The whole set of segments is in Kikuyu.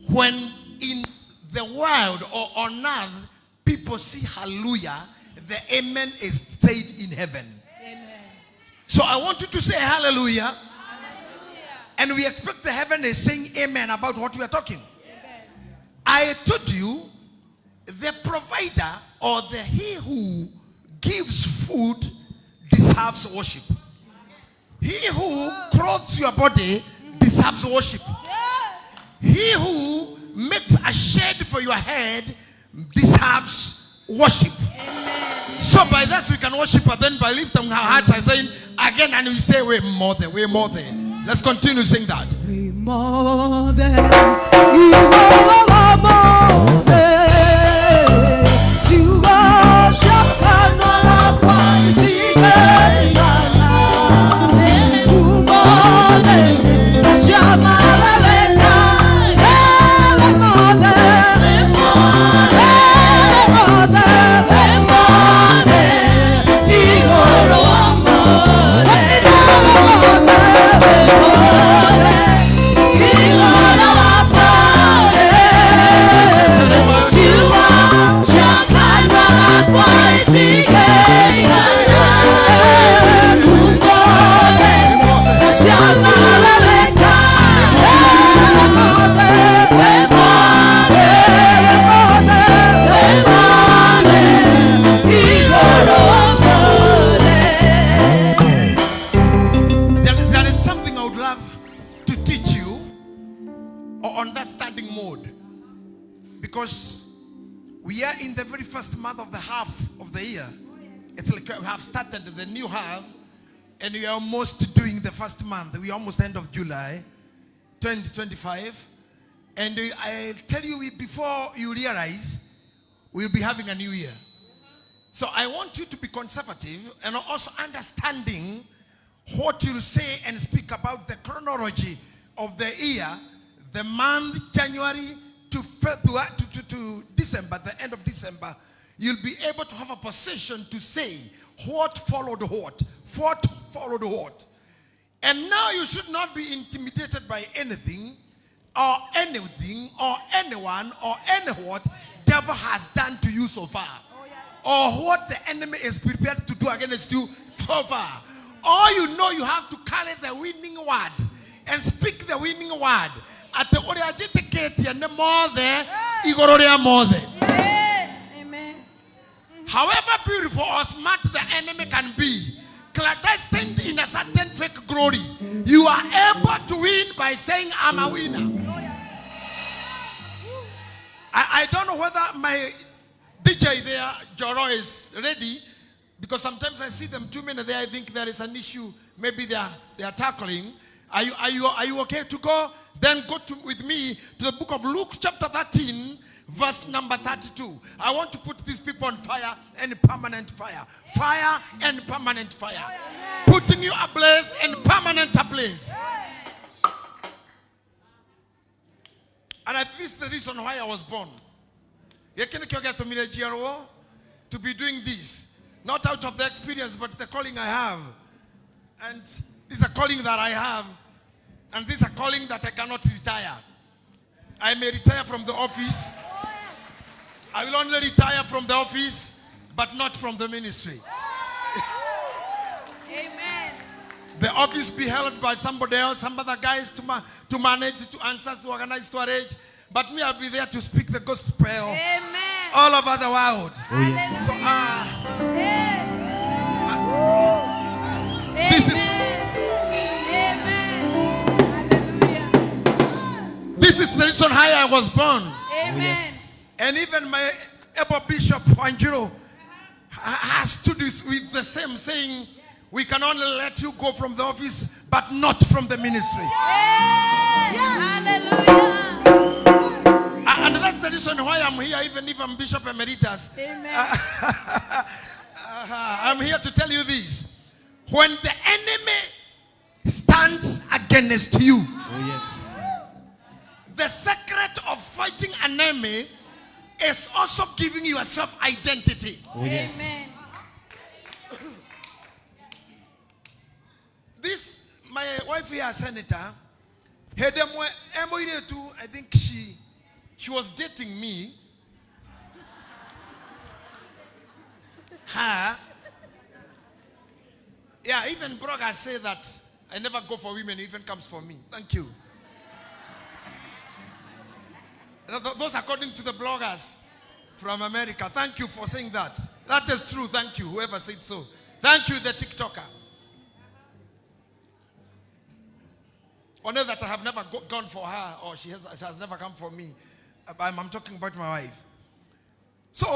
When in the world or on earth, people see hallelujah, the amen is said in heaven. Amen. So I want you to say hallelujah. Hallelujah. And we expect the heaven is saying amen about what we are talking. Amen. I told you, the provider or the he who gives food deserves worship. He who clothes your body deserves worship. He who makes a shade for your head deserves worship. Amen. So by this we can worship, and then by lifting our hearts and saying again, and we say way more there, way more there. Let's continue saying that. We more than you are more than you are There is something I would love to teach you on that standing mode, because we are in the very first month of the half of the year. It's like we have started the new half, and we are almost doing the first month. We are almost end of July 2025. And I tell you, before you realize, we'll be having a new year. So I want you to be conservative and also understanding what you say and speak about the chronology of the year, the month January to December, the end of December. You'll be able to have a position to say what followed what, what followed what. And now you should not be intimidated by anything or anything or anyone or any what devil has done to you so far, or what the enemy is prepared to do against you so far. All you know, you have to carry the winning word and speak the winning word. At the ũrĩa njĩtĩkĩtie nĩ mothe, igũrũ rĩa mothe. Amen. However beautiful or smart the enemy can be, clandestine in a certain fake glory, you are able to win by saying, I'm a winner. I don't know whether my DJ there, Joro, is ready, because sometimes I see them too many there. I think there is an issue. Maybe they are tackling. Are you okay to go? Then go with me to the book of Luke chapter 13, verse number 32. I want to put these people on fire and permanent fire. Fire and permanent fire. Putting you ablaze and permanent ablaze. And this is the reason why I was born. To be doing this. Not out of the experience, but the calling I have. And this is a calling that I have. And this is a calling that I cannot retire. I may retire from the office. I will only retire from the office, but not from the ministry. Amen. The office be held by somebody else, some other guys to manage, to answer, to organize, to arrange. But me, I'll be there to speak the gospel. Amen. All over the world. Oh, yes. So, this is This is the reason why I was born. Amen. And even my able Bishop Wanjiru has to do with the same, saying, we can only let you go from the office, but not from the ministry. Yes. Hallelujah. And that's the reason why I'm here, even if I'm Bishop Emeritus. Amen. I'm here to tell you this. When the enemy stands against you, Oh, yes. the secret of fighting an enemy is also giving yourself identity. Oh, yes. Amen. This, my wife here, Senator, I think she She was dating me. Her. Yeah, even bloggers say that I never go for women, even comes for me. Thank you. Those according to the bloggers from America. Thank you for saying that. That is true. Thank you, whoever said so. Thank you, the TikToker. Honor that I have never gone for her, or she has never come for me. I'm talking about my wife. So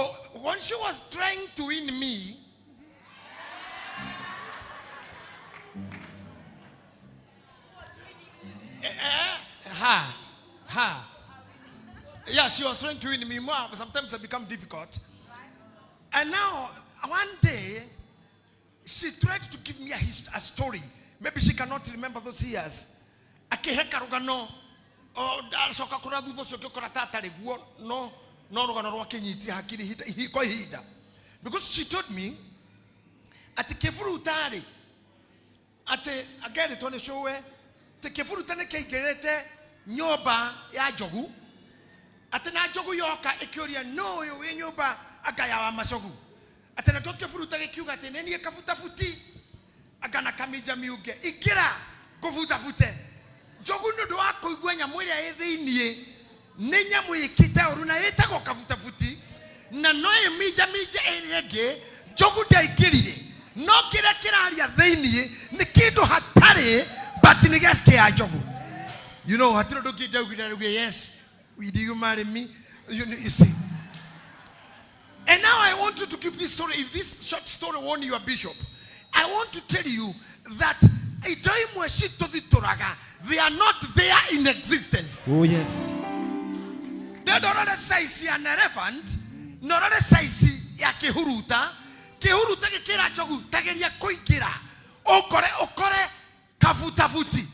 when she was trying to win me, her. Yeah, she was trying to win me more. But sometimes it become difficult. And now, one day, she tried to give me a story. Maybe she cannot remember those years. Akĩhe karũgano, o, ndacoka kũrora thutha ũcio ngĩkora ta atarĩ guo, no rũgano rwakĩnyitia hakiri kwa ihinda. Because she told me, atĩ kĩburuta-rĩ, atĩ angerĩtwo nĩ cũwe, atĩ kĩburuta nĩ kĩaingĩrĩte nyũmba ya njogu, atĩ na njogu yoka ĩkĩũria nũ ũyũ wĩ nyũmba anga ya wa macogu, atĩ nakĩo kĩburuta gĩkiuga atĩ nĩ niĩ kabutabuti anga na kaminja miunge ingĩra ngũbutabute. Njogu nĩ ũndũ wa kũigua nyamũ ĩrĩa ĩ thĩiniĩ nĩ nyamũ ĩkĩte ũru na ĩtagwo kabutabuti na no ĩminjaminje ĩrĩa ĩngĩ, njogu ndĩaingĩrire, no kĩrĩa kĩraria thĩiniĩ nĩ kĩndũ hatarĩ, but nĩ gĩacike ya njogu. You know, hatirĩ ũndũ ũngĩ ndaugire, ndaugire, yes, will you marry me? You see. And now I want you to give this story. If this short story won your bishop, I want to tell you that indo imwe citũthitũraga, they are not there in existence. Oh, yes. Ndorore size ya an elephant, norore size ya kĩhuruta. Kĩhuruta gĩkĩra njogu, tageria kũingĩra. Ũkore, ũkore kabutabuti.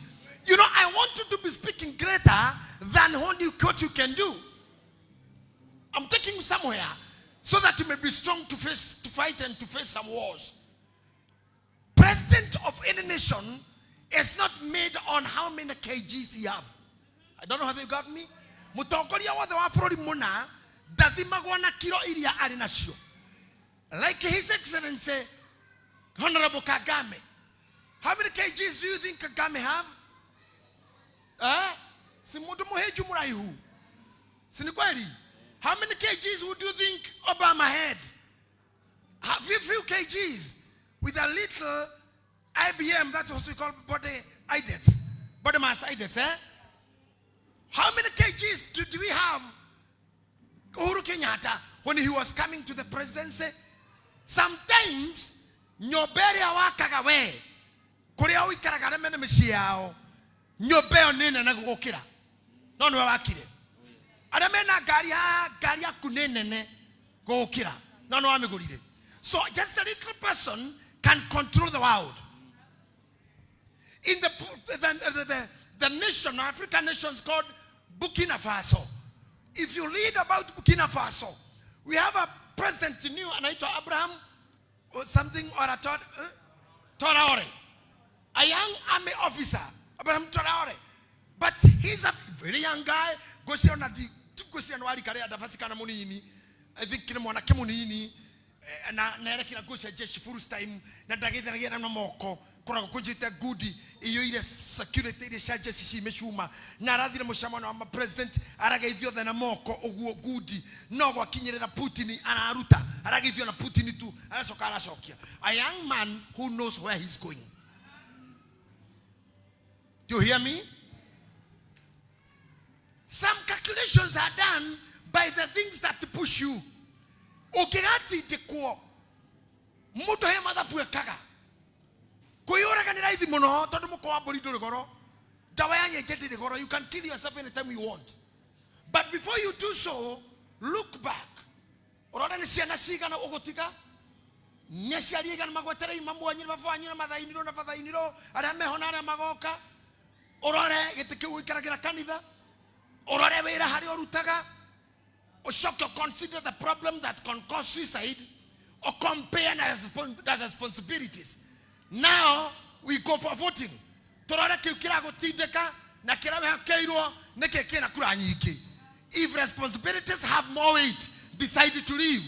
You know, I want you to be speaking greater than what you can do. I'm taking you somewhere so that you may be strong to face, to fight and to face some wars. President of any nation is not made on how many kgs he have. I don't know how they got me. Mutongoria wothe wa bũrũri mũna ndathimagwo na kiro iria arĩ nacio. Like His Excellency Honorable Kagame. How many kgs do you think Kagame have? Si mũndũ mũhĩnju mũraihu. Si ni kweli? How many kgs would you think Obama had? A few kgs with a little IBM, that's what we call body index, body mass index, eh? How many kgs do we have Uhuru Kenyatta when he was coming to the presidency? Sometimes, nyũmba ĩrĩa wakaga we, kũrĩa ũikaraga arĩa mena mĩciĩ yao, nyũmba ĩyo nĩ nene gũgũkĩra. No nĩwe wakire. Arĩa mena ngari haha, ngari yaku nĩ nene gũgũkĩra. No nĩwe wamĩgũrire. So just a little person can control the world. In the nation, African nations called Burkina Faso. If you read about Burkina Faso, we have a president new, anaitwa Abraham or something or a Traore, a young army officer, Abraham Traore. But he's a very young guy. Gosia na di, gosia na wali kare adafasi kana munini. I think kile mwanake munini. Na nerekira gosia jeshi full time na ndagithanagia na moko koragwo kũnjĩte ngudi iyũire security iria cia jeshi ci mĩcuma na arathire mũcemano wa president arageithio othe na moko ũguo ngudi no gwakinyĩrĩra Putin araruta arageithio na Putin tu aracoka aracokia. A young man who knows where he's going. Do you hear me? Some calculations are done by the things that push you. Ũngĩgatindĩkwo mũndũ he mathabu ekaga kwĩyũraga nĩ raithi mũno tondũ mũkwa wa mbũri ndũrĩ goro, ndawa ya nyenje ndĩrĩ goro. You can kill yourself anytime you want, but before you do so, look back ũrore nĩ ciana cigana ũgũtiga, nĩ aciari aigana magwetereire mamu wanyu na baba wanyu na mathainirwo na bathainirwo arĩa meho na arĩa magoka. Ũrore gĩtĩ kĩu ũikaragĩra kanitha, ũrore wĩra harĩa ũrutaga, ũcoke consider the problem that can cause suicide or compare na responsibilities. Now we go for voting. Tũrore kĩu kĩragũtindĩka na kĩrĩa wĩhokeirwo nĩkĩ kĩna kura nyingĩ. If responsibilities have more weight, decide to leave.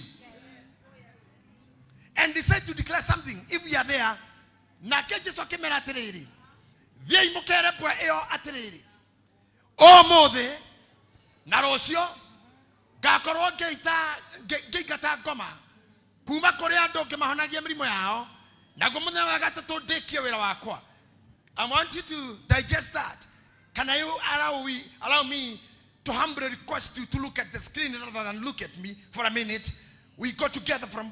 And decide to declare something. If we are there, nake Jesu akĩmera atĩrĩrĩ, thiĩi mũkere mbwe ĩyo atĩrĩrĩ, ũmũthĩ na rũciũ ngakorwo ngĩingata ngoma kuma kũrĩ andũ ngĩmahonagia mĩrimũ yao, naguo mũthenya wa gatatũ ndĩkie wĩra wakwa. I want you to digest that. Can you allow me to humbly request you to look at the screen rather than look at me for a minute? We go together from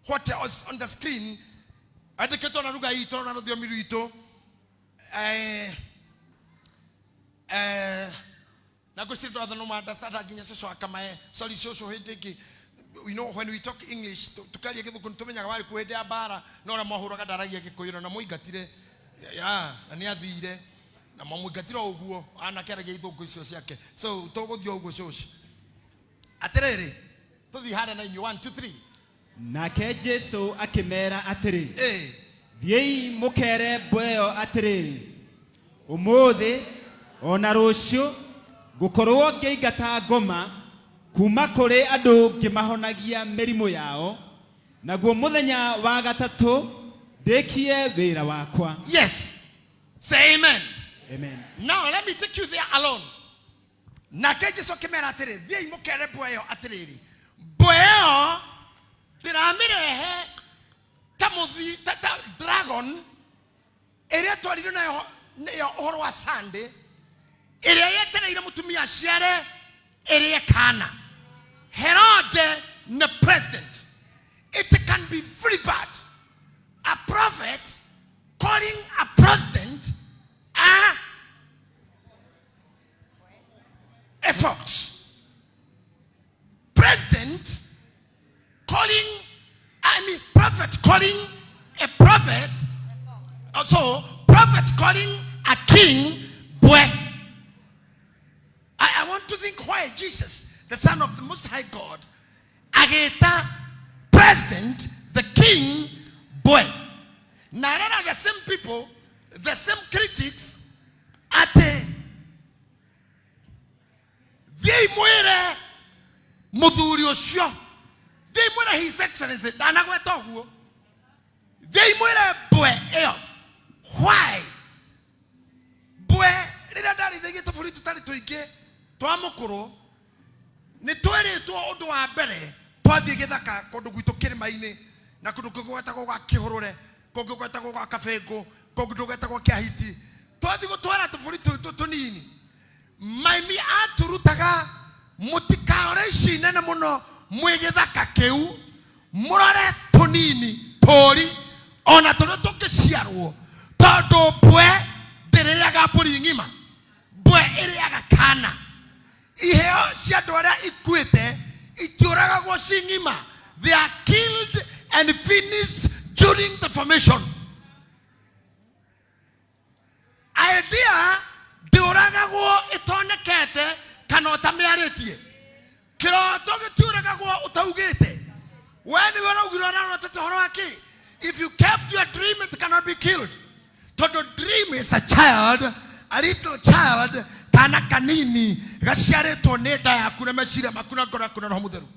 what was on the screen. Andĩkĩtwo na ruga itũ na rũthiomi rwitũ. Na ngwĩciria andũ othe no ma-understand nginya cũcũ akamae. Sorry cũcũ, hĩndĩ ĩngĩ. You know, when we talk English, tukaria gĩthũngũ nĩtũmenyaga warĩ kuo hĩndĩ ya mbara, no ũrĩa mwahũraga ndaragia gĩkũyũ na mũingatire. Ya, na nĩ athire. Na mwamũingatire o ũguo, anake aragia ithũngũ icio ciake. So, tũgũthiĩ o ũguo cũcũ. Atĩrĩrĩ, tũthiĩ harĩa na inyuĩ, 1, 2, 3. Nake Jesu akĩmera atĩrĩ, thiĩi mũkere mbwe ĩyo atĩrĩrĩ, ũmũthĩ ona rũciũ ngũkorwo ngĩingata ngoma kuma kũrĩ andũ ngĩmahonagia mĩrimũ yao, naguo mũthenya wa gatatũ ndĩkie wĩra wakwa. Yes. Say amen. Amen. Now let me take you there alone. Nake Jesu akĩmera atĩrĩ, thiĩi mũkere mbwe ĩyo atĩrĩrĩ, mbwe ĩyo ndĩramĩrehe ta mũthi ta dragon ĩrĩa twarirwo nayo nĩyo ũhoro wa Sunday, ĩrĩa yetereire mũtumia aciare ĩrĩe kana. Herode na president. It can be very bad. A prophet calling a president a fox. President calling, I mean, prophet calling a prophet. So, prophet calling a king, boy. I want to think why Jesus, the Son of the Most High God, ageta president, the king, boy. Now, there are the same people, the same critics, ate thiĩi mwĩre mũthuri ũcio, thiĩi mwĩre His Excellency, ndanagweta ũguo, thiĩi mwĩre mbwe ĩyo. Why mbwe? Rĩrĩa ndarĩithagia tũbũri tũtarĩ tũingĩ twa mũkũrũ, nĩ twerĩtwo ũndũ wa mbere twathiĩ gĩthaka kũndũ gwitũ kĩrĩma-inĩ, na kũndũ kũngĩ gwetagwo gwa Kĩhũrũre, kũngĩ gwetagwo gwa Kabĩngũ, kũngĩ gwetagwo Kĩahiti. Twathiĩ gũtwara tũbũri tũtũ tũnini, maimi aturutaga mũtikarore ici nene mũno mwĩ gĩthaka kĩu, mũrore tũnini tũri ona tũrĩa tũngĩciarwo, tondũ mbwe ndĩrĩaga mbũri ng'ima, mbwe ĩrĩaga kana. Iheo cia andũ arĩa ikuĩte itiũragagwo ci ng'ima. They are killed and finished during the formation. Idea ndĩũragagwo ĩtonekete kana ũtamĩarĩtie. Kĩroto gĩtiũragagwo ũtaugĩte. We nĩwe ũraugire ũrarotete ũhoro wa kĩ? If you kept your dream, it cannot be killed. Tondũ dream is a child, a little child, kana kanini gaciarĩtwo nĩ nda yaku na meciria maku na ngoro yaku na Roho Mũtheru.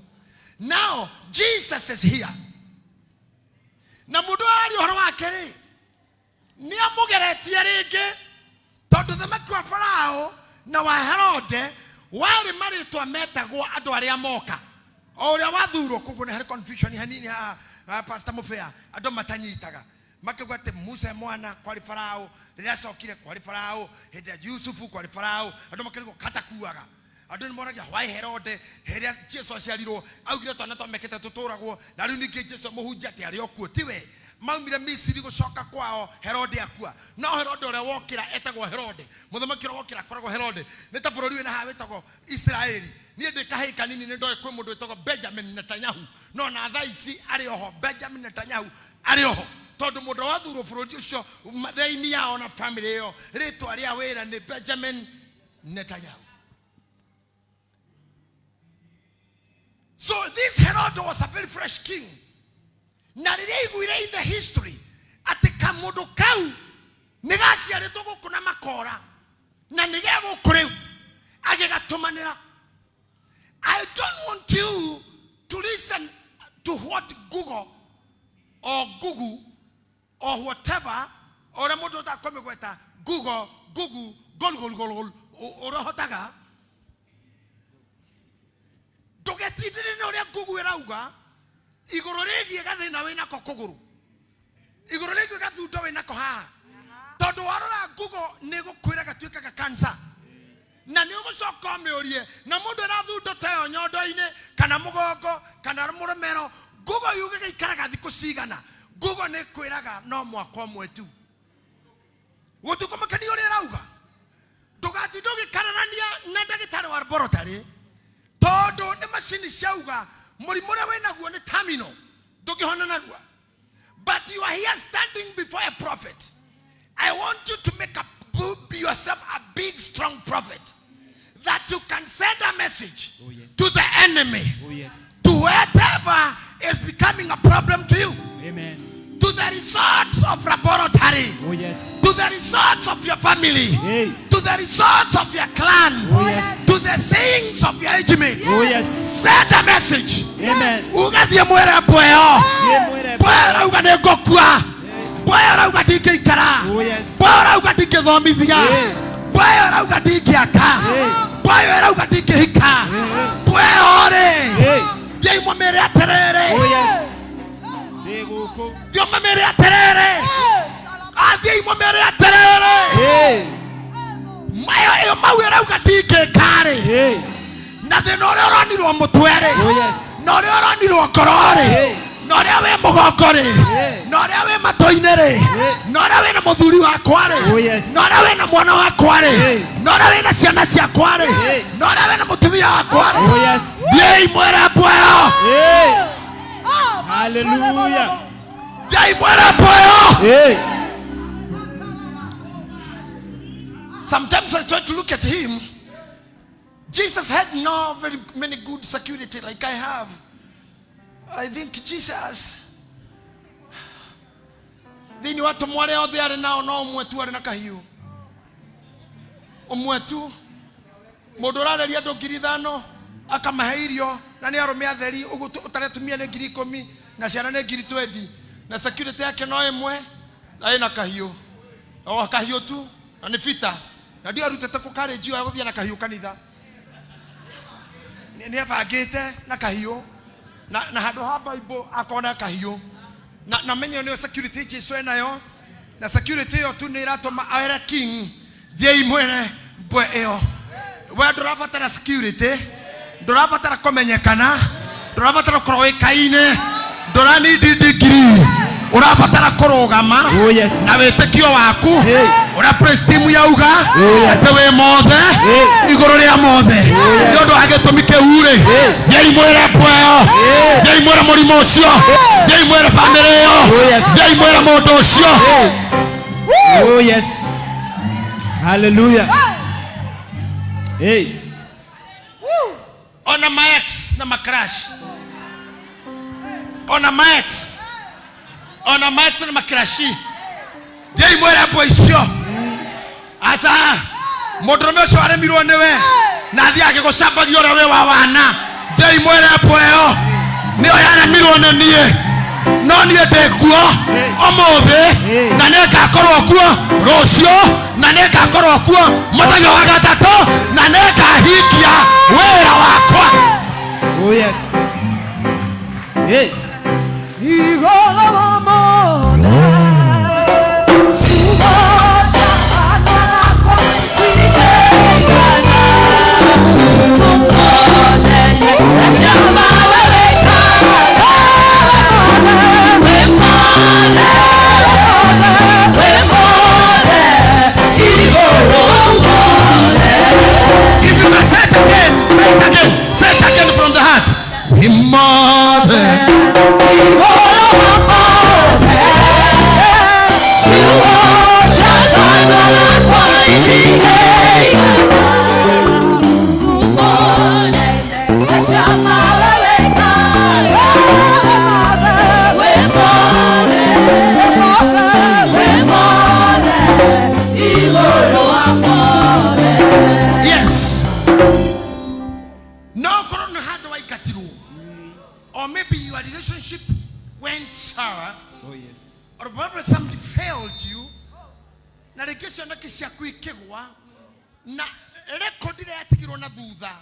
Now Jesus is here, na mũndũ aria ũhoro wake rĩ, nĩ amũgeretie rĩngĩ, tondũ thamaki wa Farao na wa Herode warĩ marĩtwa metagwo andũ arĩa moka o ũrĩa wathurwo. Koguo nĩ harĩ confusion hanini haha, Pastor Mubea, andũ matanyitaga makiuga atĩ Musa mwana kwarĩ Farao, rĩrĩa acokire kwarĩ Farao, hĩndĩ ya Yusufu kwarĩ Farao. Andũ makarigwo katakuaga. Andũ nĩ moragia why Herode hĩrĩa Jesu aciarirwo augire twana twamekĩte tũtũragwo, na rĩu ningĩ Jesu mũhunjia atĩ arĩ o kuo. Tiwe maumire Misiri gũcoka kwao Herode akua? No Herode ũrĩa wokĩra etagwo Herode, mũthamaki ũrĩa wokĩra akoragwo Herode. Nĩ ta bũrũri wĩna haha wĩtagwo Israeli. Niĩ ndĩ kahĩĩ kanini nĩ ndoĩ kwĩ mũndũ wĩtagwo Benjamin Netanyahu, no na thaa ici arĩ oho. Benjamin Netanyahu arĩ oho tondũ mũndũ wathurwo bũrũri ũcio thĩinĩ yao na family ĩyo, rĩtwa rĩa wĩra nĩ Benjamin Netanyahu. So this Herod was a very fresh king. Na rĩrĩa aiguire in the history atĩ kamũndũ kau nĩ gaciarĩtwo gũkũ na makora na nĩ ge gũkũ rĩu, agĩgatũmanĩra. to what Google or Google or whatever ũrĩa mũndũ ũtaga kũmĩgweta Google, Google, gol gol gol gol ũrĩa ũhotaga. Ndũgetindĩre na ũrĩa Google ĩrauga igũrũ rĩgiĩ gathĩna wĩnako kũgũrũ, igũrũ rĩgiĩ gathundo wĩnako haha, tondũ warora Google nĩ ĩgũkwĩra gatuĩkaga cancer, na nĩ ũgũcoka ũmĩũrie na mũndũ ena thundo ta ĩyo nyondo-inĩ kana mũgongo kana mũremero, Google yuge gĩikaraga thikũ cigana, Google nĩ ĩkwĩraga no mwaka ũmwe tu. Gũtikũmakania ũrĩa ĩrauga. Ndũgatinde ũgĩkararania na ndagĩtarĩ wa laboratory tondũ nĩ macini ciauga mũrimũ ũrĩa wĩnaguo nĩ terminal, ndũngĩhona narua. But you are here standing before a prophet. I want you to make yourself a big, strong prophet that you can send a message Oh, yes. to the enemy, Oh, yes. to whatever is becoming a problem to you, Amen. to the results of laboratory, Oh, yes. to the results of your family, Hey. to the results of your clan, Oh, yes. to the sayings of your age mates. Oh, yes. Send a message. Amen. Ugathiĩ mwĩre mbweo. Thiĩ mwĩre Mbweo ũrauga nĩ ngũkua. Mbweo ũrauga ndingĩikara. Oh, yes. Mbweo ũrauga ndingĩthomithia. Yes. Mbweo ũrauga ndingĩaka. Yes. Mbweo ĩrauga ndingĩhika. Mbweo rĩ, Hey. thiĩi mũmĩre atĩrĩrĩ. Oh, yes. Ndĩ gũkũ. Thiĩ ũmĩmĩre atĩrĩrĩ. Athiĩi mũmĩre atĩrĩrĩ. Hey. Mayo ĩyo mau ĩrauga ndingĩka rĩ, Hey. na thĩna ũrĩa ũronirwo mũtwe rĩ, Oh, yes. na ũrĩa ũronirwo ngoro rĩ, Hey. na ũrĩa wĩ mũgongo rĩ, Hey. na ũrĩa wĩ matũ-inĩ rĩ, na ũrĩa wĩna mũthuri wakwa rĩ, Oh, yes. na ũrĩa wĩna mwana wakwa rĩ, Hey. na ũrĩa wĩna ciana ciakwa rĩ, Hey. na ũrĩa wĩna mũtumia wakwa rĩ, Oh, yes. thiĩi mwĩre mbweo. Hey. Hallelujah. Thiĩi mwĩre mbweo. Hey. Sometimes I try to look at him. Jesus had no very many good security like I have. I think Jesus thĩinĩ wa atũmwo arĩa othe arĩ nao no ũmwe tu arĩ na kahiũ, ũmwe tu, mũndũ ũrareria andũ 5,000 akamahe irio na nĩ arũme atheri ũguo ũtarĩ atumia nĩ 10,000 na ciana nĩ 20,000 na security yake no ĩmwe na ĩna kahiũ, o kahiũ tu, na nĩ bita, na ndio arutĩte kũ courage ĩyo ya gũthiĩ na kahiũ kanitha. Nĩ ebangĩte na kahiũ na handũ ha Bible akona kahiũ na menye nĩyo security Jesu enayo, na security ĩyo tu nĩ ĩratũma ere king thiĩi mwĩre mbwe ĩyo. We ndũrabatara security, ndũrabatara kũmenyekana, ndũrabatara gũkorwo wĩkaine, ndũranindi degree, ũrabatara kũrũgama Oh, yes. na wĩtĩkio waku Hey. ũrĩa praise team yauga yes. atĩ wĩ mothe Hey. igũrũ rĩa mothe. Nĩ ũndũ wa gĩtũmi kĩu rĩ, thiĩi mwĩre mbweo, thiĩi mwĩre mũrimũ ũcio, thiĩi mwĩre bamĩrĩ ĩyo, Oh, yes. thiĩi mwĩre mũndũ ũcio. Oh, yes. Hallelujah. Hey. Ona my ex na macrash, ona my ex, ona my ex na makrashi, thiĩi mwĩre mbwe icio. Aca mũndũrũme ũcio aremirwo nĩwe na athiĩ agĩgũcambagia ũrĩa wĩ wa wana, thiĩi mwĩre mbwe ĩyo nĩyo yaremirwo nĩ niĩ, no niĩ ndĩ kuo ũmũthĩ na nĩngakorwo kuo rũciũ na nĩngakorwo kuo mũthenya wa gatatũ na nĩngahingia wĩra wakwa. Oh, yes. Hey. Igolo mothe, ciugo cia kanua gakwa itingĩigana. If you can say it again, say it again, say it again from the heart. We mother. Igolo mothe, ciugo cia kanua gakwa itingĩigana. Yes. No korwo nĩ handũ waingatirwo Or maybe your relationship went sour. Oh yes. Or probably somebody failed you. Na rĩngĩ cioneki ciaku ikĩgwa na record ĩrĩa yatigirwo na thutha,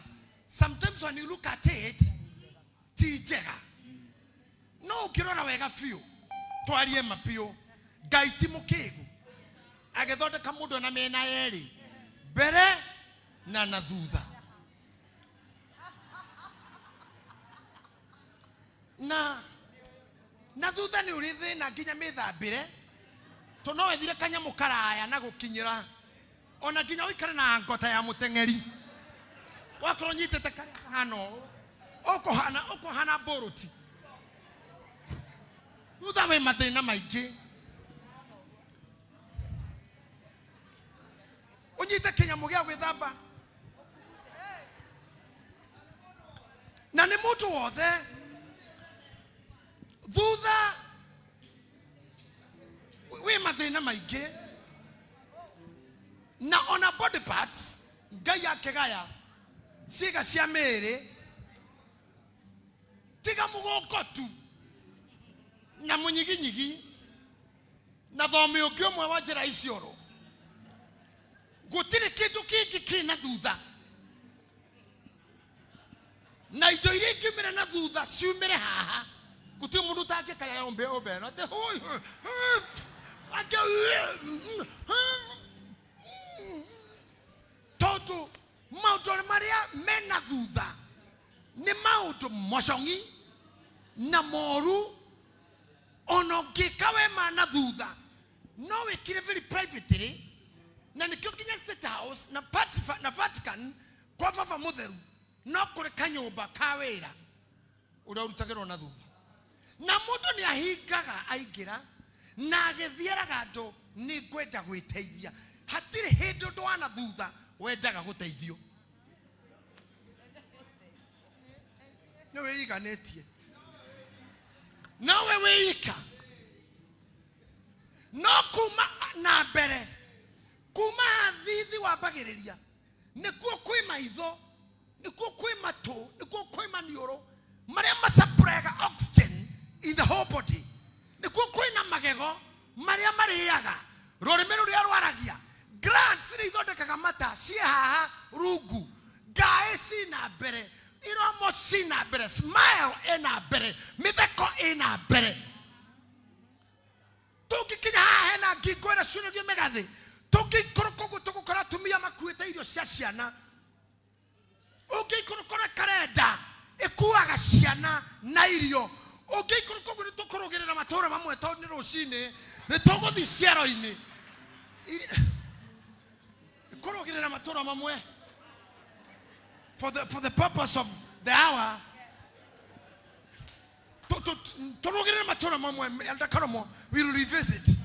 sometimes when you look at it, ti njega. No ũngĩrora wega biũ, twarie ma biũ, Ngai ti mũkĩgu, agĩthondeka mũndũ na mĩena yerĩ, mbere na thutha. Na thutha nĩ ũrĩ thĩna nginya mĩthambĩre, tondũ no wethire kanyamũ karaya na gũkinyĩra, ona nginya ũikare na ngota ya mũteng'eri, wakorwo ũnyitĩte karĩa kahana ũũ, ũkũhana mbũrũti. Thutha wĩ mathĩna maingĩ. Ũnyite kĩnyamũ gĩa gwĩthamba. Na nĩ mũndũ wothe thutha wĩ mathĩna maingĩ. Na ona body parts Ngai akĩgaya ciĩga cia mĩĩrĩ, tiga mũgongo tu na mũnyiginyigi na thome ũngĩ ũmwe wa njĩra icioro, gũtirĩ kĩndũ kĩngĩ kĩna thutha. Na indo iria ingiumĩra na thutha ciumĩre haha, gũtirĩ mũndũ ũtangĩkaya ũmbe ũmbe ĩno atĩ hũi, tondũ maũndũ marĩa mena thutha nĩ maũndũ mocong'i na moru. Ona ũngĩka wema na thutha no wĩkire very privately, na nĩkĩo nginya State House na na Vatican kwa baba mũtheru no kũrĩ kanyũmba ka wĩra ũrĩa ũrutagĩrwo na thutha, na mũndũ nĩ ahingaga aingĩra na agĩthiĩraga andũ nĩ ngwenda gwĩteithia. Hatirĩ hĩndĩ ũndũ wa na thutha wendaga gũteithio, nĩ wĩiganĩtie nowe wĩika. No kuma na mbere, kuma hathithi wambagĩrĩria, nĩkuo kwĩ maitho, nĩkuo kwĩ matũ, nĩkuo kwĩ maniũrũ marĩa macapũraga oxygen in the whole body, nĩkuo kwĩ na magego marĩa marĩaga, rũrĩmĩ rũrĩa rwaragia, glands iria ithondekaga mata ciĩ haha rungu, ngaĩ cina mbere, iromo cina mbere, smile ĩna mbere, mĩtheko ĩna mbere. Tũngĩkinya haha hena ngingo ĩrĩa ciũragio mĩgathĩ, tũngĩikũrũka ũguo tũgũkora atumia makuĩte irio cia ciana. Ũngĩikũrũka karenda ĩkuaga ciana na irio. Ũngĩikũrũka ũguo nĩtũkũrũgĩrĩra matũũra mamwe, tondũ nĩ rũcinĩ nĩtũgũthiĩ ciaro-inĩ. Kũrũgĩrĩra matũũra mamwe for the purpose of the hour. Tũrũgĩrĩre matũũra mamwe, Elder Karomo will revisit.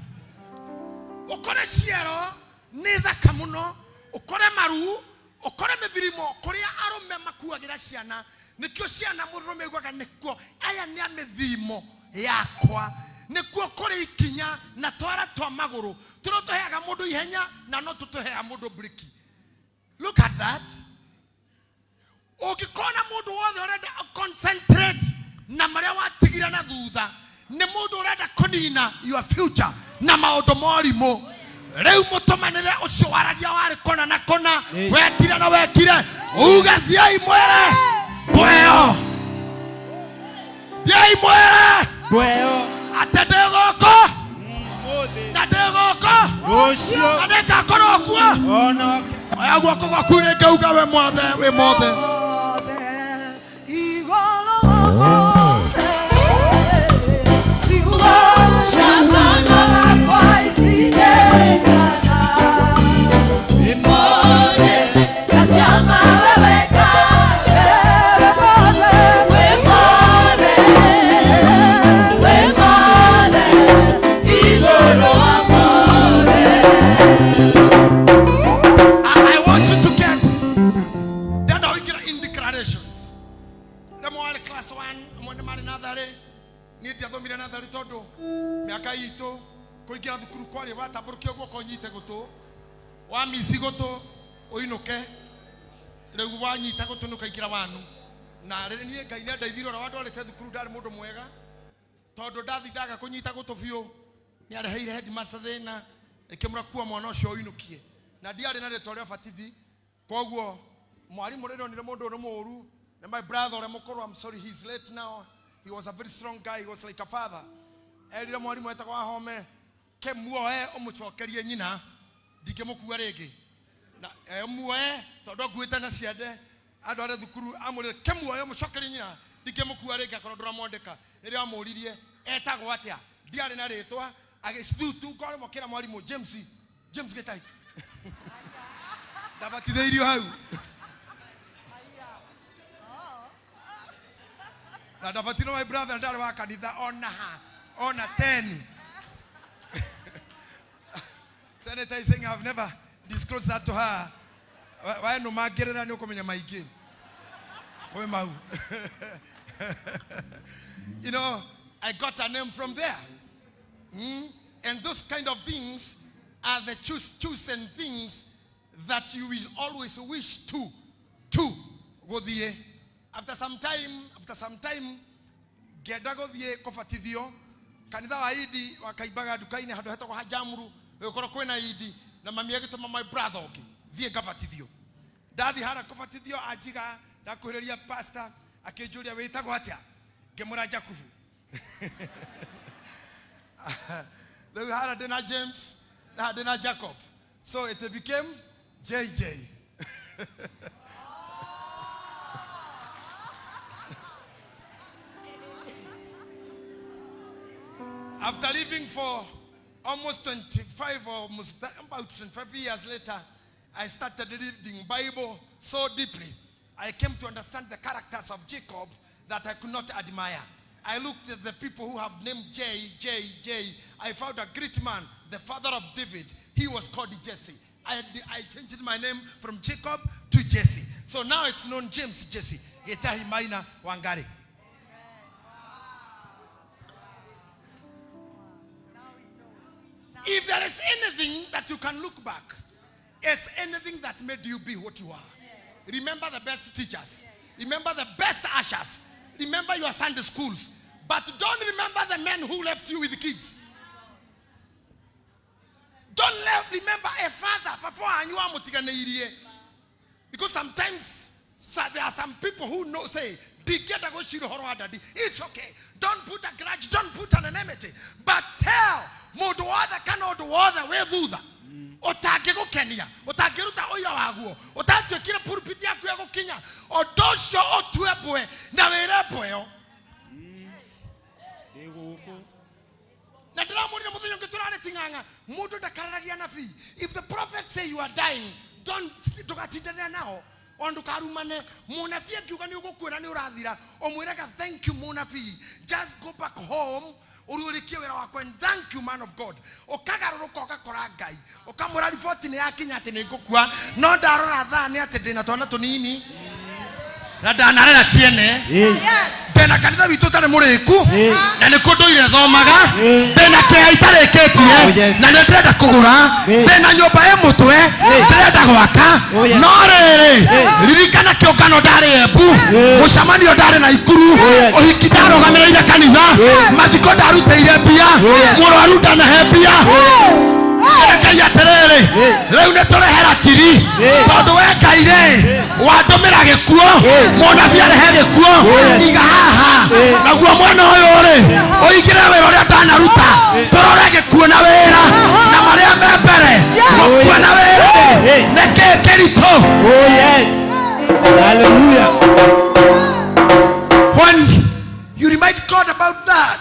Ũkore ciaro nĩ thaka mũno, ũkore maru, ũkore mĩthirimo kũrĩa arũme makuagĩra ciana. Nĩkĩo ciana mũndũrũme aiguaga nĩkuo aya nĩ a mĩthimo yakwa, nĩkuo kũrĩ ikinya na twara twa magũrũ tũrĩa tũheaga mũndũ ihenya na no tũtũheaga mũndũ briki. Look at that. Ũngĩkona mũndũ wothe ũrenda concentrate na marĩa watigire na thutha, nĩ mũndũ ũrenda kũnina your future na maũndũ morimũ. Rĩu mũtũmanĩre ũcio waragia warĩ kũna na kũna, wekire na wekire, uge thiai mwĩre mbweo, thiai mwĩre Mbweo. atĩ ndĩ gũkũ Ũmũthĩ. na ndĩ gũkũ Rũciũ. na nĩngakorwo kuo. Onoke. Oya guoko gwaku rĩngĩ uga we mwothe, wĩ mwothe. I want you to get that I in declarations. Ndemo warĩ class 1, amwe nĩ marĩ natharĩ. Niĩ ndiathomire natharĩ tondũ mĩaka itũ kũingĩra thukuru kwarĩ watambũrũkia guoko ũnyite gũtũ, wamici gũtũ ũinũke, rĩu wanyita gũtũ nĩ ũkaingĩra wanu. Na rĩrĩ niĩ Ngai nĩ andeithirie ũrĩa wandwarĩte thukuru ndarĩ mũndũ mwega tondũ ndathindaga kũnyita gũtũ biũ nĩ areheire headmaster thĩna ĩkĩmũra kua mwana ũcio ũinũkie na ndiarĩ na rĩtwa rĩa batithi koguo mwarimũ rĩrĩa onire mũndũ ũyũ nĩ mũũru na my brother ũrĩa mũkũrũ, I'm sorry, he's late now. He was a very strong guy, he was like a father. Erire mwarimũ etagwo Wahome ke muoe ũmũcokerie nyina ndingĩmũkua rĩngĩ na muoe tondũ akuĩte na ciande andũ arĩa thukuru amũrĩre ke muoe ũmũcokerie nyina ndingĩmũkua rĩngĩ akorwo ndũramwandĩka. Rĩrĩa amũririe etagwo atĩa ndiarĩ na rĩtwa agĩcithutu ngorĩmwe kĩra mwarimũ James James Gĩtai ndabatithĩirio hau na ndabatithio my brother ndarĩ wa kanitha ona ha ona 10. Senator is saying I've never disclosed that to her. Wae no mangĩrĩra nĩ ũkũmenya maingĩ kwĩ mau. You know, I got a name from there. And those kind of things are the chosen things that you will always wish to gũthiĩ. After some time, ngĩenda gũthiĩ kũbatithio kanitha wa Idi wakaimbaga nduka-inĩ handũ hetagwo Hajamuru gũgĩkorwo kwĩna Idi na mami agĩtũma my brother ũngĩ thiĩ ngabatithio. Ndathiĩ harĩa kũbatithio anjiga ndakuhĩrĩria pastor akĩnjũria wĩtagwo atĩa ngĩmwĩra Jakubu. Rĩu harĩa ndĩna James na ndĩna Jacob, so it became JJ. After living for almost 25 or almost about 25 years later, I started reading Bible so deeply. I came to understand the characters of Jacob that I could not admire. I looked at the people who have named J, J, J. I found a great man, the father of David. He was called Jesse. I changed my name from Jacob to Jesse. So now it's known James Jesse. Gitahi Maina Wangari. If there is anything that you can look back, it's anything that made you be what you are. Remember the best teachers. Remember the best ushers. Remember your Sunday schools. But don't remember the men who left you with the kids. Don't remember a father. Because sometimes there are some people who know, say, it's okay. Don't put a grudge. Don't put an enmity. But tell mũndũ wothe kana ũndũ wothe wĩ thutha ũtangĩgũkenia ũtangĩruta ũira waguo ũtatuĩkire pulpit yaku ya gũkinya ũndũ ũcio ũtue mbwe na wĩre mbwe ĩyo. Na ndĩramwĩrire mũthenya ũngĩ tũrarĩ ting'ang'a mũndũ ndakararagia nabii. If the prophet say you are dying, don't ndũgatindanĩra nao ona ndũkarumane. Mũnabii akiuga nĩ ũgũkuĩra nĩ ũrathira ũmwĩraga thank you mũnabii, just go back home ũrũrĩkie wĩra wakwa and thank you man of God. Ũkagarũrũka ũgakora Ngai ũkamwĩra riboti nĩ yakinya atĩ nĩ ngũkua no ndarora thaa nĩ atĩ ndĩna twana tũnini na ndanarera ciene ndĩna kanitha witũ ũtarĩ mũrĩku na nĩ kũ ndũire thomaga ndĩna kĩea itarĩkĩtie na nĩ ndĩrenda kũgũra ndĩna nyũmba ĩ mũtwe ndĩrenda gwaka no rĩrĩ ririkana kĩũngano ndarĩ Embu mũcemanio ndarĩ Naikuru ũhiki ndarũgamĩrĩire kanitha mathiko ndarutĩire mbia mũrwaru ndanahe mbia. Ngai atĩrĩrĩ rĩu nĩ tũrehe ratiri tondũ we Ngai rĩ wandũmĩra gĩkuo mũnabii arehe gĩkuo iga haha naguo mwena ũyũ rĩ ũingĩre wĩra ũrĩa ndanaruta tũrore gĩkuo na wĩra na marĩa me mbere gũkua na wĩra rĩ nĩ kĩĩ kĩritũ. Hallelujah. When you remind God about that,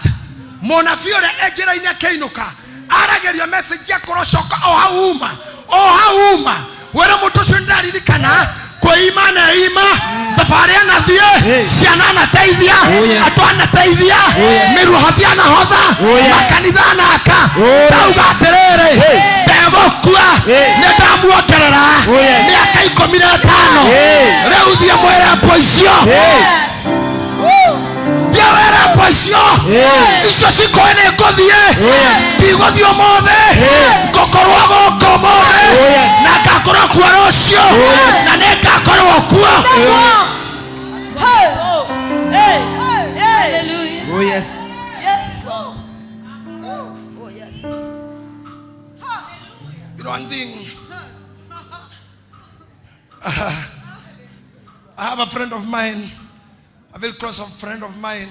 mũnabii ũrĩa e njĩra-inĩ akĩinũka arageria message ya kũrocoka o hau uma o hau uma wĩra mũndũ ũcio nĩndaririkana kwĩima na ima thabarĩ anathiĩ ciana anateithia andũ anateithia mĩruhathi anahotha makanitha anaka ndauga atĩrĩrĩ ndegũkua nĩ ndamuongerera mĩaka 15 rĩu thiĩ mwĩre mbũ icio thiĩ wĩre mbũ icio icio cikoĩ nĩ ngũthiĩ ndigũthiĩ ũmũthĩ ngũkorwo gũkũ ũmũthĩ na ngakorwo kuo rũciũ na nĩ ngakorwo kuo. Oh yes. Yes, Lord. Oh, yes. You know one thing. I have a friend of mine, a very close friend of mine,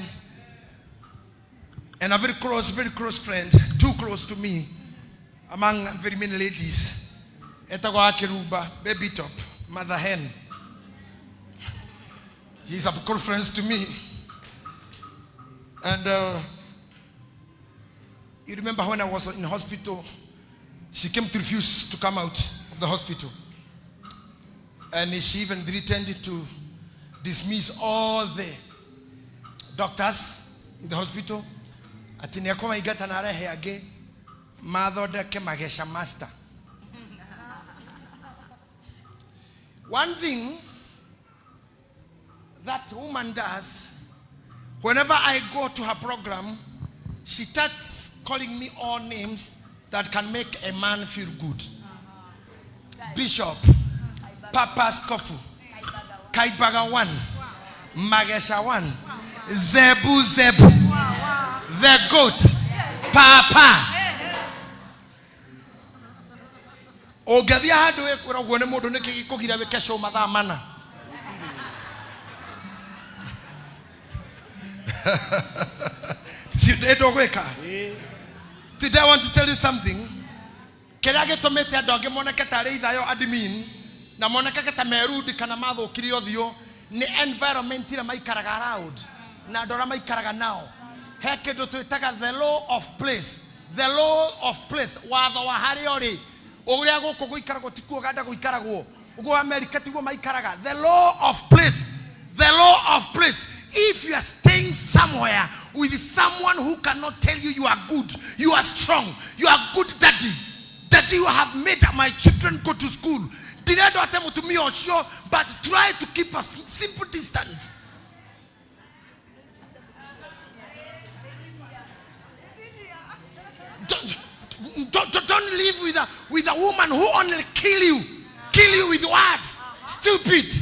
and a very close friend, too close to me, among very many ladies. Etagwo Akiruba, baby top, mother hen. He's a close friend to me. And you remember when I was in hospital, she came to refuse to come out of the hospital. And she even threatened to dismiss all the doctors in the hospital. Ati nĩakoma ingata na arehe angĩ mathondeke magesha master. One thing that woman does, whenever I go to her program, she starts calling me all names that can make a man feel good. Bishop, Papa Skofu, Kaibaga 1, Magesha 1, Zebu Zebu, the goat, Papa. Ũngĩthiĩ handũ wĩkwĩra ũguo nĩ mũndũ nĩkĩ gĩkũgira wĩke show mathaa mana? Ndũgwĩka. Today I want to tell you something. Kĩrĩa gĩtũmĩte andũ angĩ moneke tarĩ ithayo admin na monekage ta merudi kana mathũkire ũthiũ nĩ environment ĩrĩa maikaraga around na andũ arĩa maikaraga nao. He kĩndũ twĩtaga the law of place. The law of place, watho wa harĩa ũrĩ. Ũrĩa gũkũ gũikaragwo tikuo Uganda gũikaragwo. Ũguo America tiguo maikaraga. The law of place. The law of place. If you are staying somewhere with someone who cannot tell you you are good, you are strong, you are good daddy, that you have made my children go to school. Ndirenda ate mũtumia ũcio, but try to keep a simple distance. Don't live with a woman who only kill you. Kill you with words. Stupid.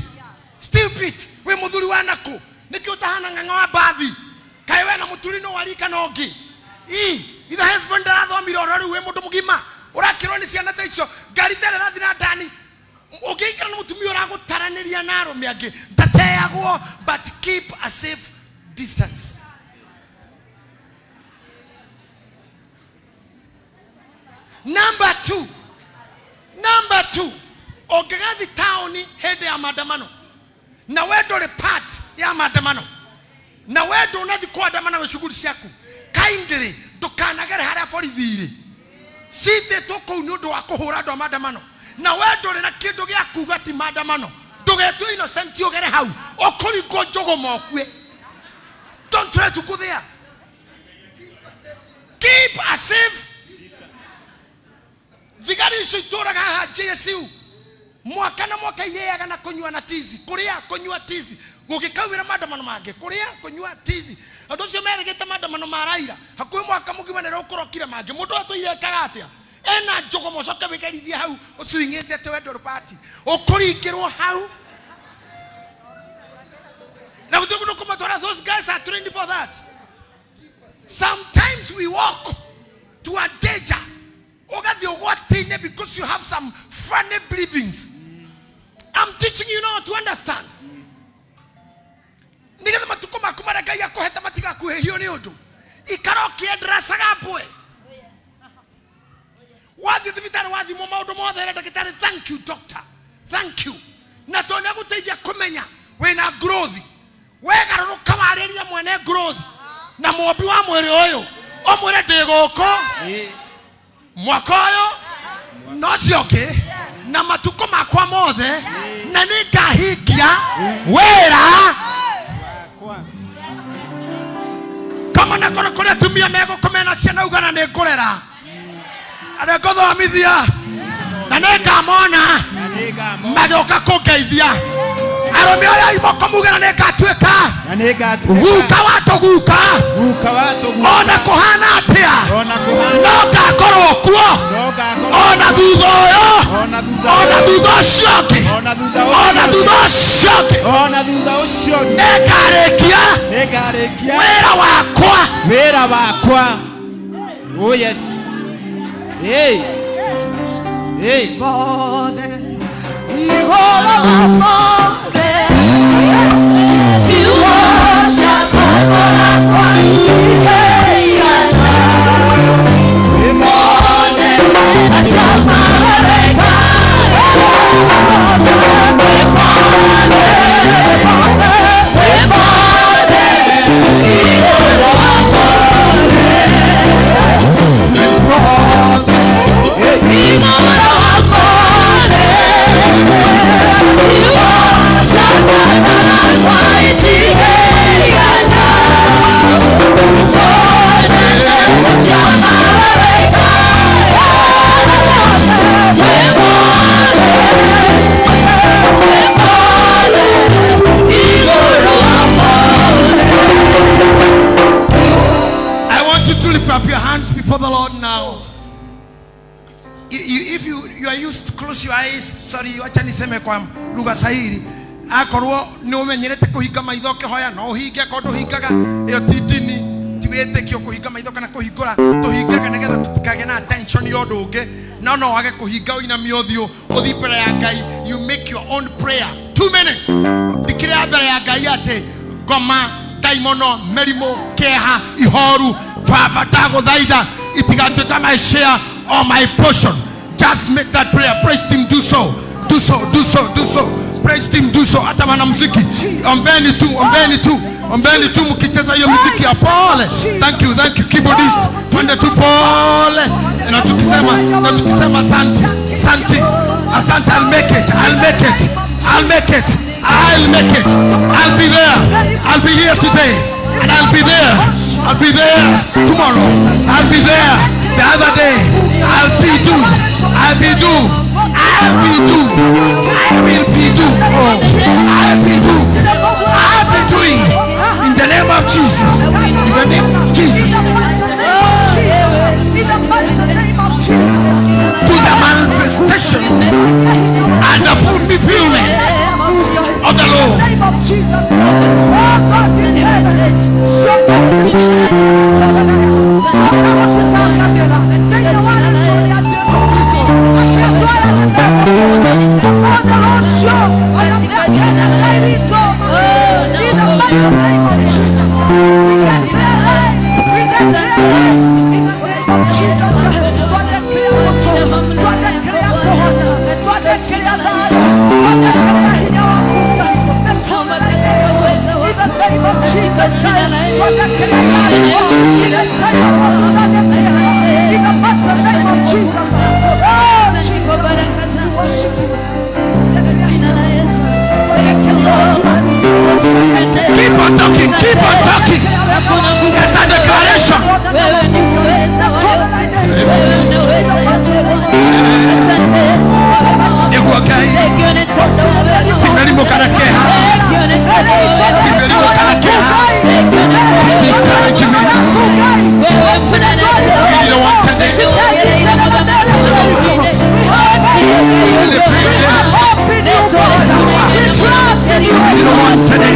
Stupid. We muthuri wa naku. Niki utahana ng'ang'a wa bathi. Kaĩ we na mũturi no warika na ũngĩ. Ii, ithe husband arathomire oro rĩu wĩ mũndũ mũgima. Ũrakĩrwo nĩ ciana ta icio. Ngari ta ĩrĩa ĩrathiĩ na ndani. Ũngĩikara na mũtumia ũragũtaranĩria na arũme angĩ, ndateagwo, but keep a safe distance. Number two, ũngĩgathiĩ taũni hĩndĩ ya maandamano na we ndũrĩ part ya maandamano na we ndũnathiĩ kũandamana wĩ shughuli ciaku, kindly ndũkanagere harĩa borithi irĩ citĩtwo kũu nĩ ũndũ wa kũhũra andũ a maandamano, na we ndũrĩ na kĩndũ gĩa kuga ti maandamano, ndũgetue innocent ũgere hau ũkũringwo njũgũma ũkue. Don't try to go there. Keep a safe. Thigari icio itũraga haha JSU mwaka na mwaka irĩaga na kũnyua na tizi, kũrĩa kũnyua tizi, gũgĩkaumĩra maandamano mangĩ, kũrĩa kũnyua tizi. Andũ acio merĩgĩte maandamano ma Raila hakuhĩ mwaka mũgima nĩrĩo ũkũrokire mangĩ. Mũndũ atũire ekaga atĩa? Ena njũgũma ũcoke wĩgerithie hau ũcwing'ĩte atĩ we ndũrĩ party, ũkũringĩrwo hau na gũtirĩ kũndũ kũmatwara. Those guys are trained for that. Sometimes we walk to a danger. Ũgathiĩ ũgwati-inĩ because you have some funny believings. I'm teaching you now to understand. Nĩgetha matukũ maku marĩa Ngai akũhete matigakuhĩhio nĩ ũndũ. Ikara ũkĩendracaga mbwe. Wathiĩ thibitarĩ wathimwo maũndũ mothe, ĩra ndagĩtarĩ, thank you doctor, thank you. Na tondũ nĩagũteithia kũmenya wĩna growth. Wegarũrũka warĩria mwene growth na mũmbi wa mwĩrĩ ũyũ, ũmwĩre ndĩ gũkũ mwaka ũyũ na ũcio ũngĩ na matukũ makwa mothe, na nĩngahingia wĩra Wakwa. Kama na kũrĩ kũrĩa atumia megũkũ mena ciana uga na nĩngũrera na nĩngũthomithia na nĩngamona Na nĩngamona. magĩũka kũngeithia. Arũme aya imoko muge na nĩngatuĩka Na nĩngatuĩka guka wa tũguka. Guka wa tũguka. Ona kũhana atĩa, Ona kũhana. no ngakorwo kuo. No ngakorwo Ona thutha ũyũ. Ona thutha Ona ũyũ. thutha ũcio ũngĩ. Ona thutha ũcio Ona ũngĩ. thutha ũcio ũngĩ. Ona thutha ũcio ũngĩ. Nĩngarĩkia Nĩngarĩkia wĩra wakwa. Wĩra wakwa. Oh yes. Hey. Hey. I want you to lift up your hands before the Lord now. If you are used to close your eyes, sorry, wacha niseme kwa lugha sahihi. Akorwo ni umenyerete kuhinga maitho ukihoya no uhinge, akorwo nduhingaga iyo ti ndini, ti wĩtĩkio kũhinga maitho kana kũhingũra, tũhingaga nĩgetha tũtikagĩe na attention ya ũndũ ũngĩ. No no wage kũhinga ũinamie ũthiũ ũthiĩ mbere ya Ngai. You make your own prayer 2 minutes. Ndikĩrĩa mbere ya Ngai atĩ ngoma, ndaimono, mĩrimũ, kĩeha, ihoru, baba ndagũthaitha itigatuĩka my share or my portion. Just make that prayer. Praise him, do so, do so, do so, do so. Praise him, do so. Hata wanamuziki, ombeni tu, ombeni tu, ombeni tu mkicheza hiyo muziki ya pole. Thank you, thank you keyboardist. Twende tu pole. Na tukisema asante, asante, asante. I'll make it, I'll make it, I'll make it, I'll make it. I'll be there. I'll be here today and I'll be there. I'll be there tomorrow. I'll be there the other day. I'll be do. I'll be do. I'll be do. I will be do. Oh, I'll be do. I'll be doing. In the name of Jesus. In the name of Jesus. In the mighty name of Jesus. To the manifestation and the fulfillment of the Lord. Name of Jesus. Oh God in heaven, show mercy. In the mighty name of Jesus, we declare life. We declare life. In the name of Jesus, God declare God declare life. God declare hinya wakuza. In the name of Jesus Christ, God declare life. In the name of in the mighty name of Jesus. Oh Jesus, we worship you. Keep on talking, keep on talking. It's a declaration. Wewe ni mweza wa yote. Wewe unaweza yote Bwana. Asante Yesu. Nĩguo Ngai. Ti mĩrimũ kana kĩeha. Ti mĩrimũ kana kĩeha. Discouragement. We don't want today. We don't want today.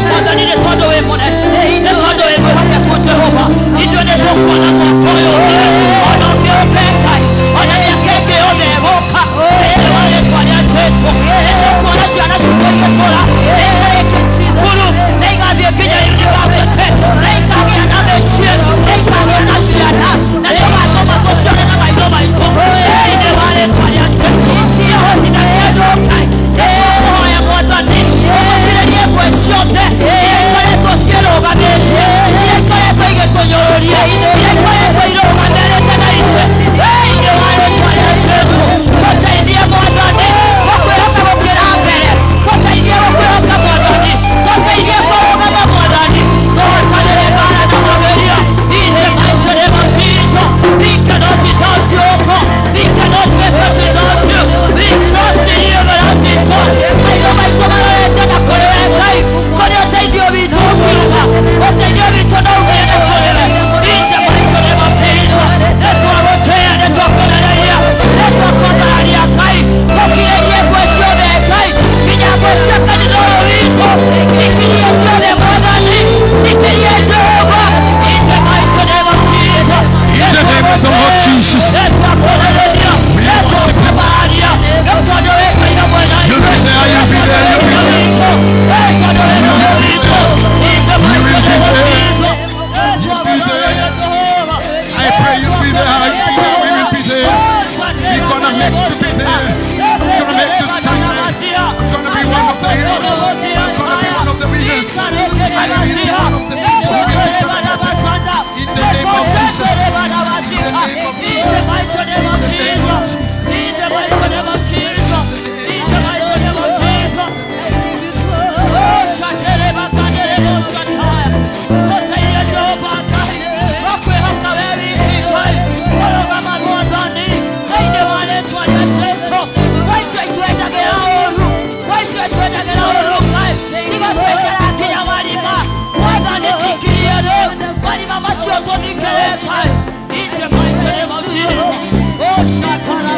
Mwathani nĩ tondũ wĩ mũnene, nĩ tondũ wĩ mwĩhokeku Jehova, ithuĩ nĩ tũkuona mwaka ũyũ ũngĩ, ona ũngĩ ũke Ngai, ona mĩaka ĩngĩ yothe ĩgũka, thĩinĩ wa rĩtwa rĩa Jesũ, nĩ tũkuona. Twendagĩra hurũka tiga twĩkĩra nginya marima. Mwathani cikirie rĩu marima macio tũthikĩrĩte. In the mighty name of Jesus. Oh, shakara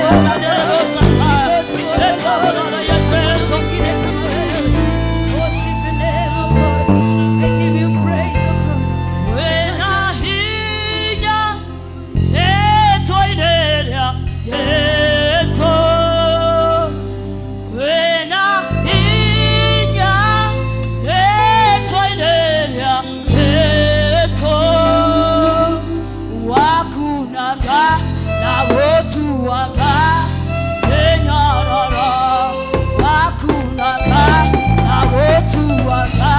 Worship the name of God. I give you praise, O God. Wena hinya etoineria Jesu. Wena hinya etoineria Jesu. Wakunaga na wotuaga enyororo. Wakunaga na wotuaga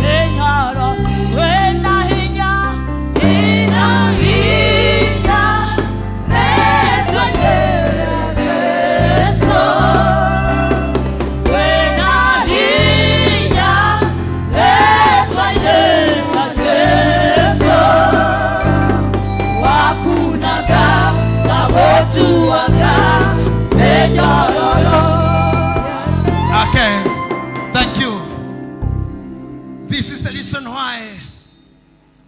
enyororo. Wena hinya ina hinya etoineria Wena hinya etoineria Jesu. Wakunaga na wotuaga enyororo. Okay, thank you. This is the reason why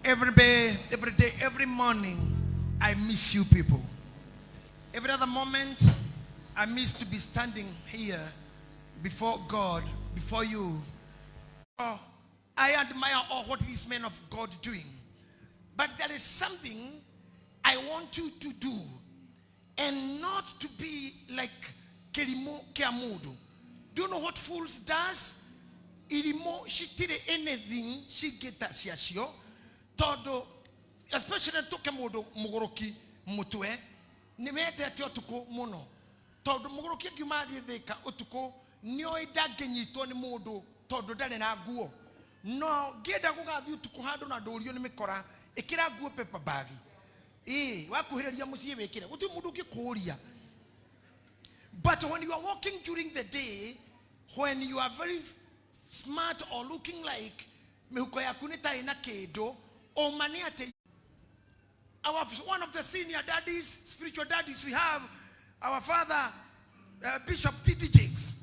every day, every day, every morning, I miss you people. Every other moment, I miss to be standing here before God, before you. Oh, I admire all what these men of God doing. But there is something I want you to do, and not to be like Kerimo Kiamudu. Do you know what fools does? Irimo shitire anything she get ciacio tondu especially tuke mundu muguruki mutwe ni mendete utuku muno tondu muguruki angiuma athiĩ Thika utuku nĩoĩ ndangĩnyitwo nĩ mũndũ tondu ndarĩ na nguo no ngĩenda gũgathiĩ ũtukũ handũ na ndũrio nĩ mĩkora ĩkĩra nguo paper bag ĩĩ wakuhĩrĩria mũciĩ wĩkĩre gũtirĩ mũndũ ũngĩkũria. But when you are walking during the day, when you are very smart or looking like mĩhuko yaku nĩ ta ĩna kĩndũ, ũma nĩ atĩ our one of the senior daddies, spiritual daddies we have, our father, Bishop T.D. Jakes.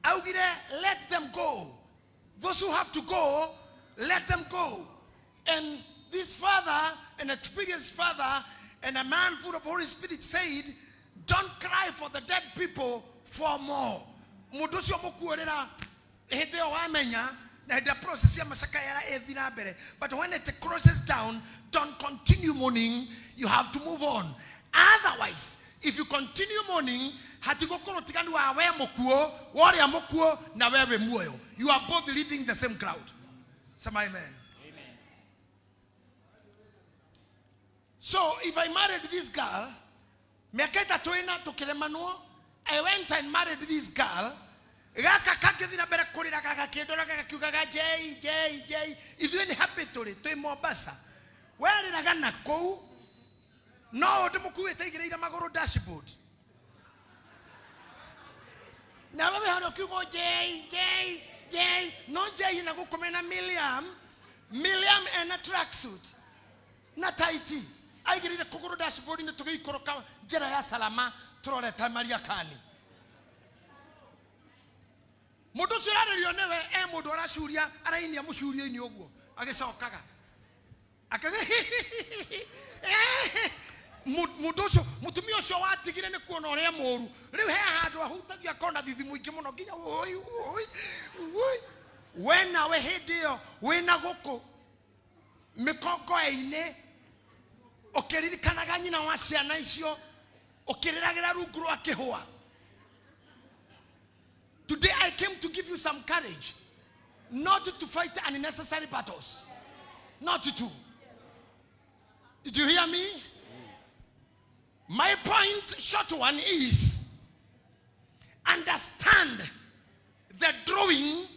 Augire, let them go. Those who have to go, let them go. And this father, an experienced father, and a man full of Holy Spirit said, don't cry for the dead people for more. Mũndũ ũcio mũkuorĩra hĩndĩ ĩyo wamenya na hĩndĩ ya process ya macakaya ĩthi na mbere. But when it crosses down, don't continue mourning. You have to move on. Otherwise, if you continue mourning, hatigũkorwo tiganu wa we mũkuo, wa ũrĩa mũkuo, na we wĩ muoyo. You are both living the same crowd. Sema amen. So if I married this girl, mĩaka ĩtatũ ĩna tũkĩremanwo, I went and married this girl. Gaka kangĩthiĩ na mbere kũrĩraga gakĩndoraga gakiugaga jei jei jei. Ithuĩ nĩ happy tũrĩ twĩ Mombasa. Werĩraga na kũu no ndĩmũkuĩte igĩrĩire magũrũ dashboard. Nawe wĩ harĩa ũkiuga jei jei jei no jei na gũkũ mena William William ena tracksuit na taiti aigĩrĩire kũgũrũ dashboard-inĩ tũgĩikũrũka njĩra ya Salama tũrorete Mariakani. Mũndũ ũcio ũrarĩrio nĩwe e mũndũ aracuria arainia mũcurio-inĩ ũguo agĩcokaga akauga mũndũ ũcio mũtumia ũcio watigire nĩ kuona ũrĩa mũru rĩu he handũ ahutagia akona thithi mũingĩ mũno nginya ũi ũi ũi we nawe hĩndĩ ĩyo wĩna gũkũ mĩkongoe-inĩ ũkĩririkanaga nyina wa ciana icio ũkĩrĩragĩra rungu rwa kĩhũa. Today I came to give you some courage not to fight unnecessary battles. Not to. Did you hear me? My point, short one, is understand the drawing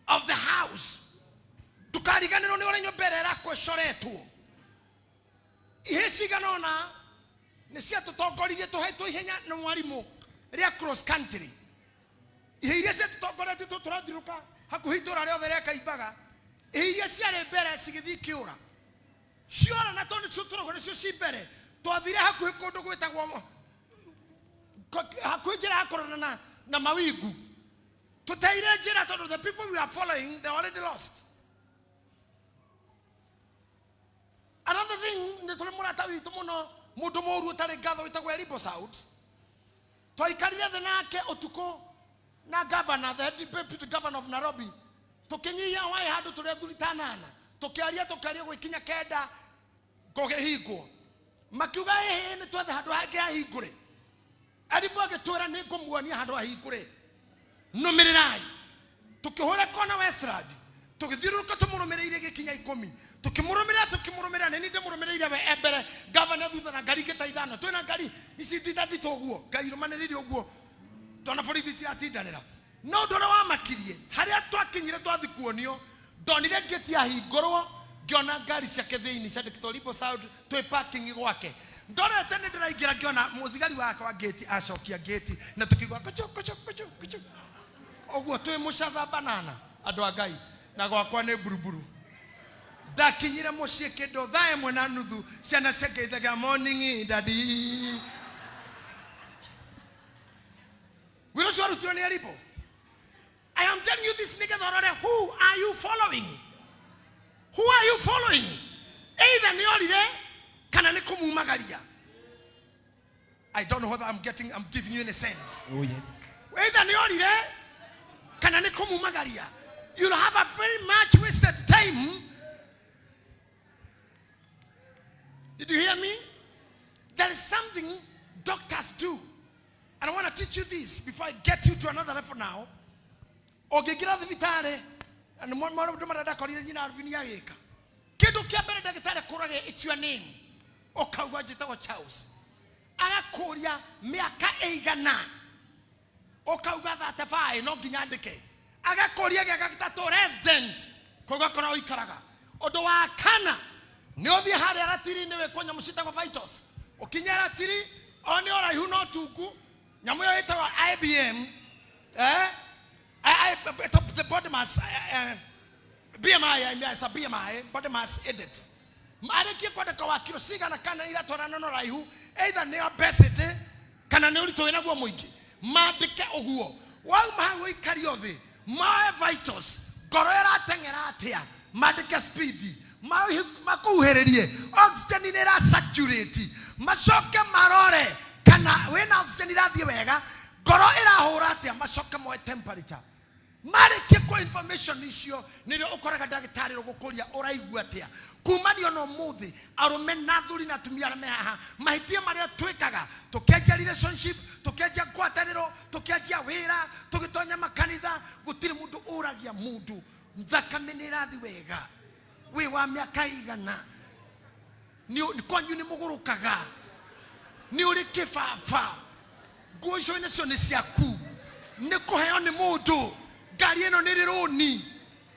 of the house. Ndũkariganĩrwo nĩ ũrĩa nyũmba ĩrĩa ĩrakwo ĩcoretwo. Ihĩ cigana ũna nĩ ciatũtongoririe tũhetwo ihenya nĩ mwarimũ rĩa cross country. Ihĩ iria ciatũtongoretie tũrathiũrũka hakuhĩ itũra rĩothe rĩa Kaimbaga. Ihĩ iria ciarĩ mbere cigĩthiĩ ikĩũra. Ciora na tondũ nĩcio tũragwo nĩcio ci mbere. Twathire hakuhĩ kũndũ gwĩtagwo hakuhĩ njĩra ya kũrorana na mawingu. Tũteire njĩra tondũ the people we are following, they already lost. Another thing, nĩ tũrĩ mũrata witũ mũno, mũndũ mũru ũtarĩ ngatho wĩtagwo Elibo South. Twaikarire thĩ nake ũtukũ na governor, the deputy governor of Nairobi. Tũkĩnyihia hwaĩ handũ tũrĩ athuri ta anana. Tũkĩaria, tũkĩaria gũgĩkinya kenda gũkĩhingwo. Makiuga ĩhĩ nĩ twethe handũ hangĩ hahingũre. Elibo agĩtwĩra nĩ ngũmuonia handũ hahingũre. Nũmĩrĩrai. Tũkĩhũra kona Westland. Tũgĩthiũrũrũka tũmũrũmĩrĩire gĩkinya ikũmi. Tũkĩmũrũmĩrĩra, tũkĩmũrũmĩrĩra, nĩ niĩ ndĩmũrũmĩrĩire we e mbere, gavana thutha na ngari ingĩ ta ithano. Twĩna ngari ici ndita nditũ ũguo, ngai irũmanĩrĩire ũguo. Twana borithi itiratindanĩra. No ũndũ ũrĩa wamakirie, harĩa twakinyire twathi kuonio, ndonire ngĩti yahingũrwo, ngĩona ngari ciake thĩinĩ ciandĩkĩtwo Libo Sound twĩ parking gwake. Ndorete nĩ ndĩraingĩra ngĩona mũthigari wake wa ngĩti acokia ngĩti na tũkĩigua kũchu kũchu kũchu kũchu. Ũguo twĩ mũcatha banana andũ a Ngai na gwakwa nĩ mburuburu. Ndakinyire mũciĩ kĩndũ thaa ĩmwe na nuthu, ciana ciangeithagia morning daddy. Wĩra ũcio warutirwo nĩ Elibo. I am telling you this nĩgetha ũrore who are you following? Who are you following? Either nĩ orire kana nĩ kũmumagaria. I don't know whether I'm getting, I'm giving you any sense. Oh, yes. Either nĩ orire kana nĩ kũmumagaria. You'll have a very much wasted time. Did you hear me? There is something doctors do. And I want to teach you this before I get you to another level now. Ũngĩingĩra thibitarĩ, na nĩ maũndũ marĩa ndakorire nyina Alvin agĩka. Kĩndũ kĩa mbere ndagĩtarĩ akũragia, it's your name. Ũkauga njĩtagwo Charles. Agakũria mĩaka ĩigana. Ũkauga 35, no nginya andĩke. Agakũria gĩaka gĩtatũ resident. Kũu gakora ũikaraga. Ũndũ wa kana, nĩ ũthiĩ harĩa ratiri-inĩ wĩkwo nyamũ ciĩtagwo vitals. Ũkinye ratiri, o nĩ ũraihu no tungu, nyamũ ĩyo ĩtagwo IBM, the body mass, BMI, I mean, it's a BMI, body mass index. Marĩkie kwandĩka wa kiro cigana kana iratwarana na ũraihu, either nĩ obesity kana nĩ ũritũ wĩnaguo mũingĩ. Mandĩke ũguo. Wauma hau ũikario thĩ, moe vitals, ngoro ĩrateng'era atĩa, mandĩke speed, makũhuhĩrĩrie, oxygen nĩ ĩra saturate, macoke marore kana wĩna oxygen irathiĩ wega, ngoro ĩrahũra atĩa, macoke moe temperature. Marĩkie kwa information icio nĩrĩo ũkoraga ndagĩtarĩ ũgũkũria ũraigua atĩa. Kumanio na ũmũthĩ arũme na athuri na atumia arĩa me haha, mahĩtia marĩa twĩkaga tũkĩanjia relationship, tũkĩanjia ngwatanĩro, tũkĩanjia wĩra, tũgĩtonya makanitha, gũtirĩ mũndũ ũragia mũndũ thakame nĩ ĩrathiĩ wega, wĩ wa mĩaka igana, nĩ kwanyu nĩ mũgũrũkaga, nĩ ũrĩ kĩbaba, nguo icio nacio nĩ ciaku, nĩ kũheo nĩ mũndũ, ngari ĩno nĩ rĩrũni,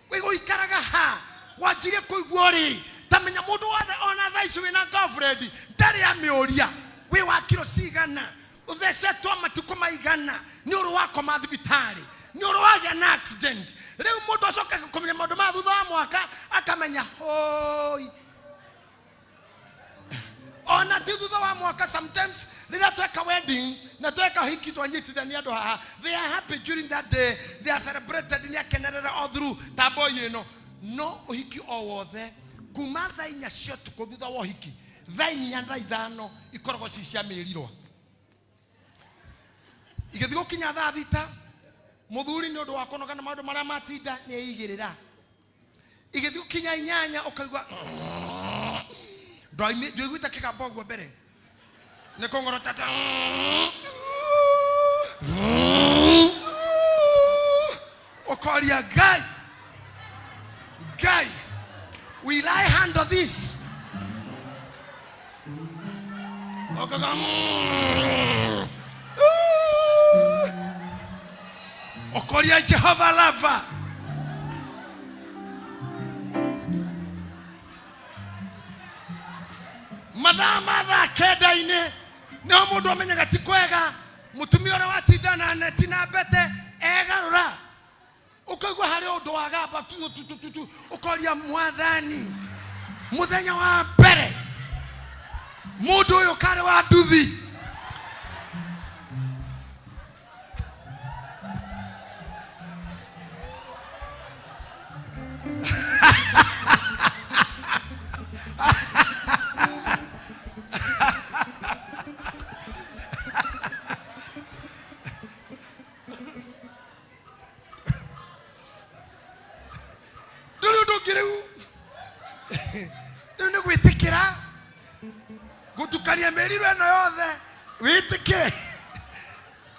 wĩgũikaraga ha, wanjirie kũigua rĩ, ta menya mũndũ wothe ona thaa ici wĩna girlfriend ndarĩ amĩũria wĩ wa kiro cigana, ũthecetwo matukũ maigana, nĩ ũrĩ wakoma thibitarĩ, nĩ ũrĩ wagĩa na accident. Rĩu mũndũ acokaga kũmenya maũndũ ma thutha wa mwaka akamenya hoi. Ona ti thutha wa mwaka, sometimes rĩrĩa tweka wedding na tweka hiki twanyitithania andũ haha, they are happy during that day, they are celebrated, nĩ akenerera all through ta boy ĩno. No ũhiki o wothe kuma thaa inya cia ũtukũ thutha wa ũhiki, thaa inya thaa ithano ikoragwo ci cia mĩrirwa. Igĩthiĩ gũkinya thaa thita, mũthuri nĩ ũndũ wa kũnoga na maũndũ marĩa matinda nĩ eigĩrĩra. Igĩthiĩ gũkinya inyanya ũkaigua ndwaiguĩte kĩgambo ũguo mbere, nĩ kũng'orotete. Ũkoria Ngai, Ngai, will I handle this? Ũkauga, ũkoria Jehova lava. Mathaa ma thaa kenda-inĩ nĩho mũndũ amenyaga ti kwega, mũtumia ũrĩa watinda na neti na mbete egarũra, ũkaigua harĩ ũndũ wagamba tu, tu, tu, tu, tu. Ũkoria mwathani, mũthenya wa mbere mũndũ ũyũ karĩ wa nduthi. Ndũrĩ ũndũ ũngĩ rĩu. Rĩu nĩ gwĩtĩkĩra gũtukania mĩriro ĩno yothe wĩtĩkĩre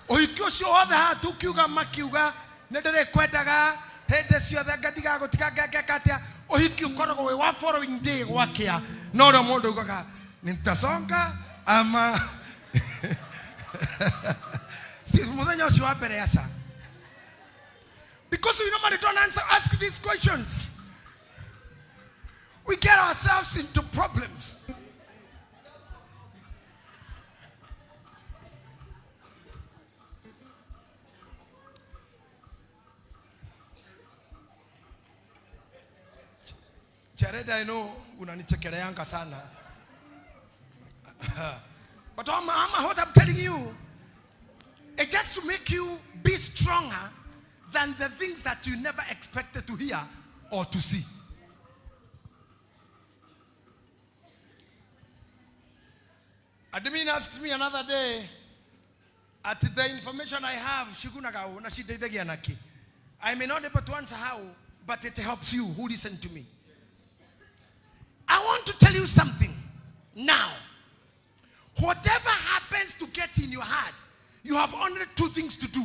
ũhiki ũcio wothe haha tukiuga makiuga nĩ ndĩrĩkwendaga hĩndĩ ciothe ngandigagũtiga ngengeka atĩa ũhiki ũkoragwo wĩ wa following day gwakĩa no ũrĩa mũndũ augaga nitasonga ama Steve, mũthenya ũcio wa mbere aca. Because we normally don't answer ask these questions, we get ourselves into problems. Jared, I know unanichekeleanga sana. But what I'm telling you, it's just to make you be stronger than the things that you never expected to hear or to see. Admin asked me another day, at the information I have, shikunagao na shiteithagia naki. I may not be able to answer how, but it helps you who listen to me. I want to tell you something now. Whatever happens to get in your heart, you have only two things to do.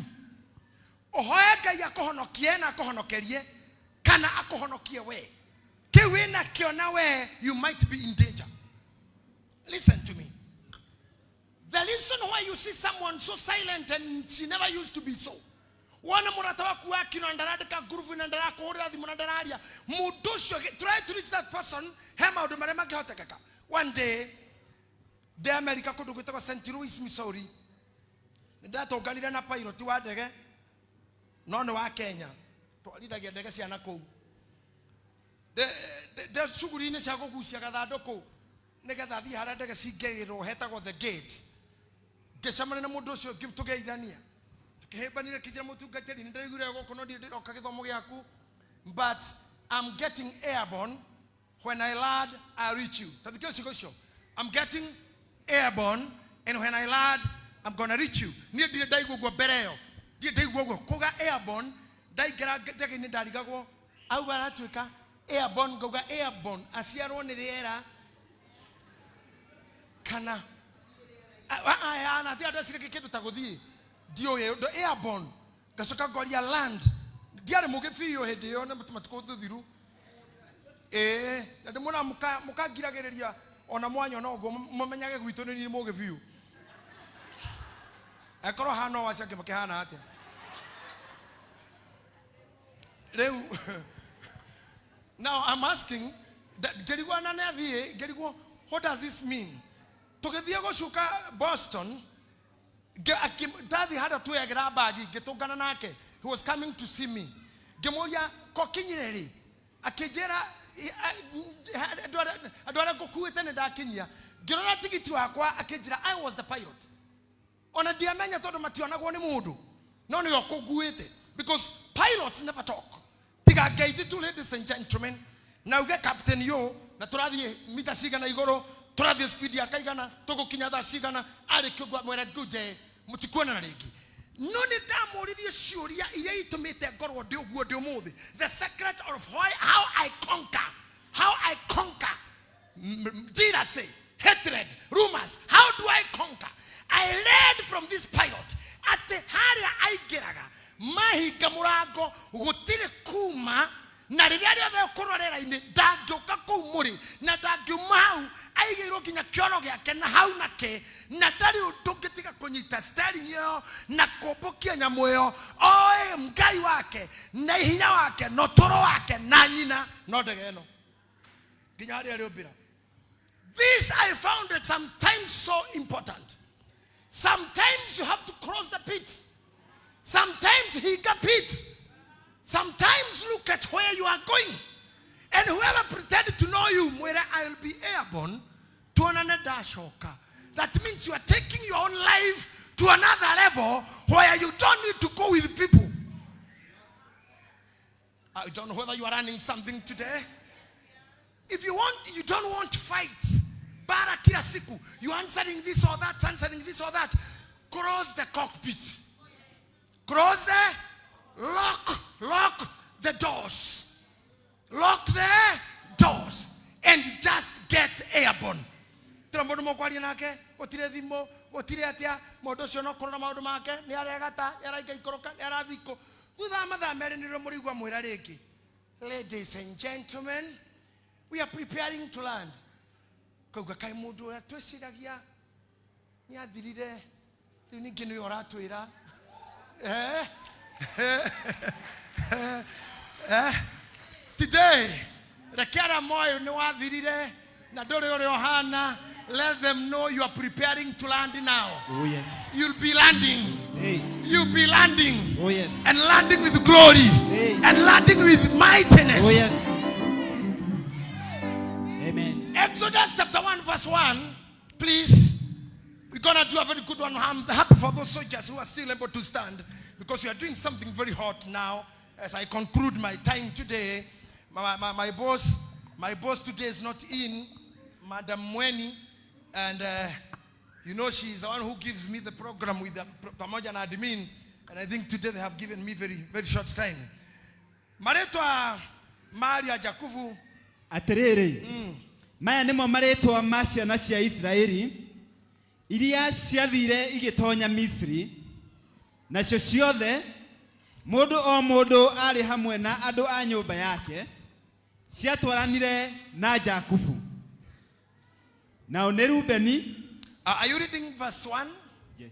Ũhoe Ngai akũhonokie na akũhonokerie, kana akũhonokie we. Kĩu wĩnakĩo na we, you might be in danger. Listen to me. The reason why you see someone so silent and she never used to be so. Wona mũrata waku wakino ndarandĩka ngurubu na ndarakũhũrĩra thimũ na ndararia. Mũndũ ũcio, try to reach that person, he maũndũ marĩa mangĩhotekeka. One day, ndĩ America kũndũ gwĩtagwo St. Louis, Missouri. Nĩndatũnganire na pilot wa ndege, no nĩ wa Kenya. Twarithagia ndege cia na kũu. Ndĩ cuguri-inĩ cia kũgucia gathandũkũ nĩgetha thiĩ harĩa ndege cingĩgĩrwo hetagwo the gate. Ngĩcemania na mũndũ ũcio tũgeithania. Tukĩhĩmbanire kĩnjĩra mũtungatĩri nĩ ndĩraiguire gũkũ no ndirĩ ndĩroka gĩthomo gĩaku, but I'm getting airborne. When I land, I reach you. Ta thikĩrĩria ciugo icio. I'm getting airborne and when I land, I'm gonna reach you. Niĩ ndirĩ ndaigua ũguo mbere ĩyo. Ndirĩ ndaigua ũguo. Kuga airborne, ndaingĩra ndege-inĩ ndarigagwo. Auga aratuĩka airborne, ngauga airborne. Aciarwo nĩ rĩera kana na ti andũ acirĩke kĩndũ ta gũthiĩ ndiũĩ ũndũ airborne. Ngacoka ngoria land. Ndiarĩ mũgĩ biũ hĩndĩ ĩyo nĩ matukũ tũthiru. Ĩĩ, na ndĩmwĩra mũkangiragĩrĩria ona mwanyona ũguo mũmenyage gwitũ nĩ niĩ mũgĩ biũ. Angĩkorwo hana ũũ acio angĩ makĩhana atĩa? Rĩu now I'm asking, ngĩrigwo na nĩ athiĩ, ngĩrigwo what does this mean? Tũgĩthiĩ gũcuka Boston, ndathiĩ harĩa tuoyagĩra mbagi, ngĩtũngana nake. He was coming to see me. Ngĩmũria, kokinyire rĩ? Akĩnjĩra, andũ arĩa ngũkuĩte nĩ ndakinyia. Ngĩrora tigiti wakwa, akĩnjĩra, I was the pilot. Ona ndiamenya tondũ mationagwo nĩ mũndũ. No nĩwe ũkũnguĩte. Because pilots never talk. Tiga ngeithi tu, ladies and gentlemen. Na uge captain yo, na tũrathiĩ mita cigana igũrũ, tũrathiĩ speed ya kaigana, tũgũkinya thaa cigana, arĩkia ũguo amwĩra good day, mũtikuonana rĩngĩ. No nĩ ndamũririe ciũria iria itũmĩte ngorwo ndĩ ũguo ndĩ ũmũthĩ. The secret of why, how I conquer, how I conquer jealousy, hatred, rumors. How do I conquer? I learned from this pilot atĩ harĩa aingĩraga mahinga mũrango gũtirĩ kuma, na rĩrĩa rĩothe ũkũrwo rĩera-inĩ ndangĩũka kũu mũrĩ na ndangiuma hau, aigĩirwo nginya kĩoro gĩake na hau nake, na ndarĩ ũndũ ũngĩtiga kũnyita steering ĩyo na kũmbũkia nyamũ ĩyo. Oĩ Ngai wake na hinya wake na ũtũro wake na nyina no ndege ĩno nginya harĩa rĩũmbĩra. This I found it sometimes so important. Sometimes you have to cross the pit. Sometimes hinga pit. Sometimes look at where you are going. And whoever pretended to know you, mwere, I will be airborne, tuonane ndashoka. That means you are taking your own life to another level where you don't need to go with people. I don't know whether you are running something today. If you want, you don't want fights. Bara kila siku. You answering this or that, answering this or that. Close the cockpit. Close the lock, lock the doors. Lock the doors and just get airborne. Tira mundu mukwaria nake gutire thimu gutire atia mundu ucio no kurora maundu make ni aregata ni araika ikoroka ni arathiko thutha wa mathaa meri nĩrĩo mũrĩigua mwĩra rĩngĩ. Ladies and gentlemen, we are preparing to land. Kauga kaĩ mũndũ ũrĩa twĩciragia nĩ athirire rĩu ningĩ nĩwe ũratwĩra. Eh? Eh? Today, reke arĩa moĩ nĩ wathirire na ndũrĩ ũrĩa ũhana, let them know you are preparing to land now. Oh yes. You'll be landing. Hey. You'll be landing. Oh yes. And landing with glory. Hey. And landing with mightiness. Oh yes. Amen. Exodus chapter 1 verse 1. Please. We're going to do a very good one. I'm happy for those soldiers who are still able to stand, because we are doing something very hot now. As I conclude my time today, my boss today is not in, Madam Mweni, and you know she's the one who gives me the program with the pamoja na admin, and I think today they have given me very, very short time. Maretwa Maria Jakubu. Atiriri. Maya nimo maretwa ma ciana cia Israeli iria ciathire igitonya Misri, nacio ciothe mundu o mundu ari hamwe na andu a nyumba yake ciatwaranire na Jakubu. Nao nĩ Rubeni. Are you reading verse 1? Yes.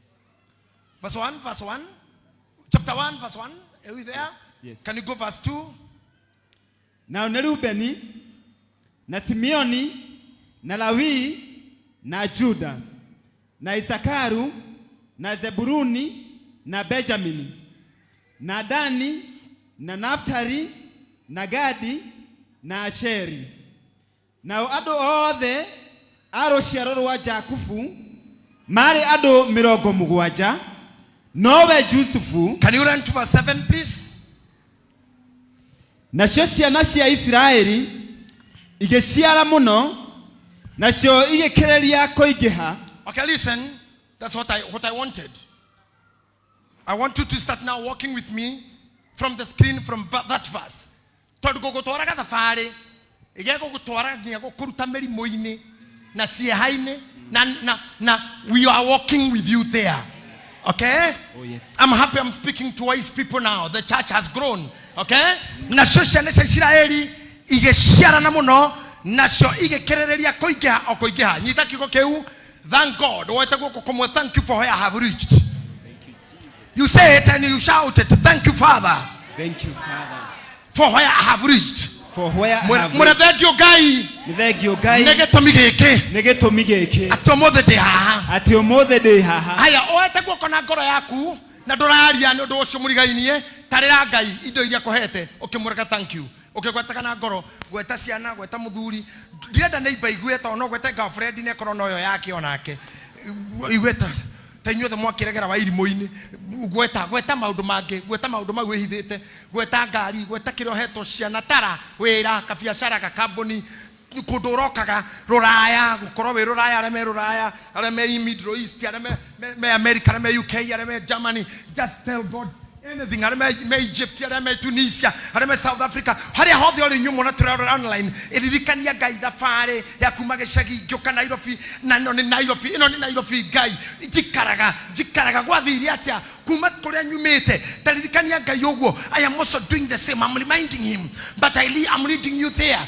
Verse 1, verse 1. Chapter 1, verse 1. Are we there? Yes. Can you go verse 2? Nao nĩ Rubeni na Simeoni na Lawi na Juda na Isakaru na Zebuluni na Benjamini na Dani na Naftali na Gadi na Asheri. Nao andũ othe a rũciaro rwa Jakubu marĩ andũ mĩrongo mũgwanja, nowe Jusufu. Can you run to verse 7, please? Nacio ciana cia Isiraeli igĩciara mũno, nacio igĩkĩrĩria kũingĩha. Okay, listen. That's what I wanted. I want you to start now walking with me from the screen, from that verse. Tondũ ngũgũtwaraga thabarĩ, ĩgĩa gũgũtwara nginya gũkũruta mĩrimũ-inĩ na cieha-inĩ, na we are walking with you there. Okay? Oh, yes. I'm happy I'm speaking to wise people now. The church has grown. Okay? Nacio ciana cia Isiraeli igĩciarana mũno, nacio igĩkĩrĩrĩria kũingĩha o kũingĩha. Nyita kiugo kĩu. Thank God. Woete guoko kũmwe, thank you for where I have reached. Thank you, Jesus. You say it and you shout it. Thank you, Father. Thank you, Father. For where I have reached. For where I have Mwĩre reached. thengiũ Ngai. Nĩ thengiũ Ngai. Nĩ gĩtũmi gĩkĩ. Nĩ gĩtũmi gĩkĩ. Atĩ ũmũthĩ ndĩ haha. Atĩ ũmũthĩ ndĩ haha. Haya, woete guoko na ngoro yaku na ndũraria nĩ ũndũ ũcio mũrigainie, tarĩra Ngai indo iria akũhete, ũkĩmwĩraga thank you. Ũkĩgwetaga na ngoro, gweta ciana, gweta mũthuri. Ndirenda neighbor igue tondũ no gwete girlfriend na ĩkorwo noyo yake onake. Igue ta inyuothe mwakĩregera wa irimũ-inĩ. Gweta, gweta maũndũ mangĩ, gweta maũndũ mau wĩhithĩte, gweta ngari, gweta kĩrĩa ũhetwo, ciana, tara, wĩra, kabiacara, gakambuni, kũndũ ũrokaga rũraya, gũkorwo wĩ rũraya, arĩa me rũraya, arĩa me Middle East, arĩa me America, arĩa me UK, arĩa me Germany. Just tell God anything. Arĩa me Egypt, arĩa me Tunisia, arĩa me South Africa, harĩa hothe ũrĩ inyuĩ mũna tũrarora online, ĩririkania Ngai thabarĩ ya kuma gĩcagi ngĩũka Nairobi, na ĩno nĩ Nairobi, ĩno nĩ Nairobi Ngai. Njikaraga, njikaraga gwathire atĩa kuma kũrĩa nyumĩte. Taririkania Ngai ũguo. I am also doing the same. I'm reminding him, but I'm leading you there.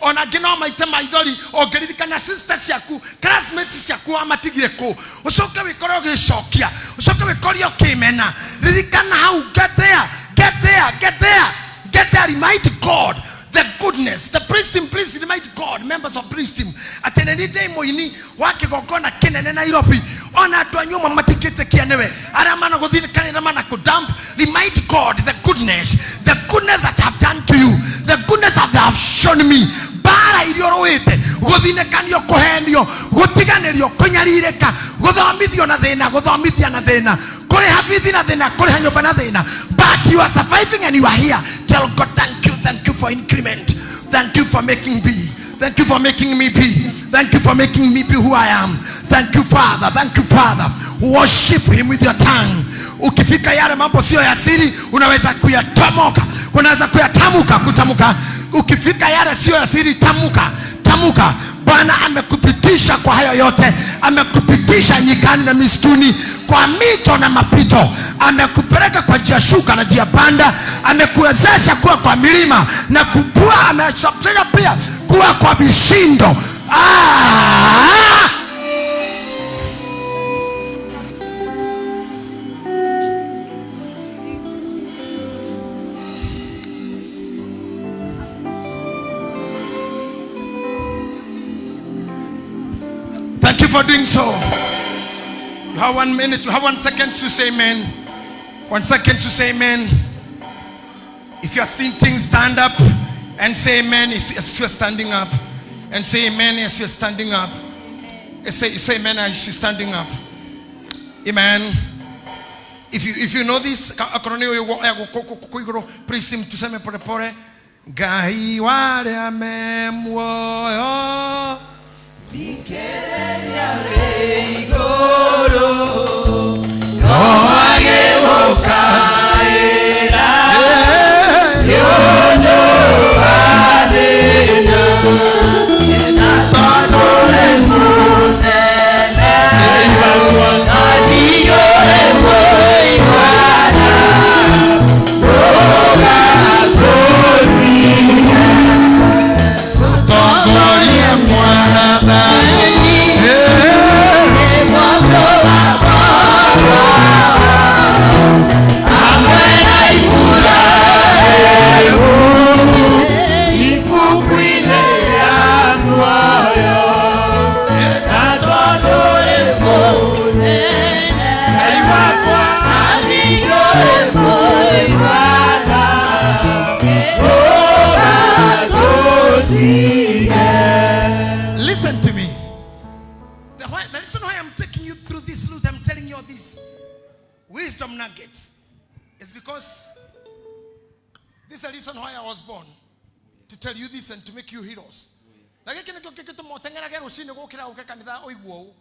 Ona angĩ no maite maithori ũngĩririkana sister ciaku, classmates ciaku wamatigire kũ, ũcoke wĩkore ũgĩcokia, ũcoke wĩkore ũkĩmena. Ririkana hau, get there, get there, get there, get there. Remind God the goodness. The praise team, please remind God, members of praise team, atĩ nĩ niĩ ndĩ mũini wa kĩgongona kĩnene Nairobi, ona andũ a nyũmba matingĩtĩkia nĩwe, arĩa managũthiĩ kanitha manakũdump. Remind God the goodness, the goodness that I have done to you, the goodness that they have shown me. Mbara iria ũrũĩte, gũthinĩkanio, kũhenio, gũtiganĩrio, kũnyarirĩka, gũthomithio na thĩna, gũthomithia na thĩna, Kũrĩha bithi na thĩna, kũrĩha nyũmba na thĩna, but you are surviving and you are here. Tell God thank you, thank you for increment, thank you for making me, thank you for making me be, thank you for making me be who I am. Thank you, Father, thank you, Father. Worship him with your tongue. Ukifika yale mambo sio ya siri, unaweza kuyatomoka, unaweza kuyatamuka, kutamuka. Ukifika yale sio ya siri, tamuka, tamuka. Bwana amekupitisha kwa hayo yote, amekupitisha nyikani na misituni, kwa mito na mapito, amekupeleka kwa njia shuka na njia panda, amekuwezesha kuwa kwa milima na kupua, amekuwezesha pia kuwa kwa vishindo. Thank you for doing so. You have 1 minute, you have 1 second to say amen. 1 second to say amen. If you are sitting, stand up and say amen if you are standing up. And say amen as you are standing up. Say amen as you are standing up. Amen. If you know this, please tuseme pole pole. Ngai wale me muoyo. Listen to me. The reason why I'm taking you through this route, I'm telling you all these wisdom nuggets, is because this is the reason why I was born, to tell you this and to make you heroes. Na gĩkĩ nĩkĩo gĩgĩtũma ũteng'erage rũcinĩ gũkĩra ũke kanitha ũigua ũũ.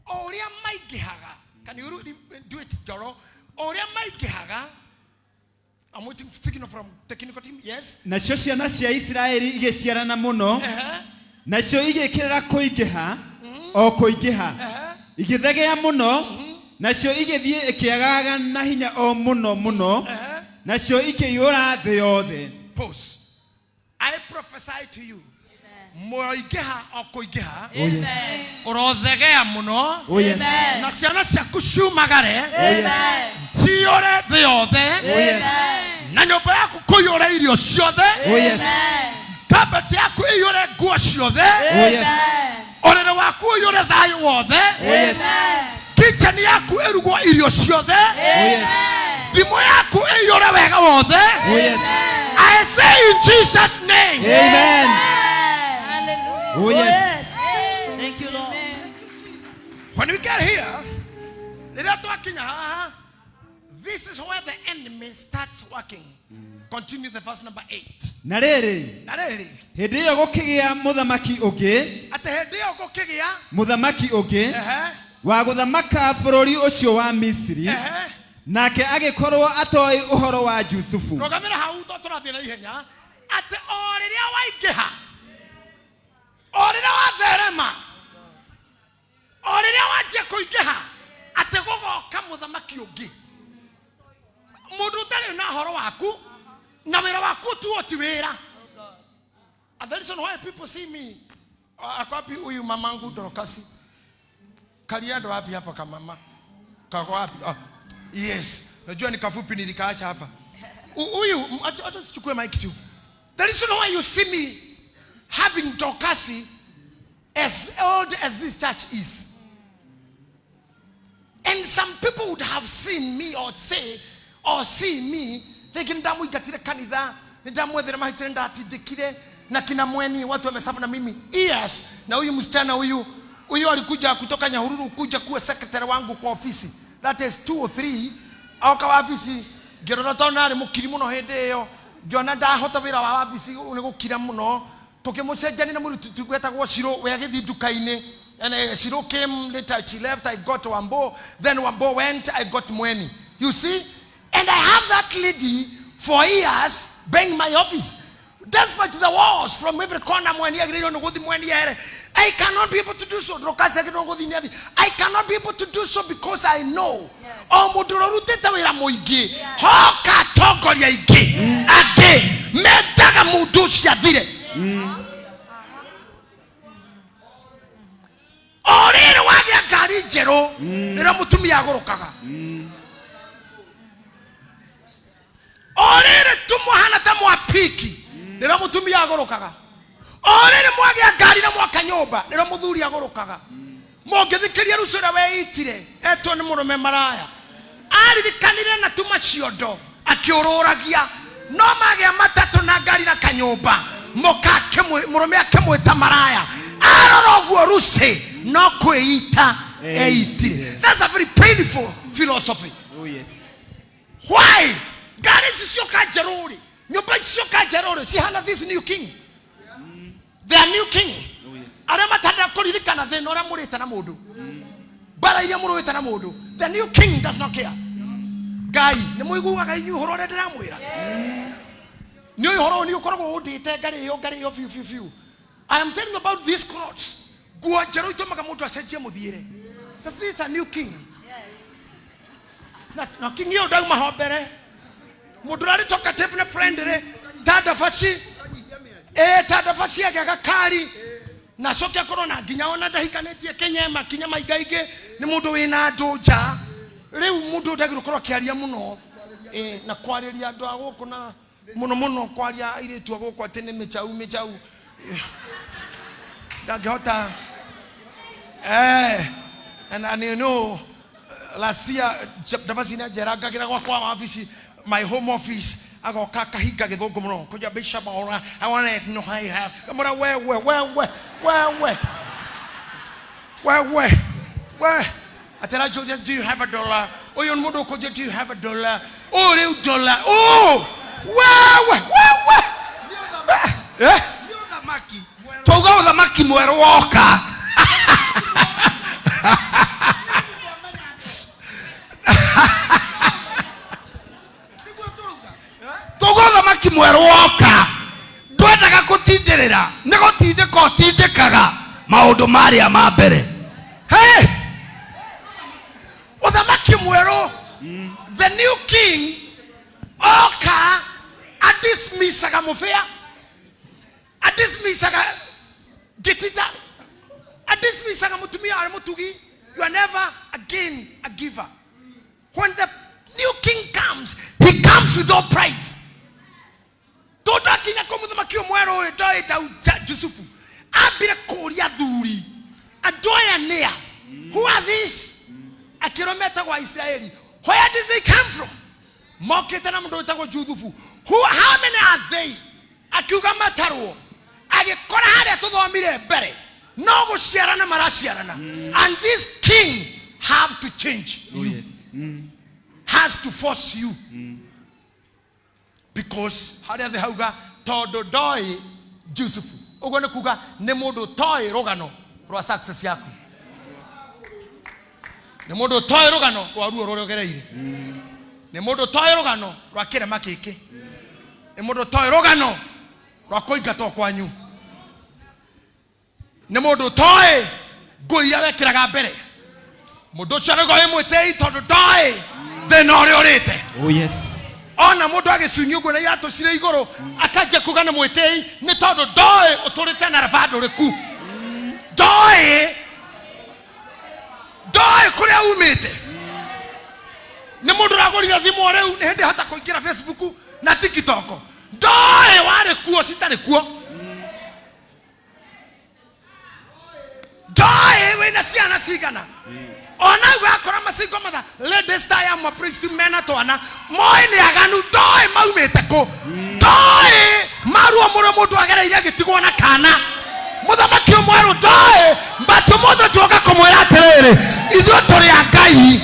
O ũrĩa maingĩhaga, can you do it, Joro? O ũrĩa maingĩhaga, I'm waiting for signal from technical team. Yes. Nacio ciana cia Isiraeli igĩciarana mũno, nacio igĩkĩrĩra kũingĩha, o kũingĩha. Igĩthegea mũno, nacio igĩthiĩ ikĩagaga na hinya o mũno mũno, nacio ikĩiyũra thĩ yothe. Pause. I prophesy to you. Mũingĩha o kũingĩha, ũrothegea mũno, na ciana ciaku ciumagare, ciyũre thĩ yothe, na nyũmba yaku kũiyũre irio ciothe, kabati yaku ĩiyũre nguo ciothe, ũrĩrĩ waku ũiyũre thayũ wothe, kitchen yaku ĩrugwo irio ciothe, thimũ yaku ĩiyũre wega wothe. I say in Jesus' name. Amen. Hallelujah. Oh, yes. Thank you, Lord. When we get here, this is where the enemy starts working. Continue the verse number 8. Na rĩrĩ, Na rĩrĩ, hĩndĩ ĩyo gũkĩgĩa mũthamaki ũngĩ, atĩ hĩndĩ ĩyo gũkĩgĩa, mũthamaki ũngĩ wa gũthamaka bũrũri ũcio wa Misiri, nake agĩkorwo atoĩ ũhoro wa Jusufu. Rũgamĩra hau to tũrathiĩ na ihenya, atĩ o rĩrĩa waingĩha, o rĩrĩa watherema, o rĩrĩa wanjia kũingĩha, atĩ gũgoka mũthamaki ũngĩ, mũndũ ũtarĩ na ũhoro waku na wĩra waku tu ti wĩra. And the reason why people see me, ako wapi huyu mamangu Dorokasi? Kaliando wapi hapa kama mama? Kako wapi? Yes. Najua ni kafupi nilikaacha hapa. Huyu, acha sichukue mic tu. The reason why you see me having Dorokasi as old as this church is, and some people would have seen me or say or see me thinking ndamwingatire kanitha, ndamwethera mahitire ndatindikire na kina mweni watu wamesafu na mimi. Yes, na huyu msichana huyu alikuja kutoka Nyahururu kuja kuwa secretary wangu kwa ofisi. That is 2 or 3. Oka wabici ngĩrora tondũ narĩ mũkiri mũno hĩndĩ ĩyo, ngĩona ndahota wĩra wa wabici nĩ gũkira mũno. Tũkĩmũcenjania na mũruti wetagwo Shiro, we agĩthiĩ nduka-inĩ. And Shiro came later, she left, I got Wambo. Then Wambo went, I got Mweni. You see? And I have that lady for years being my office. Despite the walls from every corner, Mweni agĩrĩirwo nĩ gũthiĩ, Mweni ere. I cannot be able to do so. Dorcas agĩrĩirwo gũthiĩ nĩ athiĩ. I cannot be able to do so because I know. O mũndũ ũrĩa ũrutĩte wĩra mũingĩ, hoka atongoria aingĩ angĩ mendaga mũndũ ũcio athire. O rĩrĩ wagĩa ngari njerũ, nĩrĩo mũtumia agũrũkaga. O rĩrĩ tu mũhana ta mwapiki, nĩrĩo mũtumia agũrũkaga. O rĩrĩ mwagĩa ngari na mwaka nyũmba, nĩrĩo mũthuri agũrũkaga. Mũngĩthikĩria rũciũ ũrĩa weitire etwo nĩ mũrũme maraya, aririkanire na tuma ciondo akĩũrũragia, no magĩa matatũ na ngari na kanyũmba, mũka mũrũme akĩmwĩta maraya. Arora ũguo rucĩ no kwĩita eitire. That's a very painful philosophy. Oh yes. Why ngari ici cioka njerũ rĩ, nyũmba ici cioka njerũ rĩ, cihana this new king, the new king. Oh yes. Arĩa matenda kũririkana thĩna ũrĩa mũrĩte na mũndũ, mbara iria mũrũĩte na mũndũ, the new king does not care. Ngai nĩ mũiguaga inyuĩ ũhoro ũrĩa ndĩramwĩra? Nĩ ũyũ ũhoro ũyũ nĩ ũkoragwo ũndĩte ngarĩo ngarĩo biũ biũ biũ. I am telling you about these clothes. Nguo njerũ itũmaga mũndũ acenjie mũthiĩre. This is a new king. Na king ĩyo ndauma ho mbere. Mũndũ ũrarĩ talkative na friendly ta ndabaci, ta ndabaci agĩa gakari na acoke akorwo na nginya ona ndahikanĩtie kĩnyema kinya maingaingĩ, nĩ mũndũ wĩna andũ nja. Rĩu mũndũ ndagĩrĩirwo gũkorwo akĩaria mũno, na kwarĩria andũ a gũkũ, na mũno mũno kwaria airĩtu a gũkũ atĩ nĩ mĩchau mĩchau, ndangĩhota. And you know, last year Ndavaci nĩ anjerangagĩra gwakwa wabici, my home office, agoka akahinga gĩthũngũ mũno kũnja, "Bishop, I want to know how you have." Ngamwĩra, "Wewe, wewe, wewe, wewe, we." Atĩra njũria, "Do you have a dollar?" Ũyũ nĩ mũndũ ũkũnjia, "Do you have a dollar?" Ũyũ rĩu dollar, oh, wewe, wewe. Twauga ũthamaki mwerũ woka. Twauga ũthamaki mwerũ woka, ndwendaga gũtindĩrĩra, nĩ gũtindĩka ũtindĩkaga maũndũ marĩa ma mbere. Hey! Ũthamaki mwerũ, the new king oka adismissaga mũbĩa, adismissaga ngĩtita, adismissaga mũtumia arĩ mũtugi. You are never again a giver. When the new king comes, he comes with all pride. Tondũ akinya kũ mũthamaki ũyũ mwerũ rĩ, ndoĩ Jusufu ambire kũũria thuri, andũ aya nĩa? Who are these? Akĩrwo metagwo Aisiraeli. Where did they come from? Mokĩte na mũndũ wĩtagwo Juthubu. Who, how many are they? Akiuga matarwo, agĩkora harĩa tũthomire mbere no gũciarana maraciarana. And this king have to change Oh you. yes. Has to force you because harĩa thĩ hauga tondũ ndoĩ Jusufu, ũguo nĩ kuga nĩ mũndũ ũtoĩ rũgano rwa success yaku, nĩ mũndũ ũtoĩ rũgano rwa ruo rũrĩa ũgereire, nĩ mũndũ ũtoĩ rũgano rwa kĩrema gĩkĩ, nĩ mũndũ ũtoĩ rũgano rwa kũingatwo kwanyu, nĩ mũndũ ũtoĩ nguo iria wekĩraga mbere. Mũndũ ũcio nĩguo wĩ mwĩtĩi tondũ ndoĩ thĩna ũrĩa ũrĩte. Oh yes. Ona mũndũ agĩcunyia ũguo na iratũ cirĩ igũrũ akanjia kuga nĩ mwĩtĩi, nĩ tondũ ndoĩ ũtũrĩte na raba ndũrĩku, ndoĩ kũrĩa umĩte. Nĩ mũndũ ũragũrire thimũ rĩu, nĩ hĩndĩ hota kũingĩra Facebook na TikTok, ndoĩ warĩ kuo citarĩ kuo, ndoĩ wĩna ciana cigana. Ona ũgakora macingo matha ladies ta ya mapriest mena twana moĩ nĩ aganu, ndoĩ maumĩte kũ, ndoĩ maruo mũrĩ mũndũ agereire agĩtigwo na kana. Mũthamaki ũmwerũ ndoĩ, but ũmũthĩ tuoka kũmwĩra atĩrĩrĩ, ithuĩ tũrĩ a Ngai.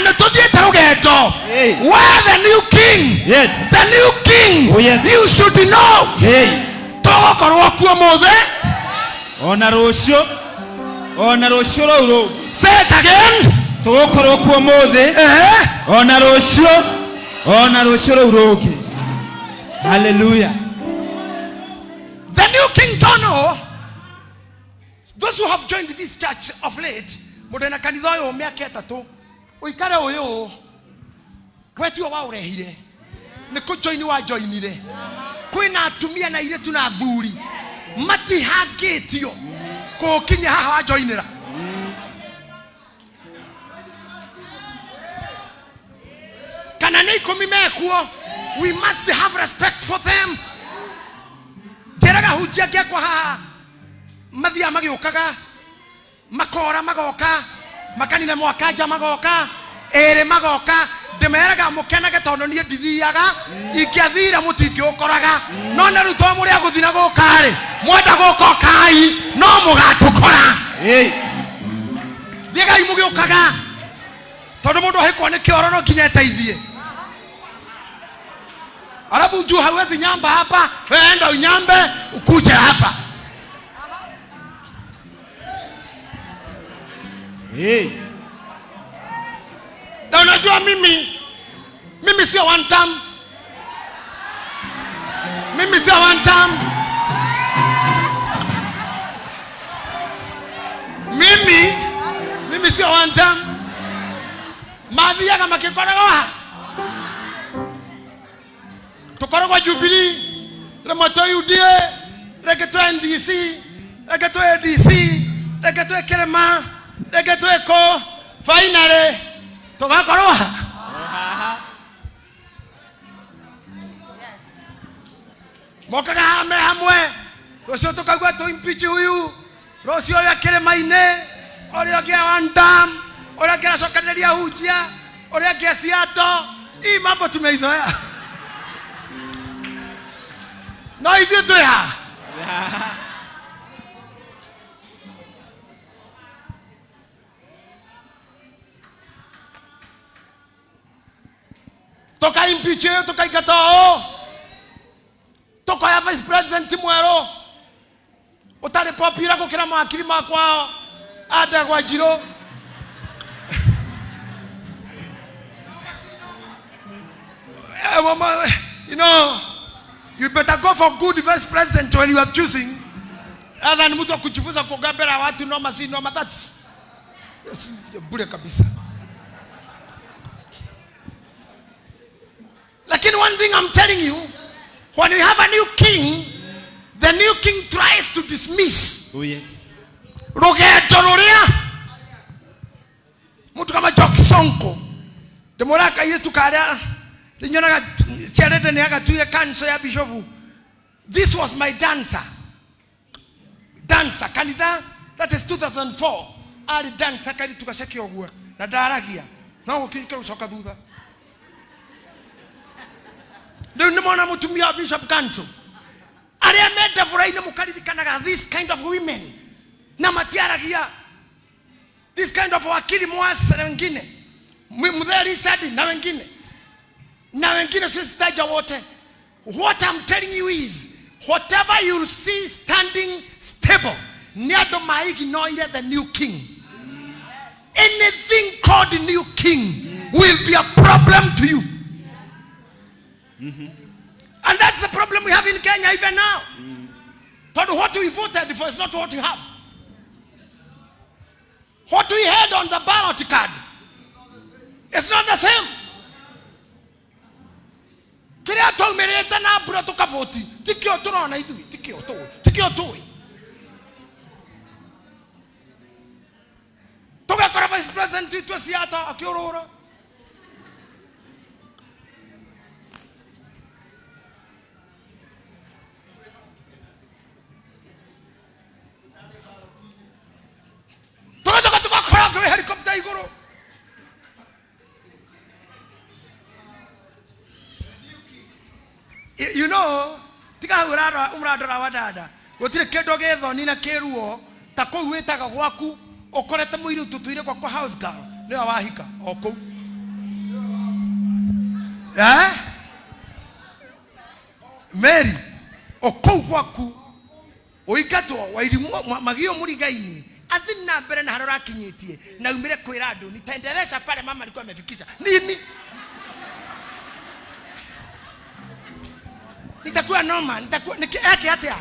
Nĩ tũthiĩte rũgendo. Hey. Where the new king, Yes. the new king, Oh, yes. you should know. Hey. Tũgũkorwo kuo mũthĩ. Ona rũciũ, ona rũciũ rũu rũngĩ. Say it again. Tũgũkorwo kuo mũthĩ, Eh? ona rũciũ, ona rũciũ rũu rũngĩ. Hallelujah. The new king don't know. Those who have joined this church of late, mũndũ na kanitha ũyũ mĩaka ĩtatũ, ũikare ũyũ, we tiwe waũrehire, nĩ kũjoini wajoinire. Kwĩna atumia na airĩtu na athuri matihangĩtio kũũkinyia haha wajoinĩra. Kana nĩ ikũmi mekuo, we must have respect for them. Njĩraga hunjia ngĩakwa haha mathiaga magĩũkaga makora magoka makanina mwaka nja magoka ĩrĩ magoka, ndĩmeraga mũkenage tondũ niĩ ndithiaga, ingĩathire mũtingĩũkoraga, no na rĩu to mũrĩ a gũthiĩ na gũka-rĩ, mwenda gũka ũkai no mũgatũkora. Hey. Thiagai mũgĩũkaga tondũ mũndũ ahĩkwo nĩ kĩoro no nginya eteithie. Alafu juu hawezi nyamba hapa, wewe enda unyambe ukuje hapa. Hey. Na unajua mimi sio one term. Mimi sio one term. Mimi sio one term. Mathiaga makikoragwo ha? Tukoragwo Jubilee, rĩmwe twĩ UDA, rĩngĩ twĩ NDC, rĩngĩ twĩ ADC, rĩngĩ twĩ Kĩrĩma, rĩngĩ twĩ kũ. Finally tugakorwo ha? Mokaga haha me hamwe, rũciũ tũkaigua tũ impeach huyu, rũciũ ũyũ kĩrĩma-inĩ, ũrĩa ũngĩ one term, ũrĩa ũngĩ aracokanĩrĩria hunjia, ũrĩa ũngĩ Seattle. Hii mambo tumeizoea. No ithuĩ twĩ ha? Toka impeach ũyũ, tũkaingata ũũ, tũkoya vice president mwerũ ũtarĩ popular gũkĩra mawakiri makwao andagwa njirũ. Mama, you know, you better go for good vice president when you are choosing, rather than mtu akujifunza kuongea mbele ya watu noma si noma. That's yes, bure kabisa. Lakini one thing I'm telling you, when you have a new king, the new king tries to dismiss Oh, yes. rũgendo rũrĩa mtu kama Jock Sonko ndĩmwĩraga kairĩtu karĩa rĩnyonaga ciarĩte nĩ agatuire kanco ya bishofu. This was my dancer, dancer kanitha, that is 2004, arĩ dancer kairĩtu gaceke ũguo na ndaragia no gũkinyĩka gũcoka thutha. Rĩu nĩmona mũtumia wa bishop council arĩa menda bũrũri-inĩ, mũkaririkanaga this kind of women na matiaragia, this kind of wakili Mwasa na wengine, Mzee Richard na wengine na wengine, siwezi taja wote. What I'm telling you is whatever you'll see standing stable nĩ andũ maignoire the new king. Anything called new king will be a problem to you, and that's the problem we have in Kenya even now. But what we voted for is not what we have. What we had on the ballot card is not the same. Kĩrĩa twaumĩrĩte na mbura tũkavoti tikĩo tũrona ithuĩ, tikĩo tũĩ, tikĩo tũĩ. Tũgakora vice president witũ Siata akĩũrũra. Tũgacoka tũgakora kwĩ helicopter igũrũ. You know, tiga hau ũrandora wa dada, gũtirĩ kĩndũ gĩthoni na kĩruo ta kũu wĩtaga gwaku ũkorete mũirĩtu tũire gwakwa house girl nĩwe wahika o kũu. Eh? Mary okũu gwaku ũingatwo wairimwo magio mũrigaini athi na mbere na harĩa ũrakinyĩtie na umire kwĩra andũ nitaendelesha pale mama alikuwa amefikisha nini nitakuwa noma nitakuwa eke atia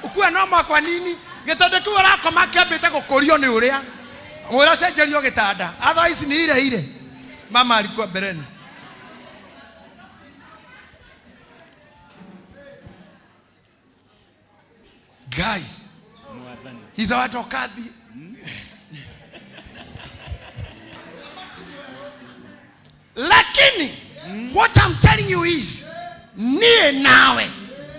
ukuwa noma kwa nini gĩtanda kĩu ũrakoma kĩambĩte gũkũrio nĩ ũrĩa mwĩra cenjerio gĩtanda otherwise ni ile ile mama alikuwa mbeleni. Ngai ithe wa ndokathi lakini what I'm telling you is niĩ nawe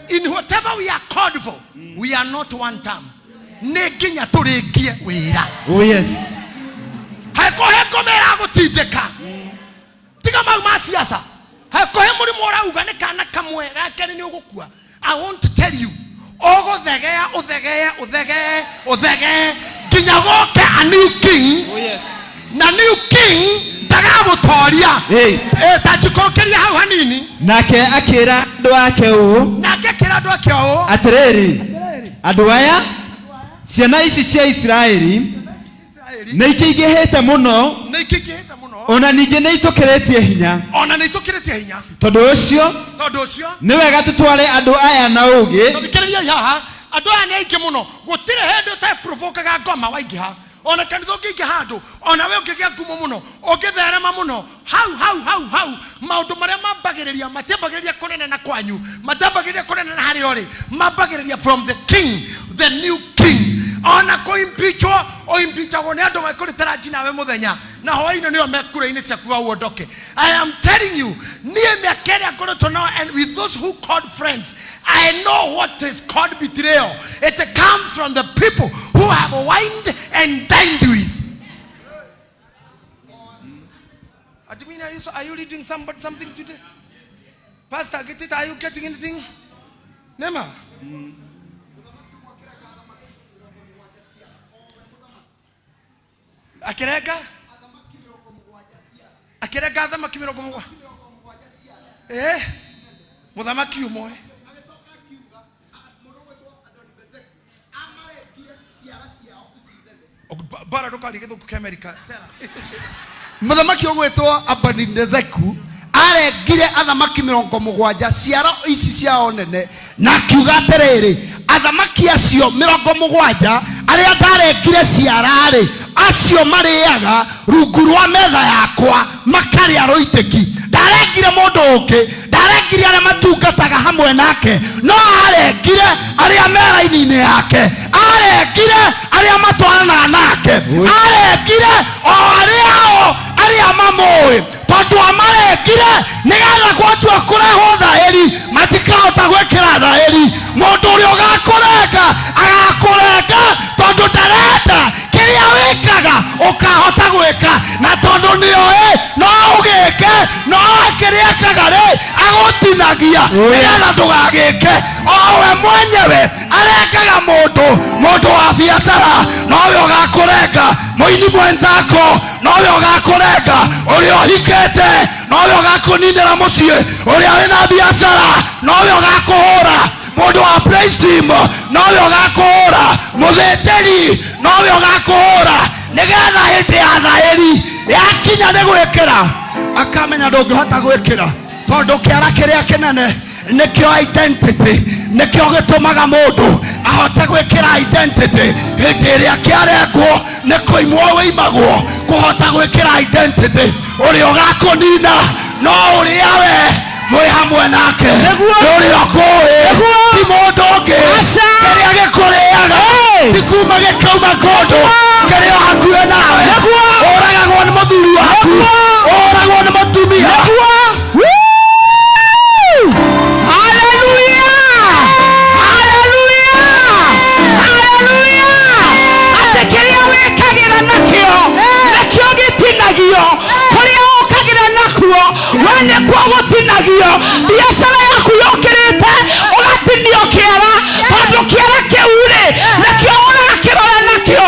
in whatever we are called for we are not one term nĩ nginya tũrĩkie wĩra. Oh yes. Hekũhe ngoma ĩragũtindĩka tiga mau ma siasa hekũhe mũrimũ ũrauga nĩ kana kamwe gakerĩ nĩ ũgũkua. I want to tell you ũgũthegea ũthegee ũthegee ũthegee nginya goke a new king. Oh yes. Na new king ndagagũtoria. Hey. Eh, ta njikũrũkĩria hau hanini. Nake akĩra andũ ake ũũ nake akĩra andũ ake ũũ atĩrĩrĩ andũ aya ciana ici cia Isiraeli nĩ ikĩingĩhĩte mũno nĩ ikĩingĩhĩte mũno ona ningĩ nĩ itũkĩrĩtie hinya ona nĩ itũkĩrĩtie hinya tondũ ũcio tondũ ũcio nĩ wega tũtware andũ aya na ũũgĩ thikĩrĩriai haha andũ aya nĩ aingĩ mũno gũtirĩ hĩndĩ ũteprovokaga ngoma waingĩha ona kanitha ũngĩingĩ handũ ona we ũngĩgĩa ngumo mũno ũngĩtherema mũno hau hau hau hau maũndũ marĩa mambagĩrĩria matiambagĩrĩria kũnene na kwanyu matiambagĩrĩria kũnene na harĩa ũrĩ mambagĩrĩria from the king the new king ona kũimpichwo ũimpichagwo nĩ andũ mekũrĩtara nawe mũthenya na hwaĩ-inĩ nĩo mekura-inĩ ciaku wa uondoke. I am telling you niĩ mĩaka ĩrĩa ngoretwo nao and with those who called friends I know what is called betrayal. It comes from the people who have wined and dined with. Admin, are you reading somebody, something today? Pastor, get it? Are you getting anything? Nema? Akĩrenga? Akĩrenga athamaki mĩrongo mũgwanja. Eh? Mũthamaki ũmwe. Bara ndũkarie gĩthũngũ kĩa America. Tell us. Mũthamaki ũgwĩtwo Abedinezeku arengire athamaki mĩrongo mũgwanja ciara ici ciao nene na akiuga atĩrĩrĩ athamaki acio mĩrongo mũgwanja arĩa ndarengire ciara-rĩ acio marĩaga rungu rwa metha yakwa makarĩa rũitĩki ndarengire mũndũ ũngĩ ndarengire arĩa matungataga hamwe nake no arengire arĩa me raini-inĩ yake arengire arĩa matwaranaga nake arengire o arĩa o arĩa mamũĩ tondũ amarengire nĩgetha gwatua kũrehwo thaĩri matikahota gwĩkĩra thaĩri mũndũ ũrĩa ũgakũrenga agakũrenga tondũ ndarenda kĩrĩa wĩkaga ũkahota gwĩka na tondũ nĩoĩ no ũgĩke no kĩrĩa ekaga rĩ agũtinagia nĩgetha ndũgagĩke o we mwenyewe arengaga mũndũ mũndũ wa biacara nowe ũgakũrenga mũini mwenzako nowe ũgakũrenga ũrĩa ũhikĩte nowe ũgakũninĩra mũciĩ ũrĩa wĩna biacara nowe ũgakũhũra mũndũ wa praise team nowe ũgakũhũra mũthĩnjĩri nowe ũgakũhũra nĩgetha hĩndĩ ya thaĩri yakinya nĩ gwĩkĩra akamenya ndũngĩhota gwĩkĩra tondũ kĩara kĩrĩa kĩnene nĩkĩo identity nĩkĩo gĩtũmaga mũndũ ahote gwĩkĩra identity hĩndĩ ĩrĩa kĩarengwo nĩ kũimwo wĩimagwo kũhota gwĩkĩra identity ũrĩa ũgakũnina no ũrĩa we mwĩ hamwe nake ũrĩa ũkũĩ ti mũndũ ũngĩ kĩrĩa gĩkũrĩaga ti kuma gĩkauma kũndũ kĩrĩa hakuhĩ nawe ũragagwo nĩ mũthuri waku ũragwo nĩ mũtumia. Hallelujah! Hallelujah! Hallelujah! Atĩ kĩrĩa wĩkagĩra nakĩo nĩkĩo gĩtinagio kũrĩa ũkagĩra nakuo we nĩkuo gũtinagio biacara yaku yũkĩrĩte ũgatinio kĩara tondũ kĩara kĩu rĩ nĩkĩo ũrakĩrora nakĩo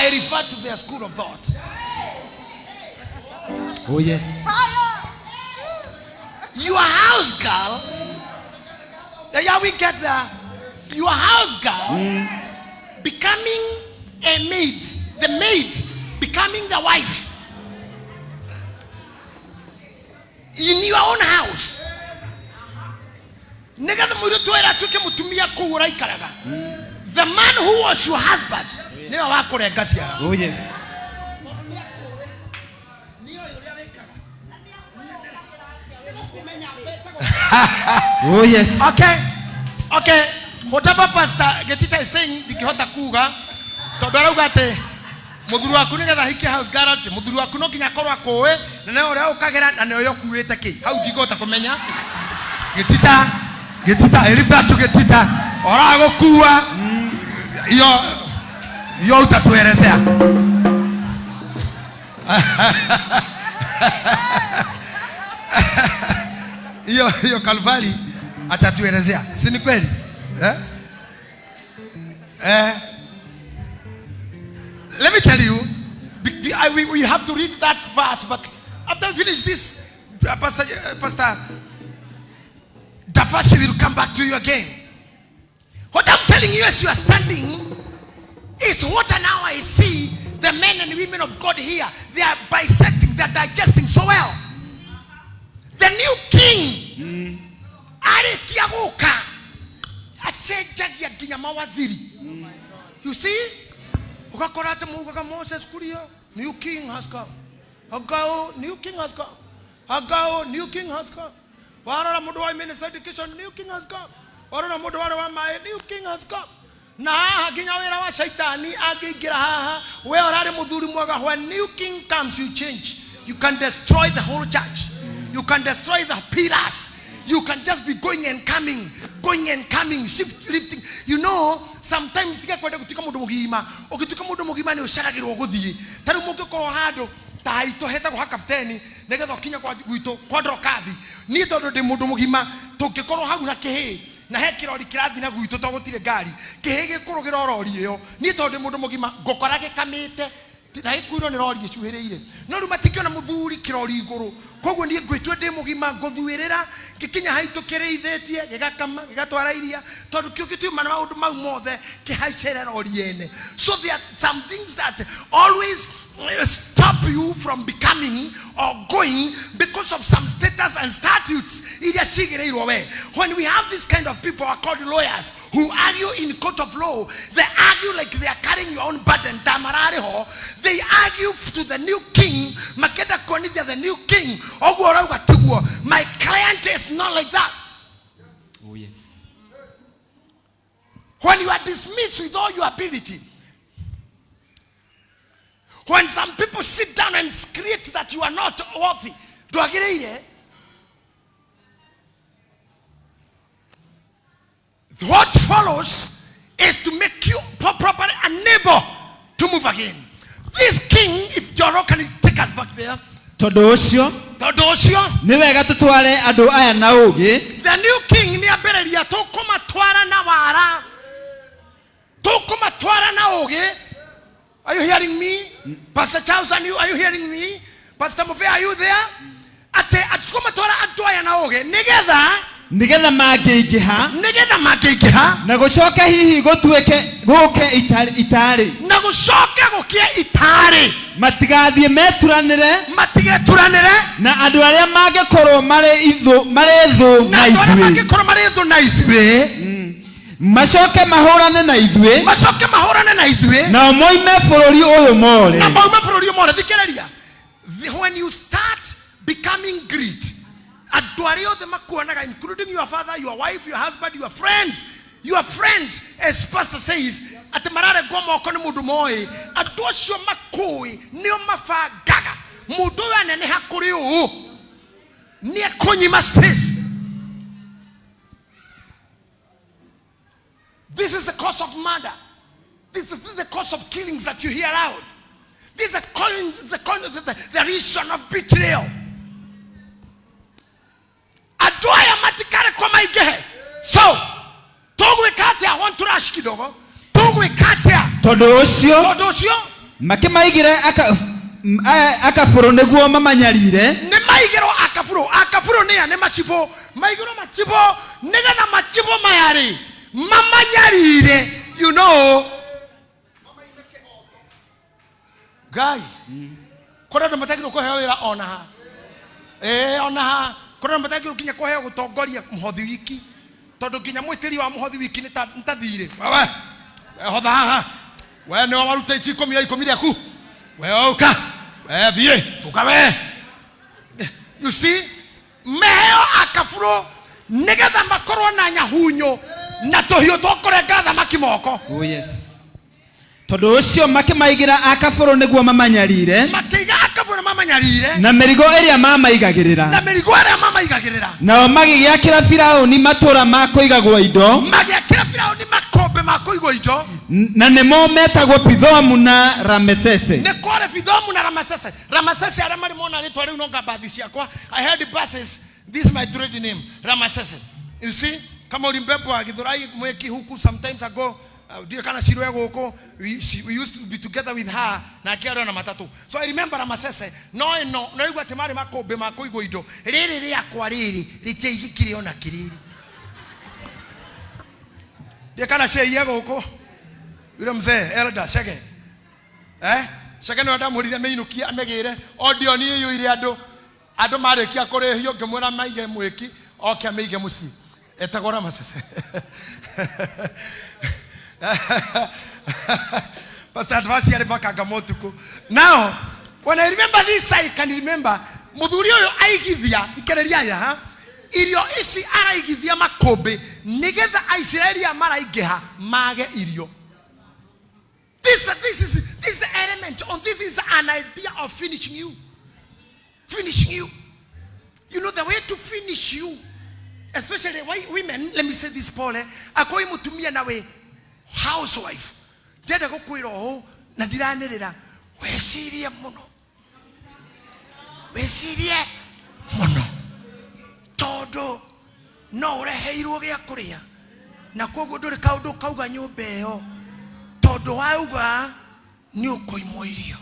I refer to their school of thought. Oh yes. Your house girl, yeah, we get there. Your house girl becoming a maid, the maid becoming the wife in your own house. Nĩgetha mũirĩtu wĩra atuĩke mũtumia kũu ũraikaraga. The man who was your husband nĩwe wakũrenga ciara. Oh yes. Oh yes. Okay. Okay. Whatever Pastor Getita is saying ndingĩhota kuga tondũ arauga atĩ mũthuri waku nĩgetha ahikie house girl atĩ mũthuri waku no nginya akorwo akũĩ na nĩwe ũrĩa ũkagĩra na nĩwe ũkuĩte kĩ hau ndingĩhota kũmenya. Getita, Getita, Elifa tu Getita oragũkua iyo iyo utatuelezea. Hiyo hiyo Kalvari atatuelezea, si ni kweli eh? Eh. Let me tell you, we have to read that verse, but after we finish this, Pastor Dafashi will come back to you again. What I'm telling you as you are standing is what now I see the men and women of God here. They are bisecting, they are digesting so well. The new king arĩkia gũka acenjagia nginya mawaziri. You see, ũgakora atĩ maugaga Moses Kuria, new king has come. Agao, new king has come. Agao, new king has come. Warora mũndũ wa minister education, new king has come. Warora mũndũ warĩ wa maĩ, new king has come. Na haha nginya wĩra wa shaitani angĩingĩra haha, we ũrarĩ mũthuri mwega. When new king comes, you change. You can destroy the whole church. You can destroy the pillars. You can just be going and coming, going and coming, shift, lifting. You know, sometimes tiga kwenda gutuika mundu mugima. Ugituika mundu mugima ni ucaragirwo guthii. Ta riu mungikorwo handu ta haitũ hetagwo ha kapteni nigetha ũkinye kwa gwitũ kwa ndrokathi. Niĩ tondũ ndĩ mũndũ mũgima tũngĩkorwo hau na kĩhĩ na he kĩrori kĩrathiĩ na gwitũ tondũ gũtirĩ ngari, kĩhĩ gĩkũrũgĩra rori ĩyo. Niĩ tondũ ndĩ mũndũ mũgima ngũkora gĩkamĩte na gĩkuirwo nĩ rori ĩcuhĩrĩire. No rĩu matingĩona mũthuri kĩrori igũrũ. Koguo niĩ ngwĩtua ndĩ mũgima ngũthuĩrĩra ngĩkinya haitũ kĩrĩithĩtie gĩgakama gĩgatwara iria tondũ kĩo gĩtiuma na maũndũ mau mothe kĩhaicĩre rori ene. So there are some things that always stop you from becoming or going because of some status and statutes iria cigĩrĩirwo we. When we have this kind of people are called lawyers who argue in court of law, they argue like they are carrying your own burden. Ta mararĩ ho. They argue to the new king, makenda kuonithia the new king ũguo ũrauga tiguo. My client is not like that. Oh yes. When you are dismissed with all your ability, when some people sit down and create that you are not worthy, ndwagĩrĩire. What follows is to make you properly unable to move again. This king, if Joro can take us back there, Tondũ ũcio tondũ ũcio nĩ wega tũtware andũ aya na ũũgĩ the new king nĩ ambĩrĩria tũkũmatwara na wara, tũkũmatwara na ũũgĩ. Are you hearing me? Pastor Charles, are you hearing me? Pastor Mufe, are you there? Atĩ tũkũmatwara andũ aya na ũũgĩ nĩgetha nĩgetha mangĩingĩha nĩgetha mangĩingĩha na gũcoke hihi gũtuĩke gũke itarĩ na gũcoke gũkĩe itarĩ matigathiĩ meturanĩre matigeturanĩre na andũ arĩa mangĩkorwo marĩ ithũ marĩ thũ na na andũ arĩa ithuĩ mangĩkorwo marĩ thũ na ithuĩ macoke mahũrane na ithuĩ macoke mahũrane na ithuĩ nao moime bũrũri ũyũ more. Na maume bũrũri ũyũ more. Thikĩrĩria, when you start becoming great, andũ arĩa othe makuonaga, including your father, your wife, your husband, your friends, your friends, as pastor says, atĩ mararegwo moko nĩ mũndũ moĩ, andũ acio makũĩ nĩo mabangaga mũndũ ũyũ aneneha kũrĩ ũũ nĩ ekũnyima space. This is the cause of murder. This is the cause of killings that you hear out. This is the reason of betrayal. Andũ aya matikarekwo maingĩhe. So, tũgwĩka atĩa? I want to rush kidogo. Tũgwĩka atĩa? Tondũ ũcio Tondũ ũcio Makĩmaigĩre aka- m- a- akabũrũ nĩguo mamanyarire. Nĩ maigĩrwo akabũrũ. Akabũrũ nĩ a? Nĩ macibũ. Maigĩrwo macibũ nĩgetha macibũ maya rĩ mamanyarire. You know, Ngai kũrĩ andũ matagĩrĩirwo kũheo wĩra ona ha. Ĩĩ, ona ha kũrĩ andũ matagĩrĩirwo nginya kũheo gũtongoria mũhothi wiki, tondũ nginya mwĩtĩri wa mũhothi wiki nĩ ta nĩ ta thirĩ. Wewe we hotha haha, we nĩwe waruta ici ikũmi ya ikũmi rĩaku, we ũka, we thiĩ ũka we. You see, meheo akaburo nĩgetha makorwo na nyahunyo na tũhiũ twa kũrenga thamaki moko. Oh, yes. Tondũ ũcio makĩmaigĩra akabũrũ nĩguo mamanyarire. Makĩiga akabũrũ mamanyarire. Na mĩrigo ĩrĩa mamaigagĩrĩra. Na mĩrigo ĩrĩa mamaigagĩrĩra. Nao magĩgĩakĩra Firaũni matũũra ma kũigagwo indo. Magĩakĩra Firaũni makũmbĩ ma kũigwo indo. Na nĩmo metagwo Pithomu na Ramesese. Nĩ kwarĩ Pithomu na Ramesese. Ramesese arĩa marĩ mona rĩtwa rĩu no ngambathi ciakwa. I had buses. This is my trade name, Ramesese. You see, kama ulimbebwa Githurai mweki huku sometimes ago, ndiũĩ kana Shiro e gũkũ, we used to be together with her, nake arĩ ona matatũ. So I remember Ramasese, no ĩno, no igua atĩ marĩ makũmbĩ ma kũigwo indo. Rĩrĩ rĩakwa rĩrĩ, rĩtiaigĩkire ona kĩrĩrĩ. Ndiũĩ kana Shei e gũkũ, yule mzee, elder, Shege. Eh? Shege nĩwe ndamwĩrire amĩinũkie amĩgĩre, Odeon ĩiyũire andũ. Andũ marĩkia kũrĩhio ngĩmwĩra maige mwĩki oke amĩige mũciĩ. Etagwo Ramasese. Pastor Advance arĩ makanga ma ũtukũ. Now, when I remember this, I can remember mũthuri ũyũ aigithia, ikĩrĩria aya ha, irio ici araigithia makũmbĩ nĩgetha Aisiraeli aya maraingĩha mage irio. This is the element on this is an idea of finishing you. Finishing you. You know the way to finish you, especially why women, let me say this, Paul, akoi mutumia nawe housewife. Ndenda gukwira ũũ na ndiranĩrĩra, wecirie mũno. Wecirie mũno. Tondũ no ũreheirwo gĩa kũrĩa na koguo ndũrĩ kaũndũ kauga nyũmba ĩyo, tondũ wauga nĩ ũkũimwo irio.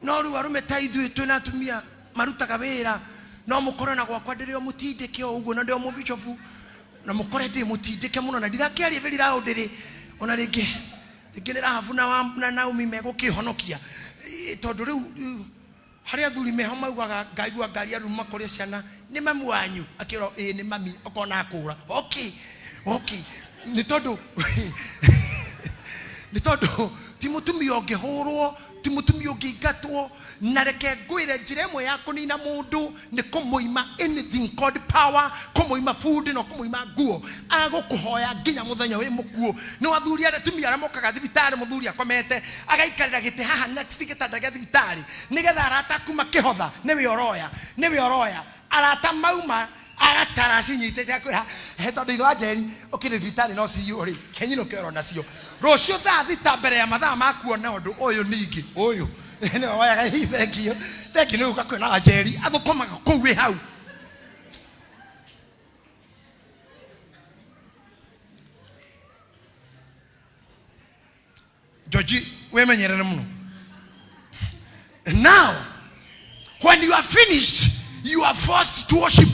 No rĩu arũme ta ithuĩ twĩna atumia marutaga wĩra, no mũkore na gwakwa ndĩrĩ o mũtindĩke o ũguo na ndĩ o mũbicobu, na mũkore ndĩ mũtindĩke mũno na ndirakĩaria very loud rĩ, ona rĩngĩ rĩngĩ nĩ Rahabu na Naomi megũkĩhonokia. Tondũ rĩu harĩ athuri meho maugaga ngaigua ngari aruma kũrĩ ciana nĩ mamu wanyu, akĩrwo ĩĩ nĩ mami, okona akũra. Okay, okay. Nĩ tondũ nĩ tondũ ti mũtumia ũngĩhũrwo, ti mũtumia ũngĩingatwo. Na reke ngwĩre njĩra ĩmwe ya kũnina mũndũ nĩ kũmũima anything called power, kũmũima food na kũmũima nguo. Agũkũhoya nginya mũthenya wĩ mũkuũ. Nĩ athuri arĩa atumia arĩa mokaga thibitarĩ, mũthuri akomete agaikarĩra gĩtĩ haha next gĩtanda gĩa thibitarĩ nĩgetha arata aku makĩhotha, nĩwe ũroya, nĩwe ũroya. Arata mauma agatara cinyitĩte akwĩra, he tondũ ithe wa Njeri ũkĩrĩ thibitarĩ no ciyũ rĩ, kenyinũke oro nacio. Rũciũ thaa thita mbere ya mathaa ma kuona ũndũ ũyũ ningĩ ũyũ nĩwe woyaga hihi thengio, thengio nĩ gũka kwĩna Wanjeri athũkũmaga kũu wĩ hau. Georgie, wĩmenyerere mũno. Now, when you are finished, you are forced to worship.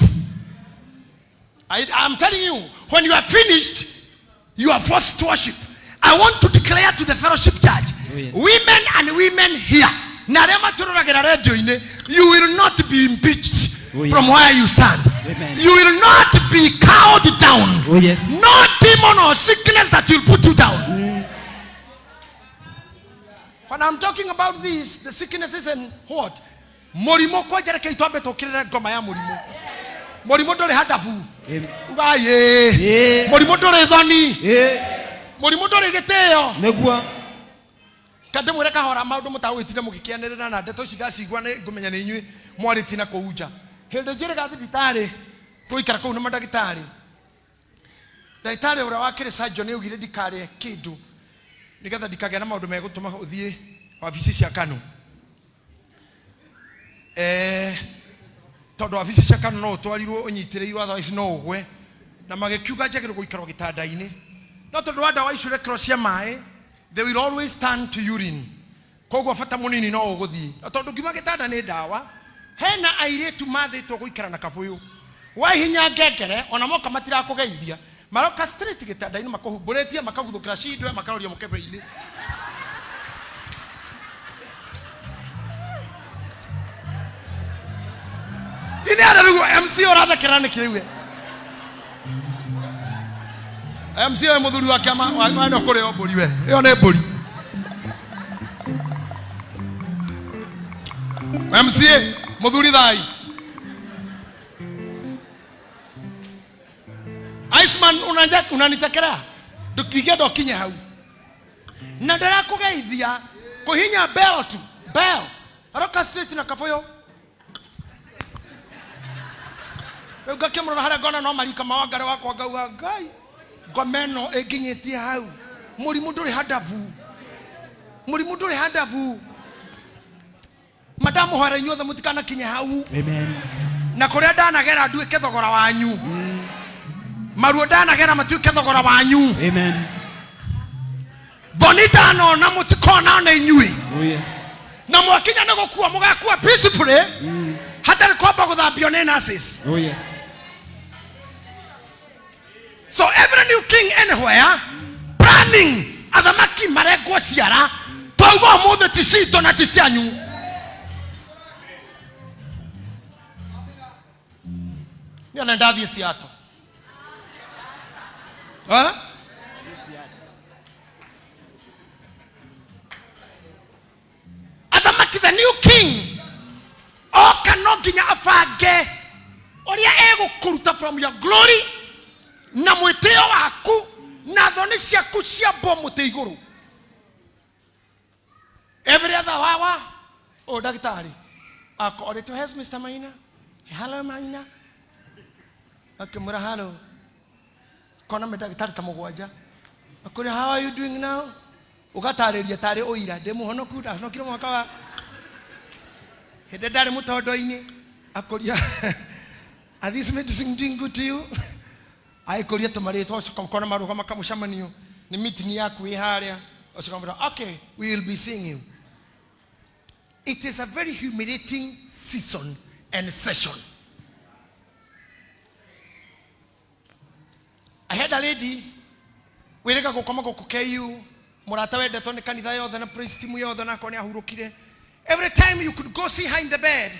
I'm telling you, when you are finished, you are forced to worship. I want to declare to the fellowship church, Oh, yes. women and women here, na arĩa matũroragĩra radio-inĩ, you will not be impeached Oh, yes. from where you stand. Amen. You will not be cowed down. Oh, yes. No demon or sickness that will put you down. When I'm talking about this, the sicknesses and what? Mũrimũ kwanja reke itwambe tũkĩrĩre ngoma ya mũrimũ. Mũrimũ ndũrĩ handabu. Amen. Uga ĩĩ. Ĩĩ. Mũrimũ ndũrĩ thoni. Ĩĩ. Mũrimũ ndũrĩ gĩtĩo. Nĩguo. Kandĩmwĩre kahora maũndũ mũtagwĩtire mũgĩkĩanĩrĩra na ndeto ici ndacigua nĩ ngũmenya nĩ inyuĩ mwarĩtie na kũu nja. Hĩndĩ njĩrĩga thibitarĩ gũikara kũu na mandagĩtarĩ. Ndagĩtarĩ ũrĩa wakĩrĩ surgeon augire ndikarĩe kĩndũ nĩgetha ndikagĩa na maũndũ megũtũma ũthiĩ wabici cia KANU. Tondũ wabici cia KANU no ũtwarirwo ũnyitĩrĩirwo, otherwise no ũgwe. Na magĩkiuga njagĩrĩirwo gũikarwo gĩtanda-inĩ. No tondũ wa ndawa icio ũrekĩrwo cia maĩ, they will always turn to urine. Koguo bata munini no uguthii, na tondu ngiuma gitanda ni ndawa. Hena airitu mathitwo guikara na kabuyu wahinya ngengere, ona moka matirakugeithia, maroka straight gitanda-inĩ, makuhumbũrĩtie, makaguthũkĩra cindwe, makaroria mũkebe-inĩ. Ini ara rĩu MC ũrathekera nĩkĩ rĩu we? MC we mũthuri wa kĩama wa no kũrĩo mbũri we, ĩyo nĩ mbũri. MC mũthuri thai. Iceman unanichekera, ndũkingĩenda ũkinye hau na ndĩrakũgeithia kũhinya bell tu bell, aroka straight na kabũyũ. Rĩu ngakĩmũrora harĩa, ngona no marika mawangare wakwa, ngauga, "Ngai, ngoma ĩno ĩnginyĩtie hau." Mũrimũ ndũrĩ handabu, mũrimũ ndũrĩ handabu. Mandamũhoera inyuothe mũtikanakinye hau. Amen. Na kũrĩa ndanagera nduĩke thogora wanyu, maruo ndanagera matuĩke thogora wanyu. Amen. Thoni ndanona mũtikona ona inyuĩ. Oh yes. Na mwakinya nĩ gũkua, mũgakua peacefully, hatarĩ kwamba gũthambio nĩ nurses. Oh yes. So every new king anywhere planning, athamaki marengwo ciara, twauga ũmũthĩ ti citũ na ti cianyu. Niĩ ona ndathiĩ Seattle. Eh? Athamaki, the new king oka no nginya abange ũrĩa egũkũruta from your glory na mwĩtĩo waku na thoni ciaku ciambwo mũtĩ igũrũ. Every other hour, oh, ndagĩtarĩ akorĩtwo has Mr. Maina, hello Maina, akĩmwĩra hello, kona me ndagĩtarĩ ta mũgwanja, akũria, "How are you doing now?" Ũgatarĩria tarĩ ũira, "Ndĩ mũhonoku, ndahonokire mwaka wa hĩndĩ ndarĩ mũtondo-inĩ." Akũria, "Are these medicine doing good to you?" Agĩkũria tũmarĩtwa, ũcoka ũkona marũgama kamũcemanio nĩ meeting yaku ĩ harĩa, ũcoka ũkamwĩra, "Okay, we will be seeing you." It is a very humiliating season and session. I had a lady wĩrĩga gũkoma gũkũ KU, mũrata wendetwo nĩ kanitha yothe na praise team yothe, na akorwo nĩ ahurũkire. Every time you could go see her in the bed,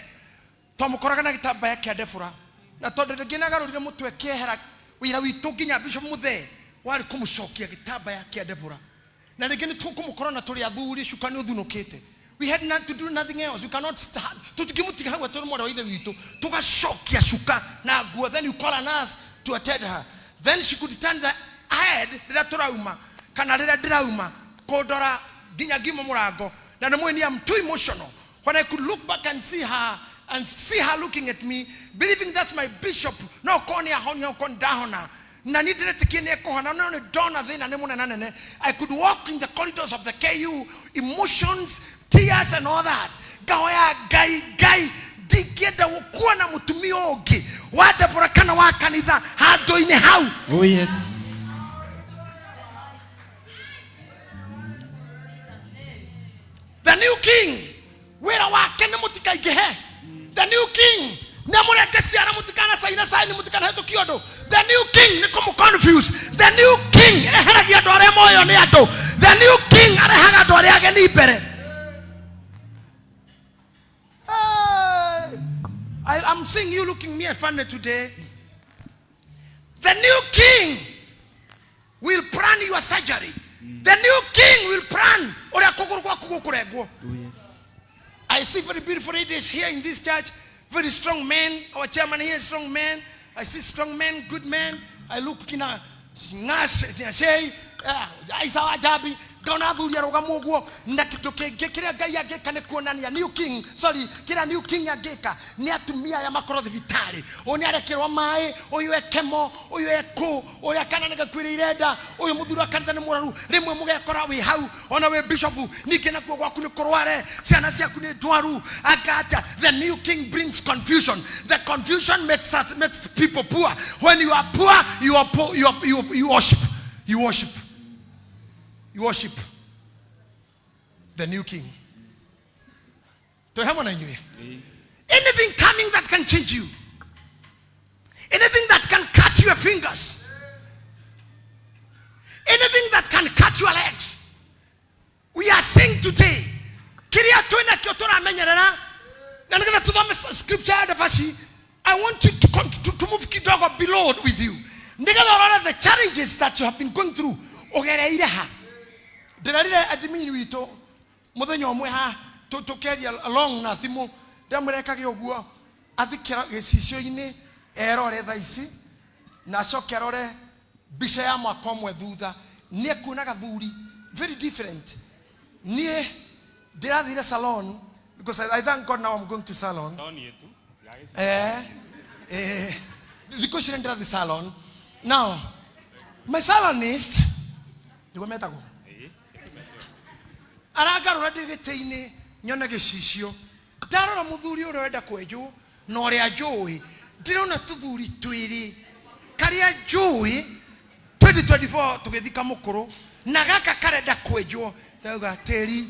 twamũkoraga na gĩtambaya kĩa ndebũra, na tondũ rĩngĩ nĩagarũrire mũtwe kĩehera, wĩra witũ nginya Bishop Mũthee warĩ kũmũcokia gĩtambaya kĩa ndebũra, na rĩngĩ nĩ tũkũmũkora na tũrĩ athuri, cuka nĩ ũthunũkĩte. We had not to do nothing else. We cannot start, tũtingĩmũtiga hau atũrĩ mwarĩ wa ithe witũ, tũgacokia cuka na nguo. Then you call a nurse to attend her, then she could turn the head rĩrĩa tũrauma kana rĩrĩa ndĩrauma kũndora nginya ngiuma mũrango. Na nĩ mũĩ ni I'm too emotional. When I could look back and see her and see her looking at me, believing that's my bishop, no korwo nĩ ahonia, okorwo nĩ ndahona na niĩ ndĩretĩkia nĩ ekũhona, no nĩ ndona thĩna nĩ mũnene nene. I could walk in the corridors of the KU, emotions, tears and all that, ngahoya Ngai, "Ngai, ndingĩenda gũkuona mũtumia ũngĩ wa ndebora kana wa kanitha handũ-inĩ hau." Oh yes. The new king wĩra wake nĩ mũtikaingĩhe. The new king nĩ amũrenge ciara, mũtikana caina caini, mũtikanahĩtũkie ũndũ. The new king nĩ kũmũ confuse. The new king eheragia andũ arĩa moyo nĩ andũ. The new king arehaga andũ arĩa ageni mbere. Hey, I'm seeing you looking me funny today. The new king will plan your surgery. The new king will plan ũrĩa kũgũrũ gwaku gũkũrengwo. Oh yes. I see very beautiful ladies here in this church, very strong men. Our chairman here is strong man. I see strong men, good men. I look kina Ngash, Shei, Isa wa Jabi, ngaona athuri arũgamu ũguo. Na kĩndũ kĩngĩ kĩrĩa Ngai angĩka nĩ kuonania new king, sorry, kĩrĩa new king angĩka nĩ atumia aya makorwo thibitarĩ, ũyũ nĩ arekerwo maĩ, ũyũ ekemo, ũyũ ekũ, ũrĩa kana nĩ gakuĩrĩire nda, ũyũ mũthuri wa kanitha nĩ mũraru. Rĩmwe mũgekora wĩ hau ona wĩ bishop, ningĩ nakuo gwaku nĩ kũrware, ciana ciaku nĩ ndwaru, anga atĩa. The new king brings confusion. The confusion makes people poor. When you are poor, you are poor, you, are, you, you worship, you worship, you worship the new king. Twĩ hamwe na inyuĩ. Anything coming that can change you, anything that can cut your fingers, anything that can cut your legs, we are saying today, kiria twina kio turamenyerera na nigetha tuthome scripture ya Dafashi. I want you to, come to move kidogo below with you, nigetha urore the challenges that you have been going through. Ugereire ha ndirarire admin witũ muthenya ũmwe ha tũkĩaria along na thimũ, ndamwĩra ekage ũguo, athikĩra gĩcicio-inĩ, erore thaa ici na acoke arore mbica ya mwaka ũmwe thutha, nĩ ekuona gathuri very different. Niĩ ndĩrathire salon because I thank God now I'm going to salon. Thikũ ici nĩ ndĩrathiĩ salon. Now my salonist, nĩguo metagwo, arangarũra ndĩ gĩtĩ-inĩ nyone gĩcicio, ndarora mũthuri ũrĩa ũrenda kwenjwo na ũrĩa njũĩ, ndĩrona tũthuri twĩrĩ, karĩa njũĩ 2024 tũgĩthika mũkũrũ na gaka karenda kwenjwo. Ndauga tĩri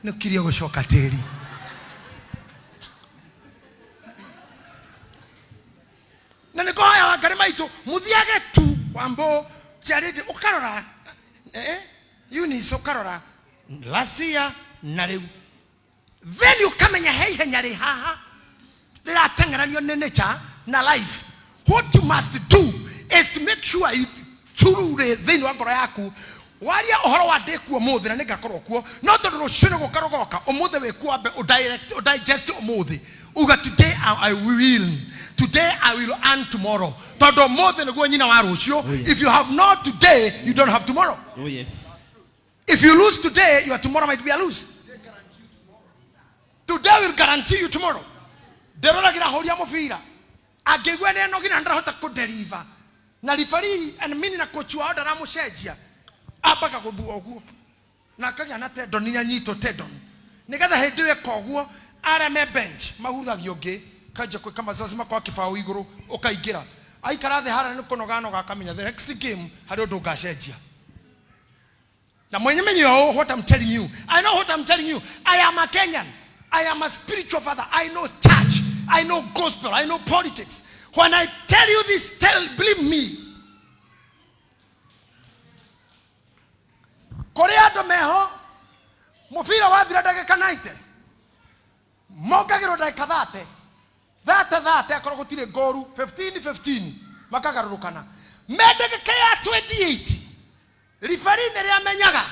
nĩũkirie gũcoka tĩri. Na nĩkũhoya Wangarĩ maitũ mũthiage tu wambo Charity, ũkarora Eunice, ũkarora last year na rĩu, then ũkamenya he ihenya rĩ haha rĩrateng'eranio nĩ nature na life. What you must do is to make sure you turure thĩinĩ wa ngoro yaku, waria ũhoro wa ndĩkuo ũmũthĩ na nĩngakorwo kuo, no tondũ rũciũ nĩ gũka rũgoka, ũmũthĩ wĩkuo, wambe ũdigest ũmũthĩ, uga today I will, today I will earn tomorrow, tondũ ũmũthĩ nĩguo nyina wa rũciũ. Oh, yes. If you have not today, you don't have tomorrow. Oh yes. If you lose today, your tomorrow might be a lose. Today will guarantee you tomorrow. Ndĩroragira ahũri a mũbira, angĩigua nĩ enogi na ndarahota kũdeliver na referee and mini na coach wao ndaramũcenjia, ambaga gũthua ũguo na akagĩa na tendon inyanyitwo tendon, nĩgetha hĩndĩ ĩyo ĩka ũguo, arĩa me bench mahuragia ũngĩ kanjia gwĩka mazoezi makwa kĩbaũ igũrũ, ũkaingĩra aikara thĩ harĩa nĩ kũnoga noga, akamenya the next game harĩ ũndũ ngacenjia. Na mwenye menye oh, what I'm telling you, I know what I'm telling you. I am a Kenyan, I am a spiritual father, I know church, I know gospel, I know politics. When I tell you this, tell, believe me. Kũrĩ andũ meho mũbira wathira ndagĩka 90, mongagĩrwo ndagĩka 30 30 30, akorwo gũtirĩ ngoru 15 15, makagarũrũkana me ndagĩka ya 28. Referee nĩ rĩamenyaga,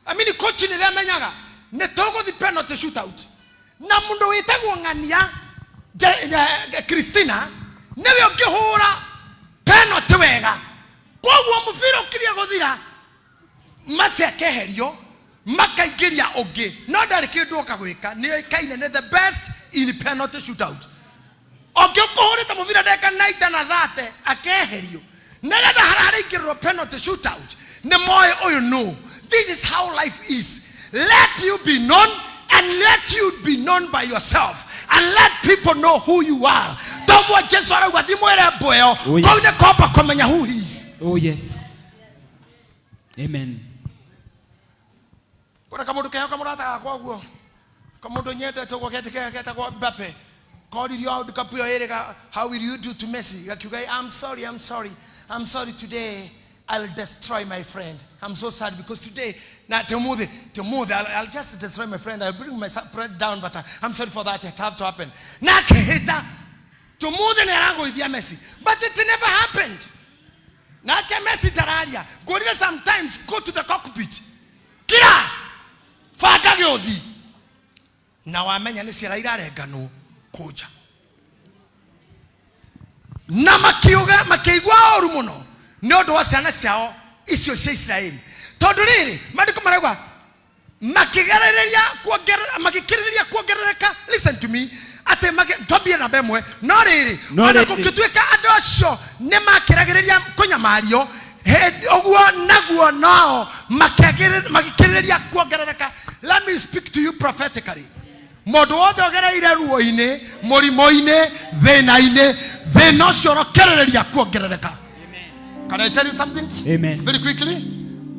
I mean coach nĩ rĩamenyaga nĩ tũgũthi penalty shootout, na mũndũ wĩtagwo ng'ania Christina nĩwe ũngĩhũra penalty wega. Koguo mũbira ũkirie gũthira, maci akeherio, makaingĩria ũngĩ, no ndarĩ kĩndũ oka gwĩka, nĩ oĩkaine nĩ the best in penalty shootout. Ũngĩ ũkũhũrĩte mũbira ndagĩka 90 na 30 akeherio, nĩgetha harĩa harĩingĩrĩrwo penalty shootout nĩ moĩ ũyũ no. This is how life is. Let you be known and let you be known by yourself and let people know who you are. Toguo Jesu arauga thiĩ mwĩre mbũ ĩyo. Oh, yes. Kũu nĩ kwamba kũmenya who he is. Oh yes. Amen. Kuna kamundu keho kamurata gakwa ũguo, kamundu nyendete ũguo, getagwo Mbappe, koririo World Cup ĩyo ĩrĩ, "How will you do to Messi?" Gakiuga, "I'm sorry, I'm sorry, I'm sorry. Today I'll destroy my friend. I'm so sad because today, na temuthi temuthi, I'll just destroy my friend. I'll bring my friend down, but I'm sorry for that. It have to happen." Na akĩhĩta tumuthi nĩ aragũithia Messi, but it never happened. Nake Messi ndararia. Ngũrire sometimes go to the cockpit, kira banga gĩũthi na wamenya nĩ ciara irarenganwo kũnja, na makiuga makĩigua ũru mũno nĩ ũndũ wa ciana ciao icio cia Isiraeli, tondũ rĩrĩ maandĩko marauga makĩgerereria kuongerera, magĩkĩrĩrĩria kuongerereka. Listen to me, atĩ twambie namba ĩmwe. No rĩrĩ, No ona rĩrĩ. gũgĩtuĩka andũ acio nĩ makĩragĩrĩria kũnyamario hĩndĩ ũguo naguo nao magĩkĩrĩrĩria kuongerereka. Let me speak to you prophetically. Mũndũ wothe ũgereire ruo-inĩ, mũrimũ-inĩ, thĩna-inĩ, thĩna ũcio ũrokĩrĩrĩria kuongerereka. Can I tell you something? Amen. Very quickly.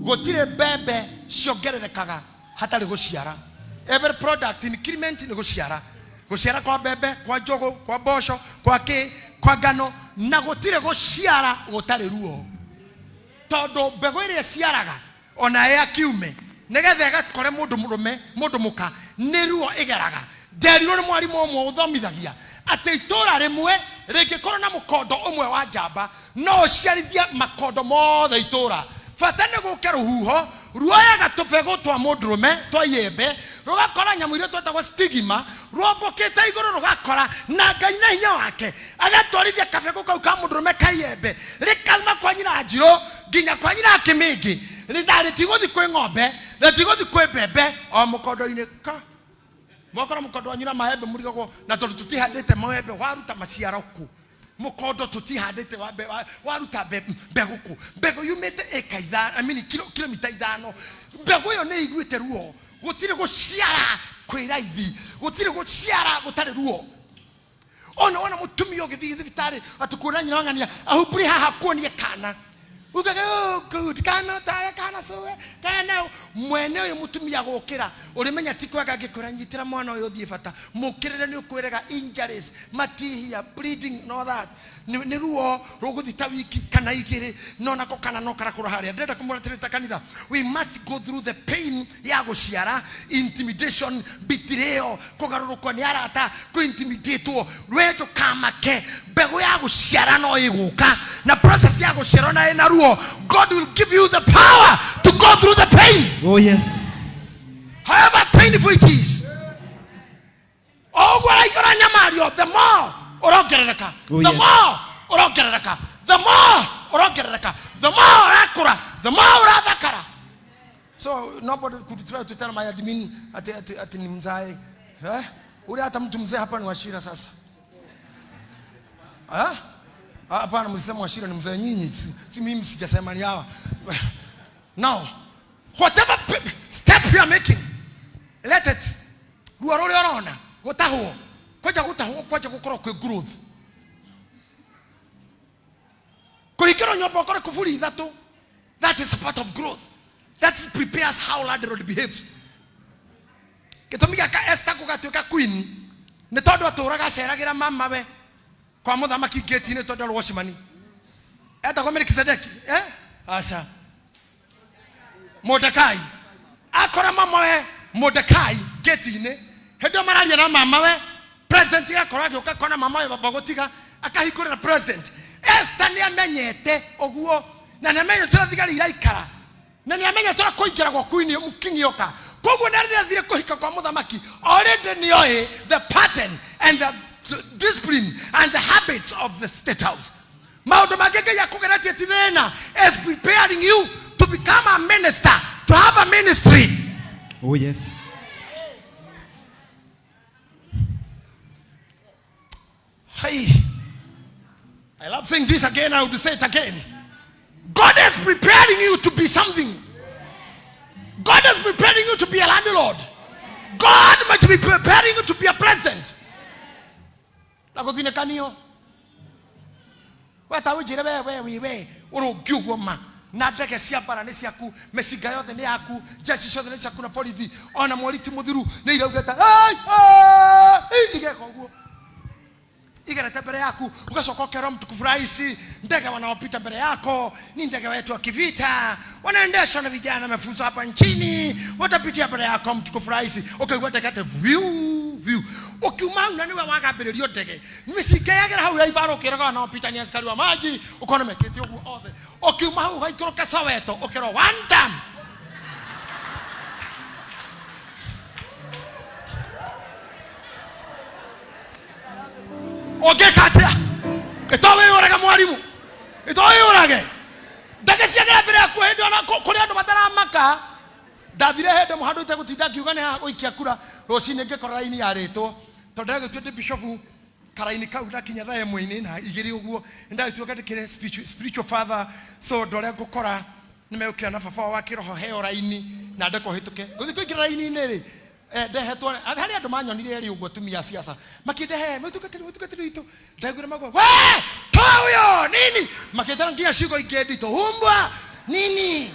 Gũtirĩ mbembe ciongererekaga hatarĩ gũciara. Every product increment nĩ gũciara. Gũciara kwa mbembe, kwa njũgũ, kwa mboco, kwa kĩ, kwa ngano, na gũtirĩ gũciara gũtarĩ ruo. Tondũ mbegũ ĩrĩa ĩciaraga ona ya kiume nĩgetha ĩgakore mũndũ mũrũme, mũndũ mũka, nĩ ruo ĩgeraga. Nderirwo nĩ mwarimũ ũmwe ũthomithagia atĩ itũra rĩmwe rĩngĩkorwo na mũkondo ũmwe wa njamba no ũciarithie makondo mothe itũra. Bata nĩ gũke rũhuho ruoyaga tũbegũ twa mũndũrũme twa iembe, rũgakora nyamũ iria twetagwo stigma, rwombũkĩte igũrũ rũgakora na Ngai na hinya wake agatwarithia kabegũ kau ka mũndũrũme ka iembe rĩkauma kwa nyina njirũ nginya kwa nyina kĩmĩngĩ, na rĩtigũthi kwĩ ng'ombe, rĩtigũthi kwĩ mbembe, o mũkondo-inĩ ka mwakora mũkondo wa nyina maembe mũrigagwo na tondũ tũtihandĩte maembe waruta maciaro kũ, mũkondo tũtihandĩte wa waruta mbegũ kũ, mbegũ yumĩte ĩka ithano, I mean, kilomita ithano, mbegũ ĩyo nĩ iguĩte ruo. Gũtirĩ gũciara kwĩ raithi, gũtirĩ gũciara gũtarĩ ruo. Ona wona mũtumia ũgĩthiĩ thibitarĩ atĩ kuona nyina wang'ania ahumbũri haha kuonie kana ugaga, oh, good, kana tawe, kana cũwe, kana mwene ũyũ mũtumia gũkĩra ũrĩmenya ti kwega angĩkwĩra nyitĩra mwana ũyũ ũthiĩ bata, mũkĩrĩre nĩ ũkwĩrega injuries, matihia, bleeding and all that. Nĩ ruo rũgũthiĩ ta wiki kana igĩrĩ, no nako kana no karakũra harĩa. Ndĩrenda kũmwĩra atĩrĩrĩ ta kanitha, we must go through the pain ya gũciara, intimidation, betrayal, kũgarũrũkwo nĩ arata, kũ-intimidatwo. We ndũkamake, mbegũ ya gũciara no ĩgũka, na process ya gũciara na ĩna ruo. God will give you the power to go through the pain. Oh yes. However painful it is. Oguo ũraihũra nyamario, the more ũrongerereka. Oh, The yes. more ũrongerereka. The more ũrongerereka. The more ũrakũra, the more ũrathakara. So nobody could try to tell my admin ati, ati, ati ni mzae. Eh? Ule hata mtu mzee hapa ni Wachira sasa. Eh? Hapana, msiseme Wachira ni mzee nyinyi. Si mimi sijasema ni hawa. Now, whatever step you are making, let it. Ruo rũrĩa ũrona, gũtahwo. Kwanja gũtahwo, kwanja gũkorwo kwĩ growth. Kũhingĩrwo nyũmba ũkore kuburi ithatũ, that is part of growth. That prepares how landlord behaves. Gĩtũmi gĩa ka Esther gũgatuĩka queen nĩ tondũ atũraga aceragĩra mamawe kwa mũthamaki gate-inĩ tondũ arĩ watchman. Etagwo Melkizedeki, eh? Aca. Mordekai. Akora mamawe Mordekai gate-inĩ. Hĩndĩ ĩyo mararia na mamawe, president agakora agĩũka kona mamawe baba gũtiga, akahingũrĩra president. Esther nĩ amenyete ũguo, na nĩ amenyete ũrĩa thigari iraikara, na nĩ amenyete ũrĩa kũingĩragwo queen king yoka. Koguo na rĩrĩa athire kũhika kwa mũthamaki, already nĩ oĩ the pattern and the discipline and the habits of the state house. Maũndũ mangĩ Ngai akũgeretie ti thĩna, is preparing you to become a minister, to have a ministry. Oh yes. Hey, I love saying this again, I would say it again. God is preparing you to be something. God is preparing you to be a landlord. God might be preparing you to be a president. Na gũthinĩkanio. We ta ũnjĩre we, we, we, we, ũrũngi ũguo ma. Na ndege cia mbara nĩ ciaku, mĩcinga yothe nĩ yaku, jeshi ciothe nĩ ciaku na borithi, ona mweri ti mũthiru nĩ iraugĩte, hey, hey, hey, igeka ũguo. Igerete mbere yaku, ugacoka ũkerwo mtukufu rais, ndege wanaopita mbere yako ni ndege wetu wa kivita, wanaendeshwa na vijana mafunzo hapa nchini, watapitia mbere yako mtukufu rais. Ukaigua ndege ate viu viu. Ukiuma hau na niwe wagambĩrĩrio ndege, mĩcinga yagera hau ya ibaro, ũkĩraga wanaopita ni askari wa maji, ũkona mekĩte ũguo othe. Ukiuma hau ũgaikũrũka Soweto, ũkerwo one time. Ũngĩka atĩa? Ĩto wĩyũrage mwarimũ, ĩto wĩyũrage. Ndege ciagera mbere yaku hĩndĩ ona kũrĩ andũ mataramaka. Ndathire hĩndĩ ĩmwe handũ itegũtinda ngiuga nĩ ha gũikia kura, rũcinĩ ngĩkora raini yarĩtwo, tondũ ndagĩtua ndĩ bishop karaini kau ndakinya thaa ĩmwe-inĩ na igĩrĩ ũguo, ndagĩtua ngandĩkĩre spiritual father, so andũ arĩa ngũkora nĩ megũkĩona baba wao wa kĩroho heo raini na ndekwo hĩtũke. Ngũthiĩ kũingĩra raini-inĩ rĩ, ndehetwo, harĩ andũ manyonire erĩ ũguo atumia a siasa, makĩndehe, mũtungatĩri, mũtungatĩri witũ. Ndaiguire maguo, we, toa huyo, nini? Makĩtara nginya ciugo ingĩ nditũ, humbwa, nini?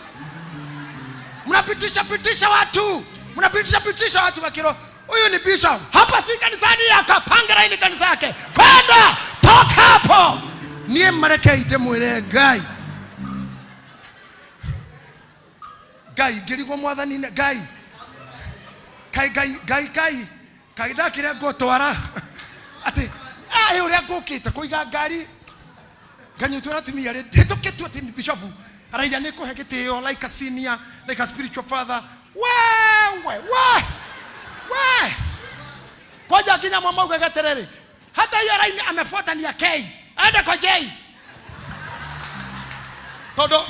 Mnapitisha pitisha watu, mnapitisha pitisha watu makĩrwo, Huyu ni bishop. Hapa si kanisani, akapanga laini kanisa yake. Kwenda, toka hapo. Niĩ marekei ndĩmwĩre Ngai. Ngai ngĩrigwo mwathani Ngai. Kai Ngai Ngai Ngai kai ndakĩrĩa ngũtwara atĩ ĩ ũrĩa ngũkĩte kũiga ngari nganyitwo na atumia rĩ hĩtũkĩtio atĩ nĩ bishop araiga nĩ kũhe gĩtĩo like a senior, like a spiritual father. Wewe we we kwanja nginya mwa maugaga atĩrĩrĩ, hata hiyo line amefuata ni ya K, aende kwa J, tondũ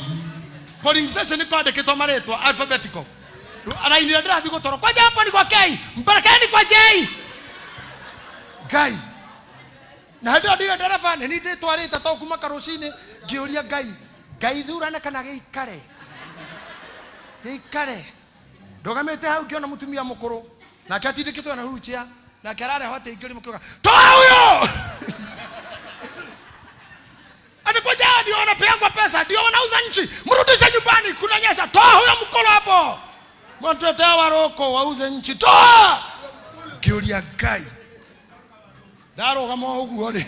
polling station kwandĩkĩtwo marĩtwa alphabetical. Raini ĩrĩa ndĩrathiĩ gũtwarwo kwanja hapo ni kwa K, mpelekeni kwa J. Ngai na hĩndĩ ĩyo ndirĩ ndereba, nĩ niĩ ndĩtwarĩte to kuma karũcinĩ ngĩũria Ngai, Ngai thurane kana gĩikare gĩikare. Ndũgamĩte hau ngĩona mũtumia mũkũrũ nake atindĩkĩtwo na wheelchair, nake ararehwo atĩ ingĩrĩ mũkiuga toa huyo ati kuja ndio wanapeangwa pesa, ndio wanauza nchi, mrudishe nyumbani, kunanyesha, toa huyo mkolo hapo, mwatuletea waroko wauze nchi, toa. Ngĩũria Ngai, ndarũgama ũguo rĩ,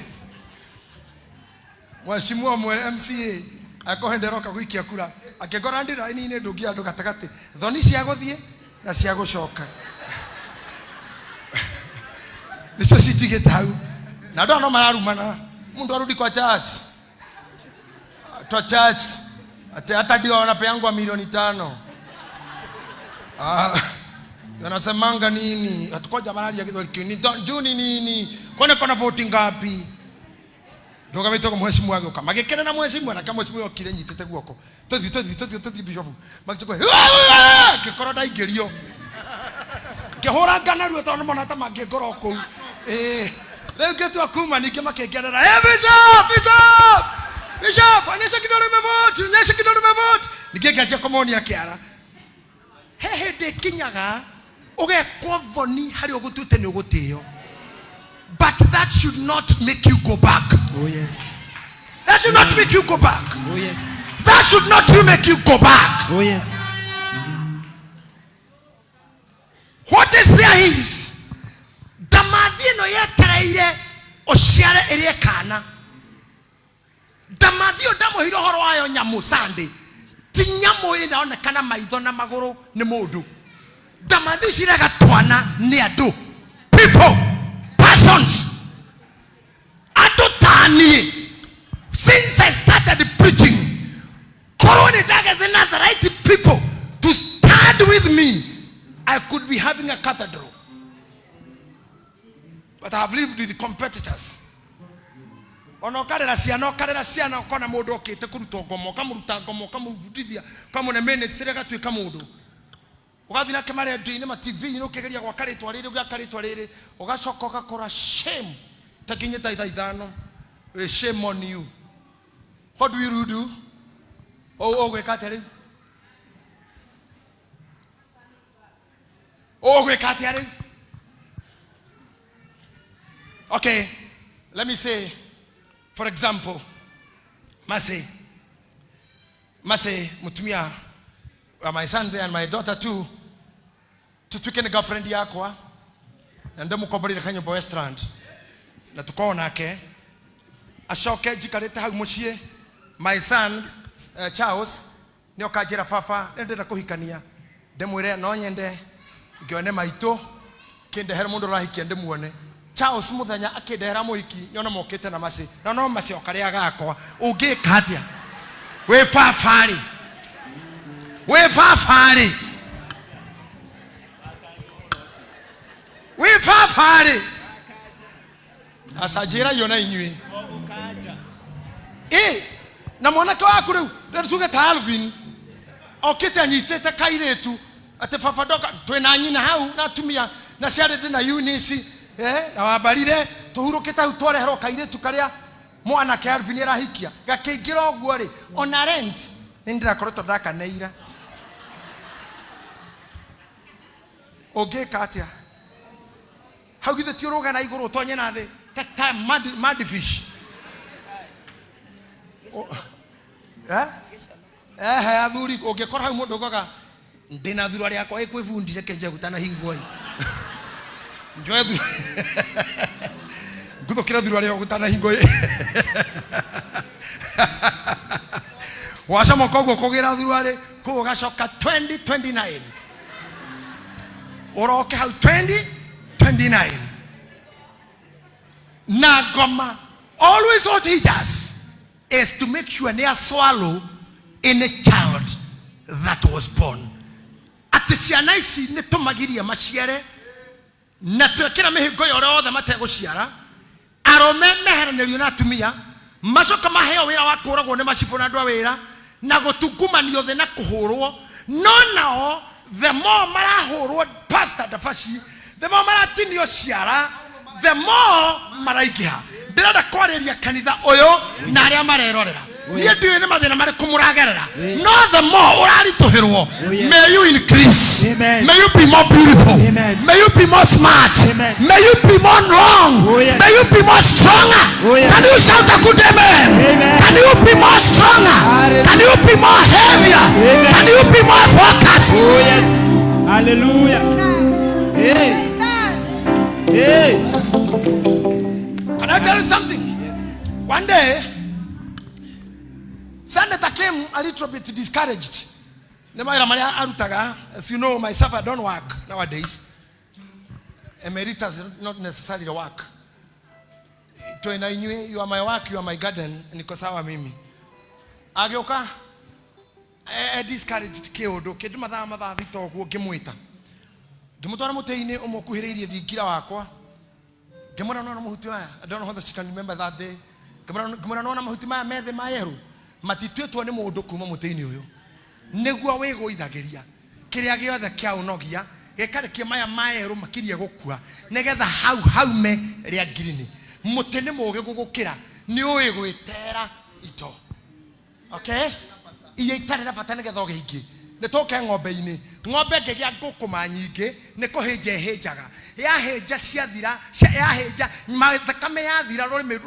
mheshimiwa mwe MCA akohe nderoka gũikia kura, akĩngora ndĩ raini-inĩ ndũngi andũ gatagatĩ, thoni cia gũthiĩ na cia gũcoka nĩcio cinjigĩte hau, na andũ aya no mararumana, mũndũ arudi kwa church twa church ati hata ndio wanapeangwa milioni 5. Wanasemanga nini? Hatukoja mararia Gĩthweri kĩu ni juu ni nini? Kwani kona voti ngapi? Ndũgamĩte ũguo mheshimiwa agĩũka, magĩkena na mheshimiwa, na mheshimiwa okire nyitĩte guoko, tũthiĩ tũthiĩ tũthiĩ tũthiĩ bishop, magĩcoka ngĩkorwo ndaingĩrio, ngĩhũra narua tondũ nĩmona ta mangĩngora kũu. Ĩĩ rĩu ngĩtua kuma, ningĩ makĩngenera, "Hey, bishop, bishop, bishop, onyesha kidole umevoti, onyesha kidole umevoti." Ningĩ ngĩanjia kũmonia kĩara. He hĩndĩ ĩkinyaga ũgekwo thoni harĩa ũgũtuĩte nĩ ũgũtĩo, but that should not make you go back. Oh yes. That should not make you go back. Oh yes. That should not you make you go back. Oh yes. What is there is ndamathi ĩno yetereire ũciare ĩrĩe kana. Ndamathi ĩyo ndamũheire ũhoro wayo nyamũ Sunday, ti nyamũ ĩnaonekana maitho na magũrũ nĩ mũndũ. Ndamathi cirega twana nĩ andũ, people, persons, andũ ta niĩ. Since I started preaching, korwo nĩ ndagethe na the right people to stand with me, I could be having a cathedral, but I have lived with competitors. Ona ũkarera ciana, ũkarera ciana, ũkona mũndũ okĩte kũrutwo ngoma, ũkamũruta ngoma, ũkamũbundithia, ũkamũne ministry, agatuĩka mũndũ, ũgathiĩ nake marendio-inĩ, ma TV-inĩ, ũkĩgeria gwaka rĩtwa rĩrĩ, ũgĩaka rĩtwa rĩrĩ, ũgacoka ũgakora shame takinyĩte thaa 5. Shame on you. What do you do? Ũgwĩka atĩa rĩu? Ũgwĩka atĩa rĩu? Okay, let me say, for example, Mase, Mase mutumia my son there and my daughter too, tutuike ni girlfriend yakwa na ndĩmũkomborire kanyũmba Westland na tukorwo nake, acoke njikarĩte hau mũciĩ, my son Charles nĩ oka njĩra, "Baba, nĩ ndĩrenda kũhikania." Ndĩmwĩre no nyende ngĩone maitũ kĩndehere mũndũ ũrahikia ndĩmuone. Charles mũthenya akĩndehera mũhiki, nyona mokĩte na maci na no macio karĩa gakwa. Ũngĩka atĩa wĩ babarĩ? Wĩ babarĩ, wĩ babarĩ, aca njĩra iyo na inyuĩ ĩ na mwanake waku rĩu, rĩu tuge ta Alvin okĩte anyitĩte kairĩtu atĩ, "Baba, ndoka twĩna nyina hau na atumia na ciarĩ ndĩ na Eunice na wambarire tũhurũkĩte hau, twareherwo kairĩtu karĩa mwanake Alvin arahikia, gakĩingĩra ũguo rĩ, ona rent nĩ ndĩrakoretwo ndakaneira. Ũngĩka atĩa hau? Githĩ ti ũrũge na igũrũ ũtonye na thĩ ta mad fish? Eh? Ehe, athuri, ũngĩkora hau mũndũ ugaga ndĩna thura rĩakwa ĩkwĩbundire kenje gũtanahingwo ĩ. Njoe nguthũkĩre thurarĩ o gũtanahingo wacomoka ũguo kũgĩra thuruarĩ kũu ũgacoka 2029 ũroke hau 2029 na ngoma. Always what he does is to make sure nĩ swallow any child that was born, atĩ ciana ici nĩ tũmagirie maciare na twekĩra mĩhĩngo ya ũrĩa othe mategũciara, arũme meheranĩrio na atumia, macoka maheo wĩra wa kũragwo nĩ macibũ na andũ a wĩra na gũtungumanio thĩ na kũhũrwo. No nao the more marahũrwo, Pastor Dabashi, the more maratinio ciara, the more maraingĩha. Ndĩrenda kwarĩria kanitha ũyũ na arĩa marerorera, niĩ ndiũĩ nĩ mathĩna marĩkũ mũragerera, no the more ũraritũhĩrwo, may you increase. Amen. May you be more beautiful. Amen. May you be more smart. Amen. May you be more long. Oh, yes. May you be more stronger. Oh, yes. Can you shout a good amen? Amen. Can you be more stronger? Hallelujah. Can you be more heavier? Amen. Can you be more focused? Oh, yes. Hallelujah. Hey. Hey. Can I tell you something? One day, Senator came a little bit discouraged. Nĩ mawĩra marĩa arutaga. As you know, myself, I don't work nowadays. Emeritus, not necessarily work. Twena inyuĩ, you are my work, you are my garden, niko sawa mimi. Agĩũka discouraged kĩũndũ kĩndũ mathaa 6 ũguo, ngĩmwĩta, ngĩmũtwara mũtĩ-inĩ ũmwe ũkuhĩrĩirie thingira wakwa, ngĩmwĩra, "Nona mahuti maya?" I don't know whether she can remember that day. Ngĩmwĩra, "Nona mahuti maya methĩ ma yerũ? Matituĩtwo nĩ mũndũ kuma mũtĩ-inĩ ũyũ. Nĩguo wĩgũithagĩria kĩrĩa gĩothe kĩa ũnogia gĩkarekia maya mayerũ makirie gũkua, nĩgetha hau haume rĩa ngirini. Mũtĩ nĩ mũũgĩ gũgũkĩra, nĩ ũĩ gwĩtera indo, okay, iria itarĩ na bata nĩgetha ũgĩe ingĩ." Nĩ tũke ng'ombe-inĩ. Ng'ombe ĩngĩgĩa ngũkũma nyingĩ, nĩ kũhĩnja ĩhĩnjaga. Yahĩnja ciathira, yahĩnja thakame yathira, rũrĩmĩ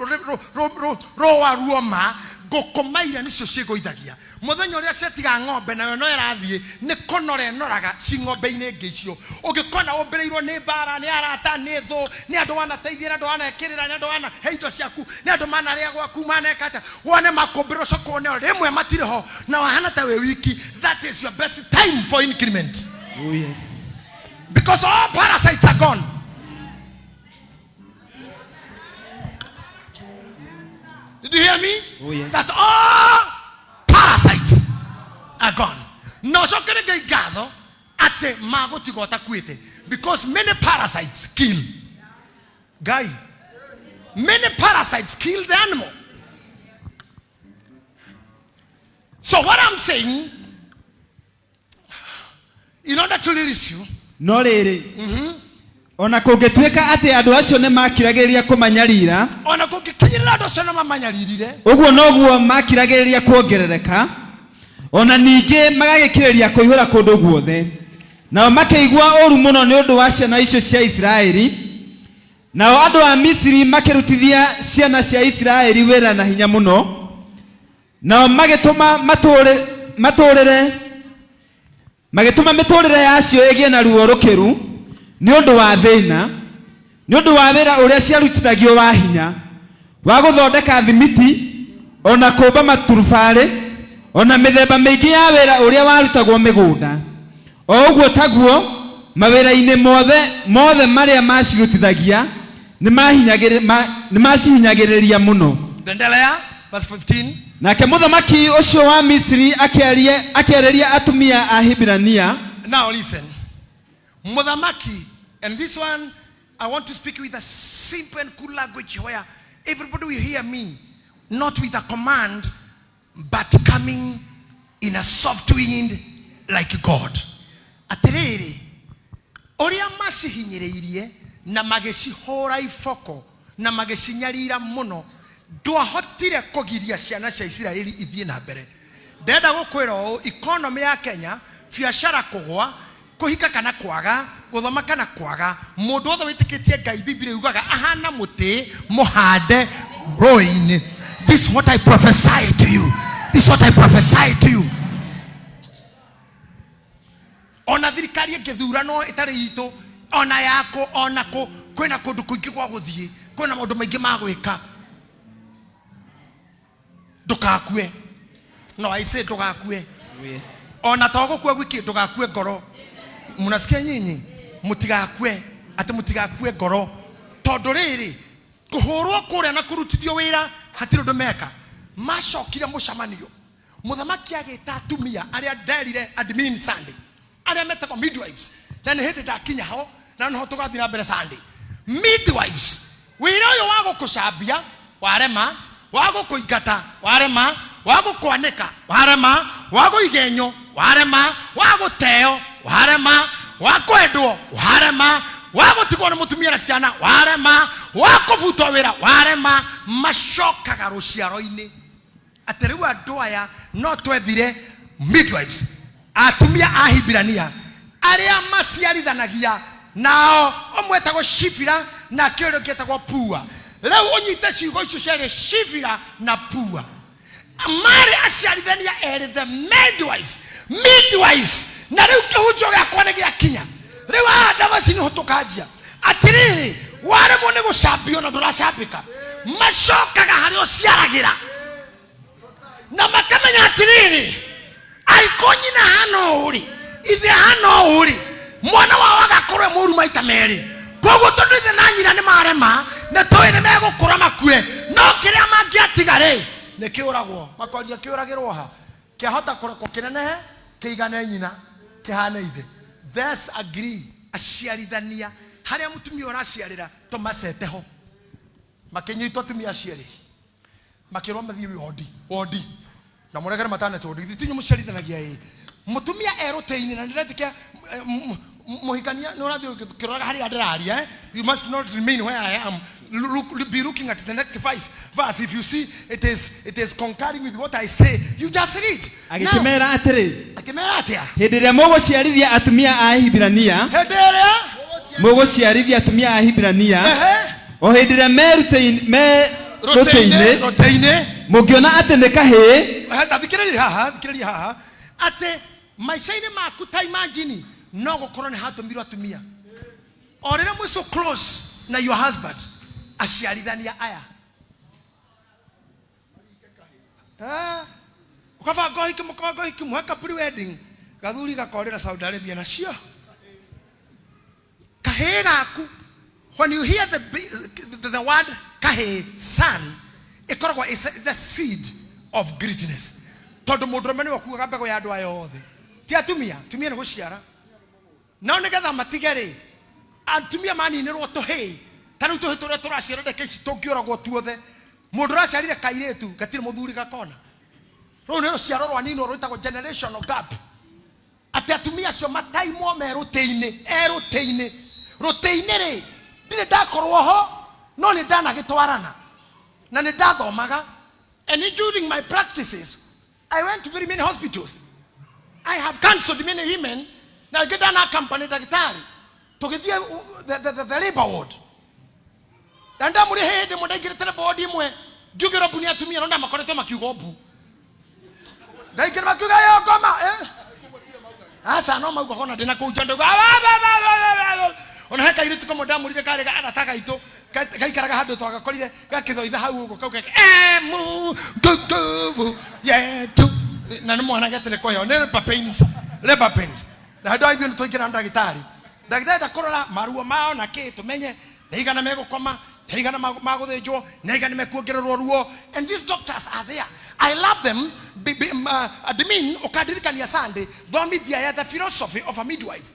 rũa ruoma, ngũkũma iria nĩcio ciĩgũithagia. Mũthenya ũrĩa ciatiga ng'ombe nayo no ĩrathiĩ nĩ kũnora ĩnoraga ci ng'ombe-inĩ ingĩ icio. Ũngĩkona ũmbĩrĩirwo nĩ mbara, nĩ arata, nĩ thũ, nĩ andũ wanateithia, nĩ andũ wanekĩrĩra, nĩ andũ wana he indo ciaku, nĩ andũ manarĩa gwaku, maneka atĩa, wone makũmbĩrwo, coka wone o rĩmwe matirĩ ho na wahana ta wĩ wiki, that is your best time for increment. Oh, yes. Because all parasites are gone. Did you hear me? Oh, yes. That all parasites are gone. No cokere Ngai ngatho atĩ magũtiga ũtakuĩte, because many parasites kill. Guy, many parasites kill the animal. So what I'm saying, in order to release you, No rĩrĩ, ona kũngĩtuĩka atĩ andũ acio nĩ makiragĩrĩria kũmanyarira, ona kũngĩkinyĩrĩra andũ acio nĩ mamanyaririre, ũguo noguo makiragĩrĩria kuongerereka, ona ningĩ magagĩkĩrĩria kũihũra kũndũ guothe. Nao makĩigua ũru mũno nĩ ũndũ wa ciana icio cia Isiraeli. Nao andũ a Misiri makĩrutithia ciana cia Isiraeli wĩra na hinya mũno, nao magĩtũma matũũrĩre magĩtũma mĩtũũrĩre yacio ĩgĩe na ruo rũkĩru nĩ ũndũ wa thĩna, nĩ ũndũ wa wĩra ũrĩa ciarutithagio wa hinya wa gũthondeka thimiti, ona kũmba maturubarĩ, ona mĩthemba mĩingĩ ya wĩra ũrĩa warutagwo mĩgũnda. O ũguo taguo mawĩra-inĩ mothe mothe marĩa macirutithagia, nĩ macihinyagĩrĩria mũno. Endelea, verse 15. Nake mũthamaki ũcio wa Misiri akĩarĩria atumia a Hibirania. Now listen. Muthamaki, and this one I want to speak with a simple and cool language where everybody will hear me, not with a command, but coming in a soft wind like God. Atĩrĩrĩ, ũrĩa macihinyĩrĩirie na magĩcihũra iboko na magĩcinyarira mũno, ndwahotire kũgiria ciana cia Isiraeli ithiĩ na mbere. Ndĩrenda gũkwĩra ũũ, economy ya Kenya, biacara kũgwa, kũhika kana kwaga, gũthoma kana kwaga, mũndũ wothe wĩtĩkĩtie Ngai, Biblia yugaga ahana mũtĩ mũhande rũĩ-inĩ. This is what I prophesy to you. This is what I prophesy to you. Ona thirikari ĩngĩthurano ĩtarĩ itũ. Ona yakũ ona kũ kwĩna kũndũ kũingĩ gwa gũthiĩ, kwĩna maũndũ maingĩ ma gwĩka. Ndũgakue. No, I say ndũgakue. Yes. Ona to gũkua gwiki, ndũgakue ngoro. Mnasikia nyinyi? Mũtigakue, atĩ mũtigakue ngoro. Tondũ rĩrĩ, kũhũrwo kũrĩa na kũrutithio wĩra hatirĩ ũndũ meka. Macokire mũcemanio, mũthamaki agĩta atumia arĩa nderire admin Sunday, arĩa metagwo midwives, na nĩ hĩndĩ ndakinya ho na noho tũgathiĩ na mbere Sunday. Midwives, wĩra ũyũ wa gũkũcambia warema, wa gũkũingata warema, wa gũkwanĩka warema, wa gũigenyo warema, wa gũteo warema, wa kwendwo warema, wa gũtigwo nĩ mũtumia na ciana warema, wa kũbutwo wĩra warema, macokaga rũciaro-inĩ. Atĩ rĩu andũ aya no twethire midwives, atumia a Hibirania arĩa maciarithanagia nao, ũmwe etagwo Shifira nake ũrĩa ũngĩ etagwo Pua. Rĩu ũnyite ciugo icio cierĩ, Shifira na Pua, marĩ aciarithania erĩ, the midwives, midwives. Na rĩu kĩhunjio gĩakwa nĩ gĩakinya rĩu haha ndamaci nĩho tũkanjia. Atĩrĩrĩ, waremwo nĩ gũcambio na ndũracambĩka, macokaga harĩa ũciaragĩra na makamenya atĩrĩrĩ, angĩkorwo nyina hana ũũ rĩ, ithe hana ũũ rĩ, mwana wao agakorwo e mũru maita merĩ. Koguo tondũ ithe na nyina nĩ marema, nĩ tũĩ nĩ megũkũra makue, no kĩrĩa mangĩatiga rĩ, nĩ kĩũragwo. Makoria kĩũragĩrwo ha? Kĩahota kũrekwo kĩnenehe kĩigane nyina, kĩhane ithe. Let's agree, aciarithania harĩa mũtumia ũraciarĩra tũmacete ho. Makĩnyitwo atumia acio erĩ, makĩrwo mathiĩ wondi, wondi, na mũregere maternity ward. Githĩ ti inyuĩ mũciarithanagia? Ĩ mũtumia e rũtĩ-inĩ, na ndĩretĩkia mũhikania nĩ ũrathiĩ ũkĩroraga harĩa ndĩraria, eh? You must not remain where I am. Look, be looking at the next verse. If you see it is concurring with what I say, you just read. Now, Agĩkĩmera atĩrĩ, akĩmera atĩa? Hĩndĩ ĩrĩa mũgũciarithia atumia a Hibirania, Hĩndĩ ĩrĩa mũgũciarithia atumia a Hibirania, o hĩndĩ ĩrĩa me rũtĩ-inĩ, rũtĩ-inĩ, rũtĩ-inĩ, mũngĩona atĩ nĩ kahĩĩ, Ta thikĩrĩria haha, thikĩrĩria haha, atĩ maica-inĩ maku, ta imagine no gũkorwo nĩ hatũmirwo atumia o rĩrĩa mwĩ so close na your husband, aciarithania aya. Ah, ũkabanga ũhiki, mũkabanga ũhiki, mweka pre wedding, gathuri gakorĩra Saudi Arabia nacio kahĩĩ gaku. When you hear the word kahĩĩ, son, ĩkoragwo is the seed of greatness, tondũ mũndũrũme nĩwe ũkuaga mbegũ ya andũ aya othe, ti atumia. Atumia nĩ gũciara no nĩgetha matige rĩ, atumia maninĩrwo tũhĩĩ. Ta rĩu tũhĩĩ tũrĩa tũraciara ndagĩka ici tũngĩũragwo tuothe, mũndũ ũraciarire kairĩtu gatirĩ mũthuri gakona. Rũu nĩ rũciaro rwaninwo rwĩtagwo generational gap, atĩ atumia acio mataimwo me rũtĩ-inĩ, e rũtĩ-inĩ. Rũtĩ-inĩ rĩ, ndirĩ ndakorwo ho, no nĩ ndanagĩtwarana na nĩ ndathomaga, and during my practices I went to very many hospitals. I have counseled many women, na rĩngĩ ndana company ndagĩtarĩ tũgĩthiĩ the labor ward, na ndamũrĩ hĩndĩ ĩmwe ndaingĩrĩte labor ward ĩmwe, ngiugĩrwo mbu nĩ atumia, no ndamakoretwo makiuga mbu. Ndaingĩra makiuga yo ngoma, eh? Aca, no maugaga ona ndĩna kũu nja ndauga ona he kairĩtu kamwe ndamũrire karĩ arata gaitũ gaikaraga handũ twagakorire gakĩthoitha hau ũguo, kau geke emu nguvu yetu, na nĩ mwana getere kũheo nĩ labor pains, labor pains. Na handũ ithuĩ nĩ twaingĩra na ndagĩtarĩ, ndagĩtarĩ ndakũrora maruo mao na kĩ, tũmenye nĩ igana megũkoma, nĩ igana magũthĩnjwo, nĩ igana mekuongererwo ruo. And these doctors are there, I love them. Admin, ũkandirikania Sunday thomithia ya the philosophy of a midwife.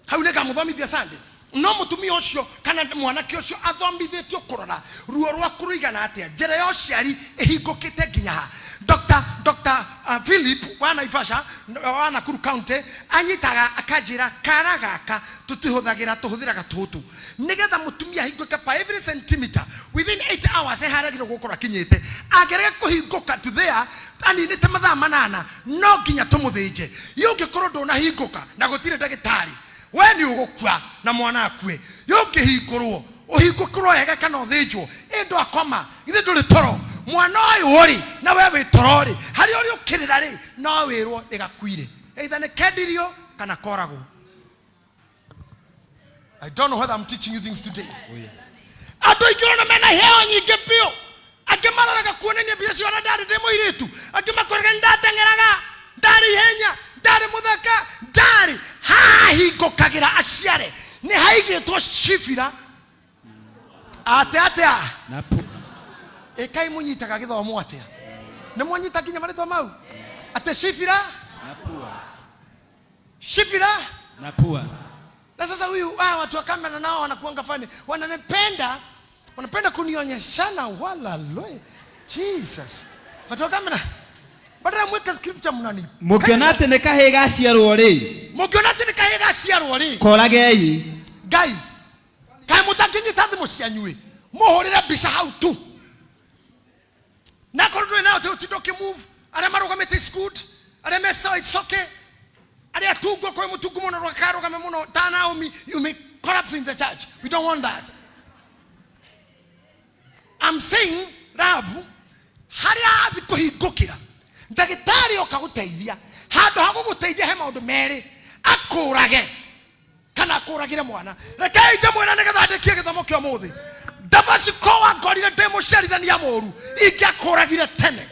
Hau nĩ ngamũthomithia Sunday. No mũtumia ũcio kana mwanake ũcio athomithĩtio kũrora ruo rwaku rũigana atĩa, njĩra ya ũciari ĩhingũkĩte nginya ha. Dr. Philip wa Naivasha, wa Nakuru County, anyitaga akanjĩra kara gaka tũtihũthagĩra, tũhũthĩraga tũtũ nĩgetha mũtumia ahingũke per every centimeter within 8 hours haragĩrwo gũkorwo akinyĩte. Angĩrega kũhingũka to there aninĩte mathaa 8, no nginya tũmũthĩnje. Yo ũngĩkorwo ndũnahingũka na gũtirĩ ndagĩtarĩ, we nĩ ũgũkua na mwana akue. Yo ũngĩhingũrwo, ũhingũkĩrwo wega kana ũthĩnjwo, ĩ ndwakoma, githĩ ndũrĩ toro? Mwana ũyũ rĩ, na we wĩ toro rĩ, harĩa ũrĩ ũkĩrĩra rĩ, no wĩrwo ĩgakuire, either nĩ kendirio kana koragwo. I don't know whether I'm teaching you things today. Andũ aingĩ ũrona mena iheo nyingĩ biũ, angĩ maroraga kuonania mbica cio ona ndarĩ ndĩ mũirĩtu, angĩ makoraga nĩ ndateng'eraga, ndarĩ ihenya, ndarĩ mũthaka, ndarĩ haha hingũkagĩra aciare nĩ haigĩtwo cibira atĩ atĩa Na Pua. ĩkai mũnyitaga gĩthomo atĩa nĩ mwanyita nginya marĩtwa mau atĩ cibira Na Pua. cibira Na Pua. Na sasa huyu watu wa kamera nao wanakuanga fani, wananipenda, wanapenda kunionyeshana wala loe. Jesus, watu wa kamera badala mweke scripture mnani Mũngĩona atĩ nĩ kahĩĩ gaciarwo rĩ, mukiona ati ni kahĩĩ gaciarwo rĩ, koragei. Ngai kaĩ mũtangĩnyita thimũ cianyu ĩ mũhũrĩre mbica hau tu, na korwo ndũrĩ nayo ũtinda ũkĩmove. Arĩa marũgamĩte is good, arĩa me sawa it's okay, arĩa tungu okorwo wĩ mũtungu mũno ndũkarũgame mũno ta Naomi, you may collapse in the church. We don't want that. I'm saying Rahabu harĩa athi kũhingũkĩra ndagĩtarĩ oka gũteithia, handũ ha gũgũteithia he maũndũ merĩ, akũrage kana akũragĩre mwana. Rekei ndĩmwĩre nĩgetha ndĩkie gĩthomo kĩa ũmũthĩ. Ndabacikowa ngorire ndĩ mũciarithania mũru, ingĩakũragire tene.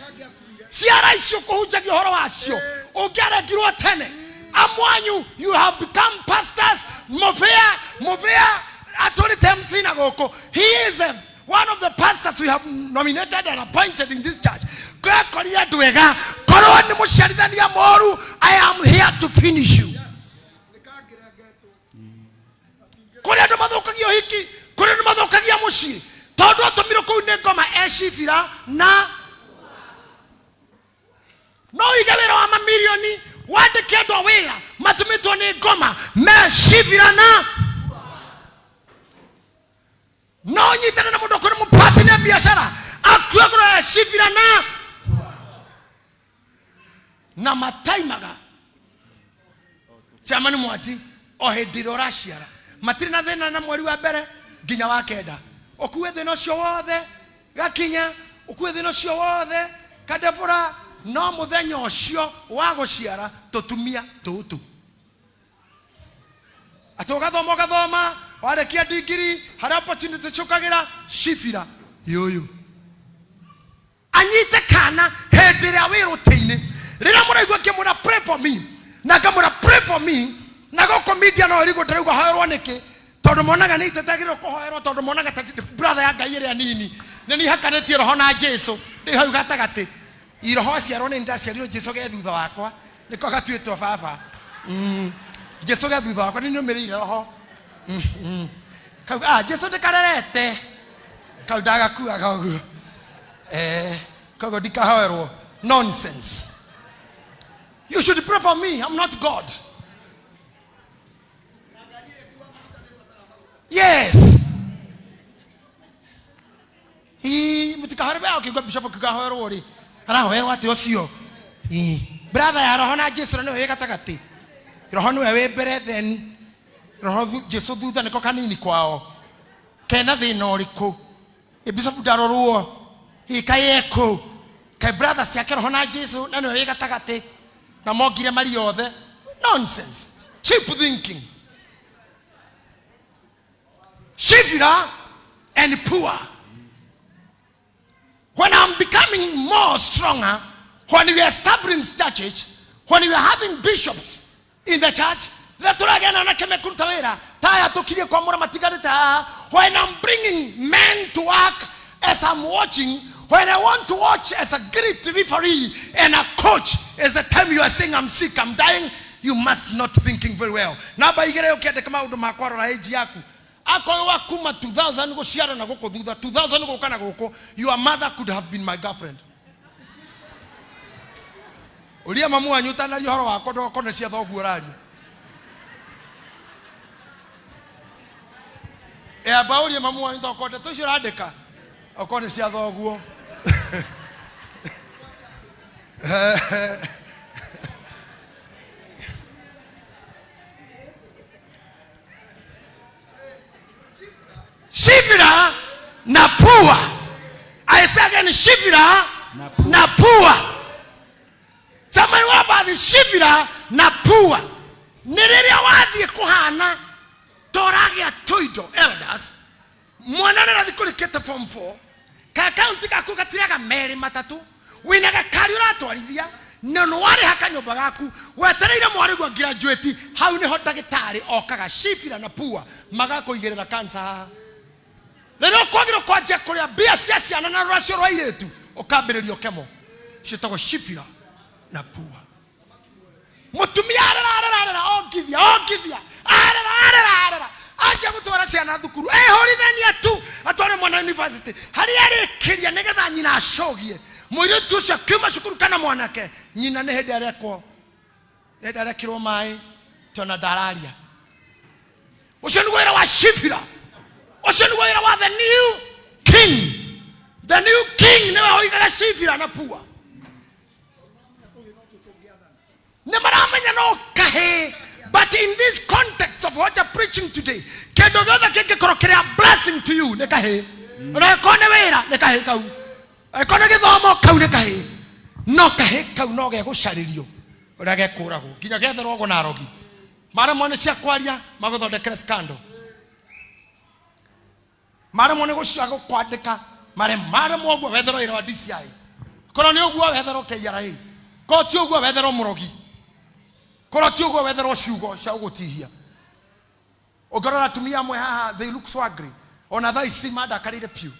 Ciara icio kũhunjagia ũhoro wacio ũngĩarengirwo tene. Amwanyu, you have become pastors. Mũbĩa mũbĩa atũrĩte MC na gũkũ, he is one of the pastors we have nominated and appointed in this church. Kwekorire andũ ega, korwo nĩ mũciarithania mũru, I am here to finish you. Kũrĩ andũ mathũkagia ũhiki, kũrĩ andũ mathũkagia mũciĩ, tondũ atũmirwo kũu nĩ ngoma ecibira na no ũige wĩra wa mamirioni, wandĩke andũ a wĩra matũmĩtwo nĩ ngoma mecibira na no ũnyitane na mũndũ ũkũrĩ mũpatine biacara akue ngoro ya cibira na mataimaga chairman mwati o hĩndĩ ĩrĩa ũraciara matirĩ na thĩna na mweri wa mbere nginya wa kenda, ũkue thĩna ũcio wothe gakinya, ũkue thĩna ũcio wothe kadebora, no mũthenya ũcio wa gũciara tũtumia tũtũ atĩ ũgathoma ũgathoma warĩkia ndigiri harĩa opportunity cũkagĩra cibira yũyũ anyite kana hĩndĩ ĩrĩa wĩ rũtĩ-inĩ rĩrĩa mũraigua ngĩmwĩra pray for me na ngamwĩra pray for me na gũkũ media no ĩrigwo ndĩraigua hoerwo nĩkĩ, tondũ monaga nĩ itetagĩrĩrwo kũhoerwo, tondũ monaga ta brother ya Ngai ĩrĩa nini nĩ niĩ hakanĩtie roho na Jesu ndĩ hau gatagatĩ. Iroho aciarwo nĩ ndaciarirwo Jesu ge thutha wakwa nĩko gatuĩtwo baba. Jesu ge thutha wakwa nĩ nĩũmĩrĩire roho. Kau Jesu ndĩkarerete kau ndagakuaga ũguo, koguo ndikahoerwo. Nonsense. You should pray for me. I'm not God. Yes. Ii, mũtikahoerwo ũkĩigua bishop ũkĩhoerwo rĩ arahoerwo atĩ ũcio. Ii, brother ya roho na Jesu nĩwe wĩ gatagatĩ, roho nĩwe wĩ mbere, then roho Jesu thutha nĩko kanini kwao kena thĩna ũrĩkũ? Ĩ bishop ndarorwo ĩ kaĩ ekũ kaĩ brother ciake roho na Jesu na nĩwe wĩ gatagatĩ na mongire mari othe. Nonsense, cheap thinking. Shifira and poor. When I'm becoming more stronger, when we are establishing churches, when we are having bishops in the church, rĩrĩa tũragĩa na anake mekũruta wĩra taya tũkirie kwamũra matigarĩte haha, when I'm bringing men to work as I'm watching, when I want to watch as a great referee and a coach, is the time you are saying I'm sick, I'm dying, you must not thinking very well. Namba igĩrĩ ũkĩandĩka maũndũ makwa rora age yaku. Akorwo wa kuma 2000 gũciarwo na gũkũ thutha 2000 gũka na gũkũ, your mother could have been my girlfriend. Ũria mamu wanyu ũtanaria ũhoro wakwa ndũgakone cia thoguo ũraria. Amba ũrie mamu wanyu tokorwo ndeto icio ũrandĩka okorwo nĩ cia thoguo. Shifira na Pua. I say again, Shifira Na Pua. na Pua. Chamani wa bathi Shifira na Pua. Nĩ rĩrĩa wathiĩ kũhana Toragia tuindo elders. Mwana nĩ kũrĩkĩte form 4. Ka account gaku gatiraga merĩ matatu. Wĩna gakari ũratwarithia na nĩ warĩha kanyũmba gaku wetereire mwarĩguo graduate. Hau nĩho ndagĩtarĩ okaga Shifira na Pua magakũigĩrĩra cancer haha. Rĩrĩa ũkwagĩrwo kwanjia kũrĩa mbia cia ciana na rũracio rwa airĩtu ũkambĩrĩrio kemo ciĩtagwo Shifira na Pua. Mũtumia arera arera arera ongithia ongithia arera arera arera anjia gũtwara ciana thukuru ehũrithania tu atware mwana university harĩa arĩkĩria nĩgetha nyina acogie mũirĩtu ũcio akiuma cukuru kana mwanake nyina nĩ hĩndĩ arekwo hĩndĩ arekĩrwo maĩ tona ndararia. Ũcio nĩguo wĩra wa Shifira. Ũcio nĩguo wĩra wa the new king. The new king nĩwe ũigaga Shifira na Pua. Nĩ maramenya no kahĩ, but in this context of what you're preaching today, kĩndũ gĩothe kĩngĩkorwo kĩrĩ a blessing to you nĩ kahĩ. Ona ĩkorwo nĩ wĩra nĩ kahĩ kau, ĩkorwo nĩ gĩthomo kau nĩ kahĩ. No kahĩ kau no gegũcarĩrio ũrĩa gekũragwo nginya getherwo na arogi maremwo nĩ cia kwaria magũthondekere scandal, maremwo nĩ gũcia kwandĩka maremwo ũguo wetherwo wĩra wa DCI, korwo nĩ ũguo wetherwo KRA, korwo ti ũguo wetherwo mũrogi, korwo ti ũguo wetherwo ciugo cia gũgũtihia. Ũngĩrora atumia amwe haha, they look so angry, ona thaa ici mandakarĩire piũ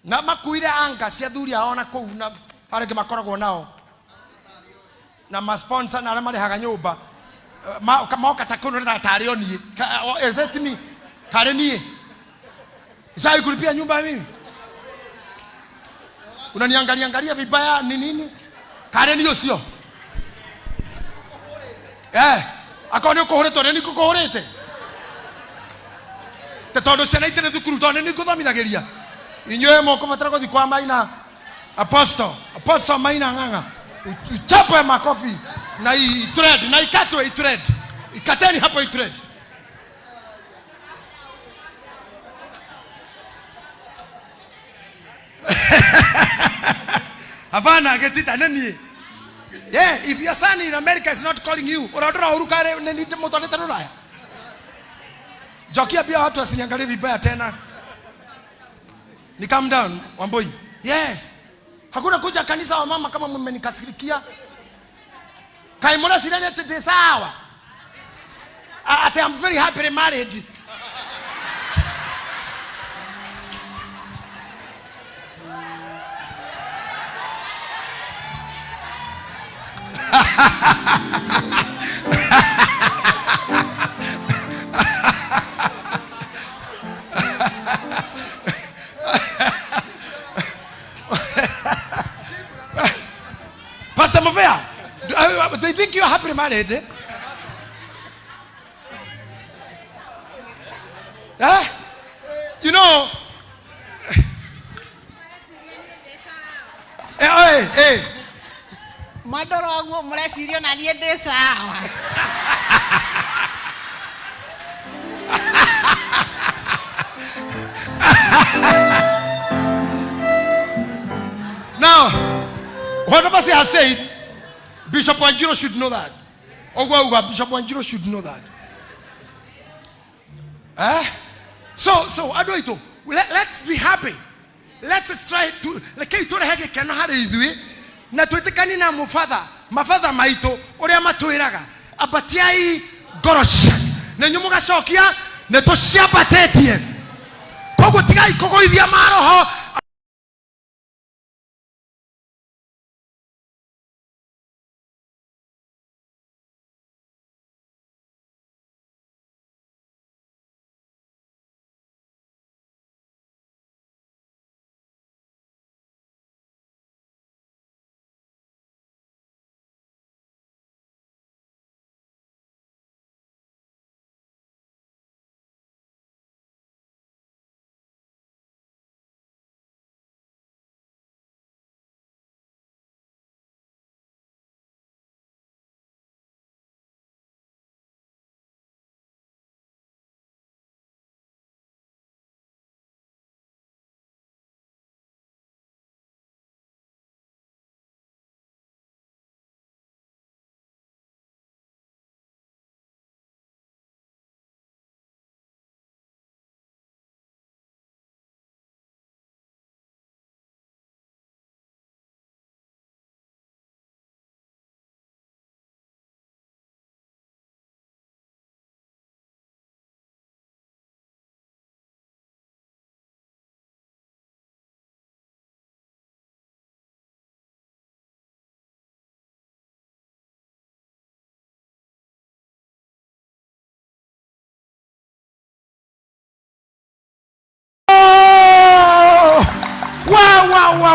na makuire anga cia athuri ao na kũu na arĩa angĩ makoragwo nao na masponsor na arĩa marĩhaga nyũmba moka ta kũu nĩ tarĩ o niĩ. Is it me? Karĩ niĩ Shai kulipia nyumba mimi? Unaniangalia angalia vibaya ni nini? Karĩ niĩ ũcio? Akorwo nĩ ũkũhũrĩtwo nĩ niĩ ngũkũhũrĩte. Te tondũ ciana itirĩ thukuru tondũ nĩ niĩ ngũthomithagĩria. Inyuĩ mũkũbatara gũthiĩ kwa Maina Apostle, Apostle Maina Ng'ang'a. Uchapwe makofi na itread na ikatwe itread. Ikateni hapo itread. Hapana, getita nĩ niĩ. Yeah, if your son in America is not calling you, ũrandora ũru kare nĩ niĩ ndĩmũtwarĩte rũraya. Njokia mbia watu wasiniangalie vibaya tena. Ni calm down, Wamboi. Yes. Hakuna kuja kanisa wa mama kama mmenikasirikia. Kai mũreciria atĩ ndĩ sawa. Ati I'm very happily married. Pastor Mavea, they think you are happily married. Eh? Eh? You know, hey, hey. Mwandora ũguo mũreciria ona niĩ ndĩ sawa. Now, whatever she has said, Bishop Wanjiru should know that. Ogwa ugwa, Bishop Wanjiru should know that. Eh? So, andũ aitũ, let's be happy. Let's try to, rekei tũrehe gĩkeno harĩ ithuĩ na twĩtĩkanie na mũbatha, mabatha maitũ ũrĩa matwĩraga, ambatiai ngoro cianyu na inyuĩ mũgacokia nĩ tũciambatĩtie. Koguo tigai kũgũithia maroho.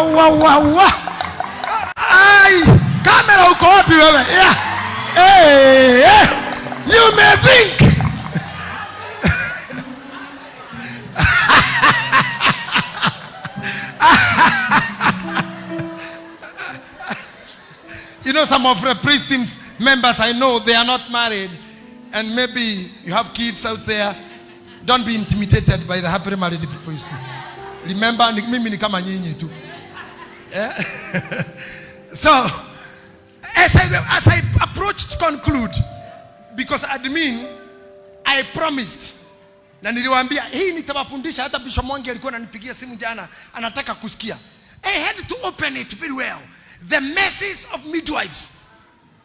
wa wa wa wa. Ai, kamera uko wapi wewe? Yeah. Hey, hey. You may think. You know, some of the priest team's members I know, they are not married. And maybe you have kids out there. Don't be intimidated by the happily married people you see. Remember, mimi ni kama nyinyi tu. Yeah? So, as I approach to conclude, because admin, I promised na niliwaambia hii nitawafundisha. Hata Bishop Mwangi alikuwa ananipigia simu jana, anataka kusikia. I had to open it very well. The messes of midwives.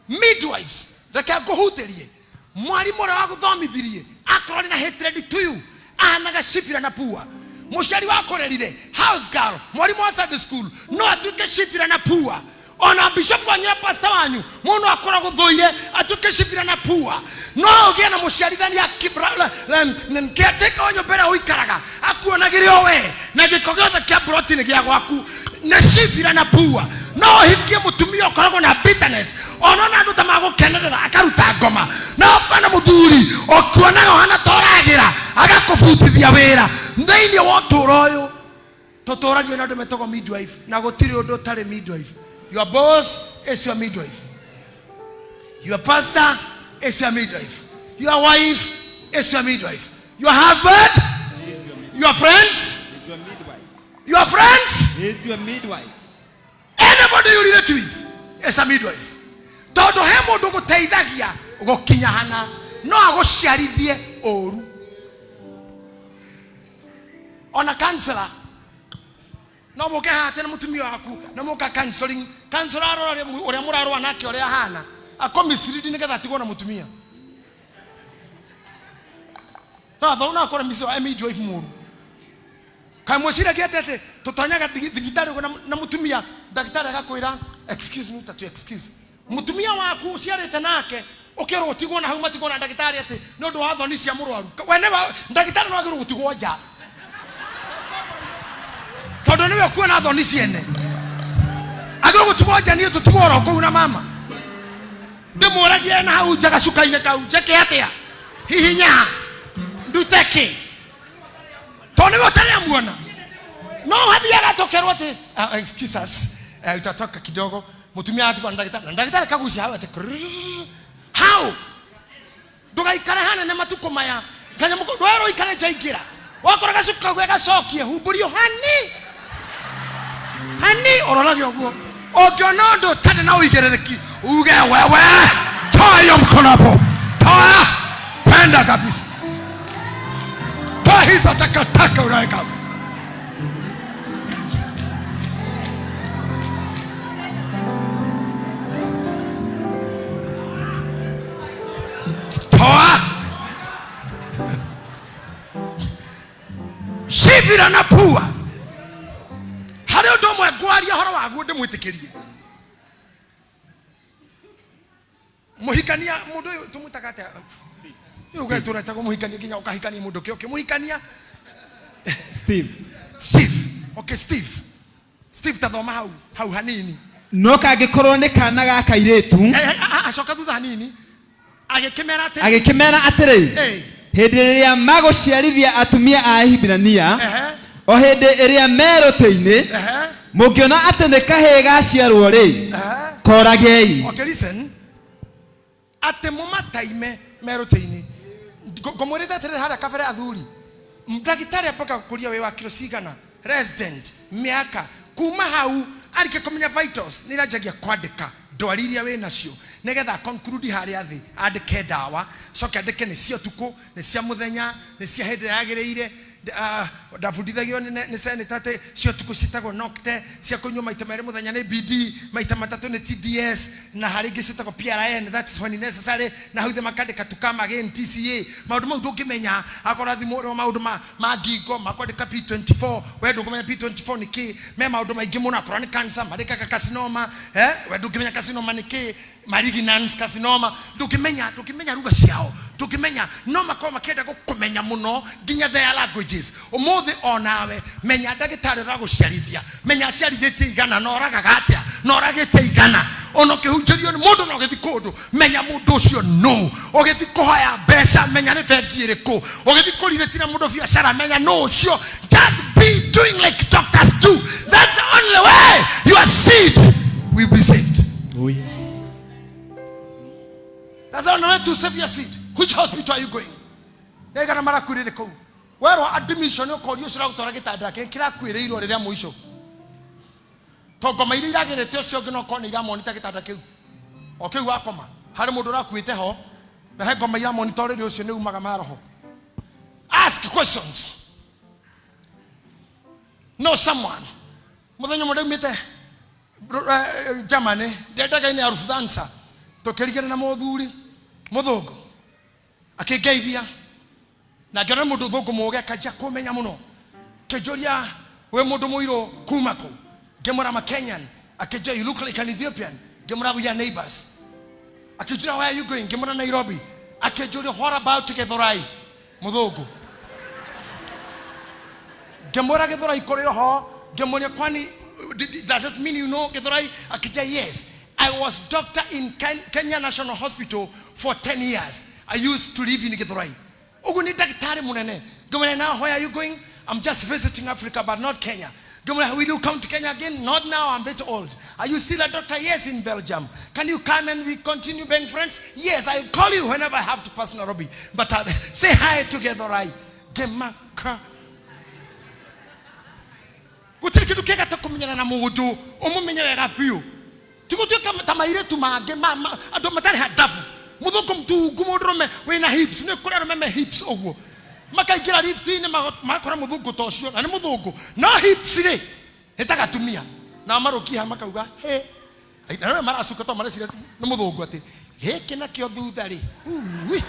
Midwives, reke ngũhutĩrie mwarimũ ũrĩa wagũthomithirie akorwo na hatred to you ahanaga Shifira na Pua. Mũciari wakũrerire, house girl, mwarimũ wa Sunday school no atuĩke Shifira na Pua. Ona bishop wanyu na pastor wanyu mũndũ akoragwo thũire atuĩke Shifira na Pua. No ũgĩe na mũciarithania caretaker wa nyũmba ĩrĩa ũikaraga akuonagĩre o we na gĩko gĩothe kĩa broti nĩ gĩa gwaku na Shifira na Pua. No ũhikie mũtumia ũkoragwo na bitterness, ona ona andũ ta magũkenerera akaruta ngoma. No ũkorwo na mũthuri ũkuonaga ũhana ta ũragĩra agakũbutithia wĩra. Thĩinĩ wa ũtũũro ũyũ tũtũragio na andũ metagwo midwife, na gũtirĩ ũndũ ũtarĩ midwife. Your boss is your midwife, your pastor is your midwife, your wife is your midwife, your husband, your friends, Is your midwife. your friends, Is your midwife. Anybody you relate with is a midwife, tondũ he mũndũ gũteithagia gũkinya hana no agũciarithie ũru. Ona counselor no mũke haha na mũtumia waku na mũka counseling, counselor arora ũrĩa mũrarũa nake, ũrĩa ahana, akũmislead nĩgetha atigwo na mũtumia. No thou no akorwo miso midwife mũru. Kaĩ mwĩciragia atĩ tũtonyaga thibitarĩ ũguo na mũtumia, ndagĩtarĩ agakwĩra, "Excuse me," tatu excuse mũtumia waku ũciarĩte nake, ũkerwo ũtigwo na hau matigwo na ndagĩtarĩ atĩ nĩ ũndũ wa thoni cia mũrwaru. We nĩwe ndagĩtarĩ, no agĩrwo gũtigwo nja tondũ nĩwe ũkuona thoni ciene, agĩrwo gũtigwo nja. Niĩ tũtigwo oro kũu na mama ndĩmũragie na hau nja gacuka-inĩ kau, njĩke atĩa? Hihinya ndute kĩ? Tondũ nĩwe ũtarĩ amuona. No hathiaga tũkerwo atĩ, "Excuse us, utatoka kidogo." Mũtumia atigwo na ndagĩtarĩ na ndagĩtarĩ kagucia hau atĩ krrrr. Hau ndũgaikare hanene matukũ maya kanyamũ ndwerwo ikare nja. Ingĩra wakora gacuka kau gagacokie humbũrio hani hani ũrorage ũguo. Ũngĩona ũndũ ũtarĩ na ũigĩrĩrĩki uge, "Wewe, toa hiyo mkono hapo, toa, penda kabisa, toa hizo takataka unaweka hapo." Toa Shifira na Pua. Harĩ ũndũ ũmwe ngwaria ũhoro waguo ndĩmwĩtĩkĩrie. Mũhikania mũndũ ũyũ tũmwĩtaga atĩa? Rĩu ũgetũretagwo mũhikania nginya ũkahikania mũndũ kĩ ũkĩmũhikania. Steve. Steve, okay, Steve, Steve, tathoma hau hau hanini. No kangĩkorwo nĩ kana ga kairĩtu. Eh, eh, ah, acoka thutha hanini. Agĩkĩmera atĩrĩ. Agĩkĩmera atĩrĩ, hĩndĩ ĩrĩa magũciarithia atumia a Ahibirania, o hĩndĩ ĩrĩa me rũtĩ-inĩ, mũngĩona atĩ nĩ kahĩĩ gaciarwo rĩ, koragei. Okay, listen. Atĩ mũmataime merũtĩ-inĩ. Ngũmwĩrĩte atĩrĩrĩ harĩa kabere, athuri, ndagĩtarĩ ambaga gũkũria wĩ wa kiro cigana, resident mĩaka kuma hau arĩkia kũmenya vitals nĩ iranjagia kwandĩka ndwari iria wĩ nacio, nĩgetha conclude harĩa thĩ andĩke ndawa, coke andĩke nĩ cia ũtukũ, nĩ cia mũthenya, nĩ cia hĩndĩ ĩrĩa yagĩrĩire. Ndabundithagio nĩ senator atĩ cia ũtukũ ciĩtagwo nocte, cia kũnyua maita merĩ mũthenya nĩ BD, maita matatũ nĩ TDS, na harĩ ingĩ ciĩtagwo PRN, that's when necessary, na hau thĩ makandĩka to come again, TCA. Maũndũ mau ndũngĩmenya. Akorwo thimũ maũndũ ma ngingo makwandĩka P24, we ndũngĩmenya P24 nĩ kĩ. Me maũndũ maingĩ mũno. Akorwo nĩ cancer mandĩkaga carcinoma, eh, we ndũngĩmenya carcinoma nĩ kĩ, malignant carcinoma ndũngĩmenya, ndũngĩmenya ruga ciao, ndũngĩmenya. No makorwo makĩenda gũkũmenya mũno nginya their languages. Ũmũthĩ Ũmũthĩ onawe menya ndagĩtarĩ ũragũciarithia, menya aciarithĩtie igana na oragaga atĩa na oragĩte igana. Ona ũkĩhunjĩrio nĩ mũndũ na ũgĩthiĩ kũndũ, menya mũndũ ũcio nũ. Ũgĩthiĩ kũhoya mbeca, menya nĩ bengi ĩrĩkũ. Ũgĩthiĩ kũrirĩtira mũndũ biacara, menya nũ ũcio. Just be doing like doctors do. That's the only way your seed will be saved. Oh, yes. That's the only way to save your seed. Which hospital are you going? Ndagĩka marakwĩrĩre kũu werwo admission ũkorio ũcio ũragũtwara gĩtanda kĩ kĩrakwĩrĩirwo rĩrĩa mũico to ngoma iria iragĩrĩte ũcio ũngĩ no korwo nĩ iramonita gĩtanda kĩu o kĩu wakoma harĩ mũndũ ũrakuĩte ho na he ngoma iramonita ũrĩrĩ ũcio nĩ umaga maroho. Ask questions. Know someone. Mũthenya ũmwe ndaumĩte Germany, ndendaga-inĩ ya Lufthansa, tũkĩrigana na mũthuri mũthũngũ akĩngeithia na ngĩona mũndũ thũngũ mũgĩ akanjia kũmenya mũno, kĩnjũria wĩ mũndũ mũirũ kuma kũ, ngĩmwĩra I'm a Kenyan, akĩnjũria you look like an Ethiopian, ngĩmwĩra we are neighbors, akĩnjũria where are you going, ngĩmwĩra Nairobi, akĩnjũria what about Githurai, mũthũngũ, ngĩmwĩra Githurai kũrĩ oho, ngĩmũria kwani does it mean you know Githurai, akĩnjĩra yes, I was doctor in Kenya National Hospital for 10 years. I used to live in Githurai. Ũguo nĩ ndagĩtarĩ mũnene. Ngĩmwĩra now where are you going? I'm just visiting Africa but not Kenya. Ngĩmwĩra will you come to Kenya again? Not now, I'm a bit old. Are you still a doctor? Yes, in Belgium. Can you come and we continue being friends? Yes, I'll call you whenever I have to pass Nairobi. But say hi together, right? Ngĩmaka. Gũtirĩ kĩndũ kĩega ta kũmenyana na mũndũ ũmũmenye wega biũ, ti gũtuĩka ta mairĩtu mangĩ andũ matarĩ handabu. Mũthũngũ mtungu, mũndũrũme wĩna hips, nĩ kũrĩ arũme me hips ũguo makaingĩra lift-inĩ magakora mũthũngũ ta ũcio na nĩ mũthũngũ no hips rĩ nĩ ta gatumia, nao marũkia makauga he na nĩwe maracuka to mareciria nĩ mũthũngũ atĩ gĩkĩ nakĩo thutha rĩ ui,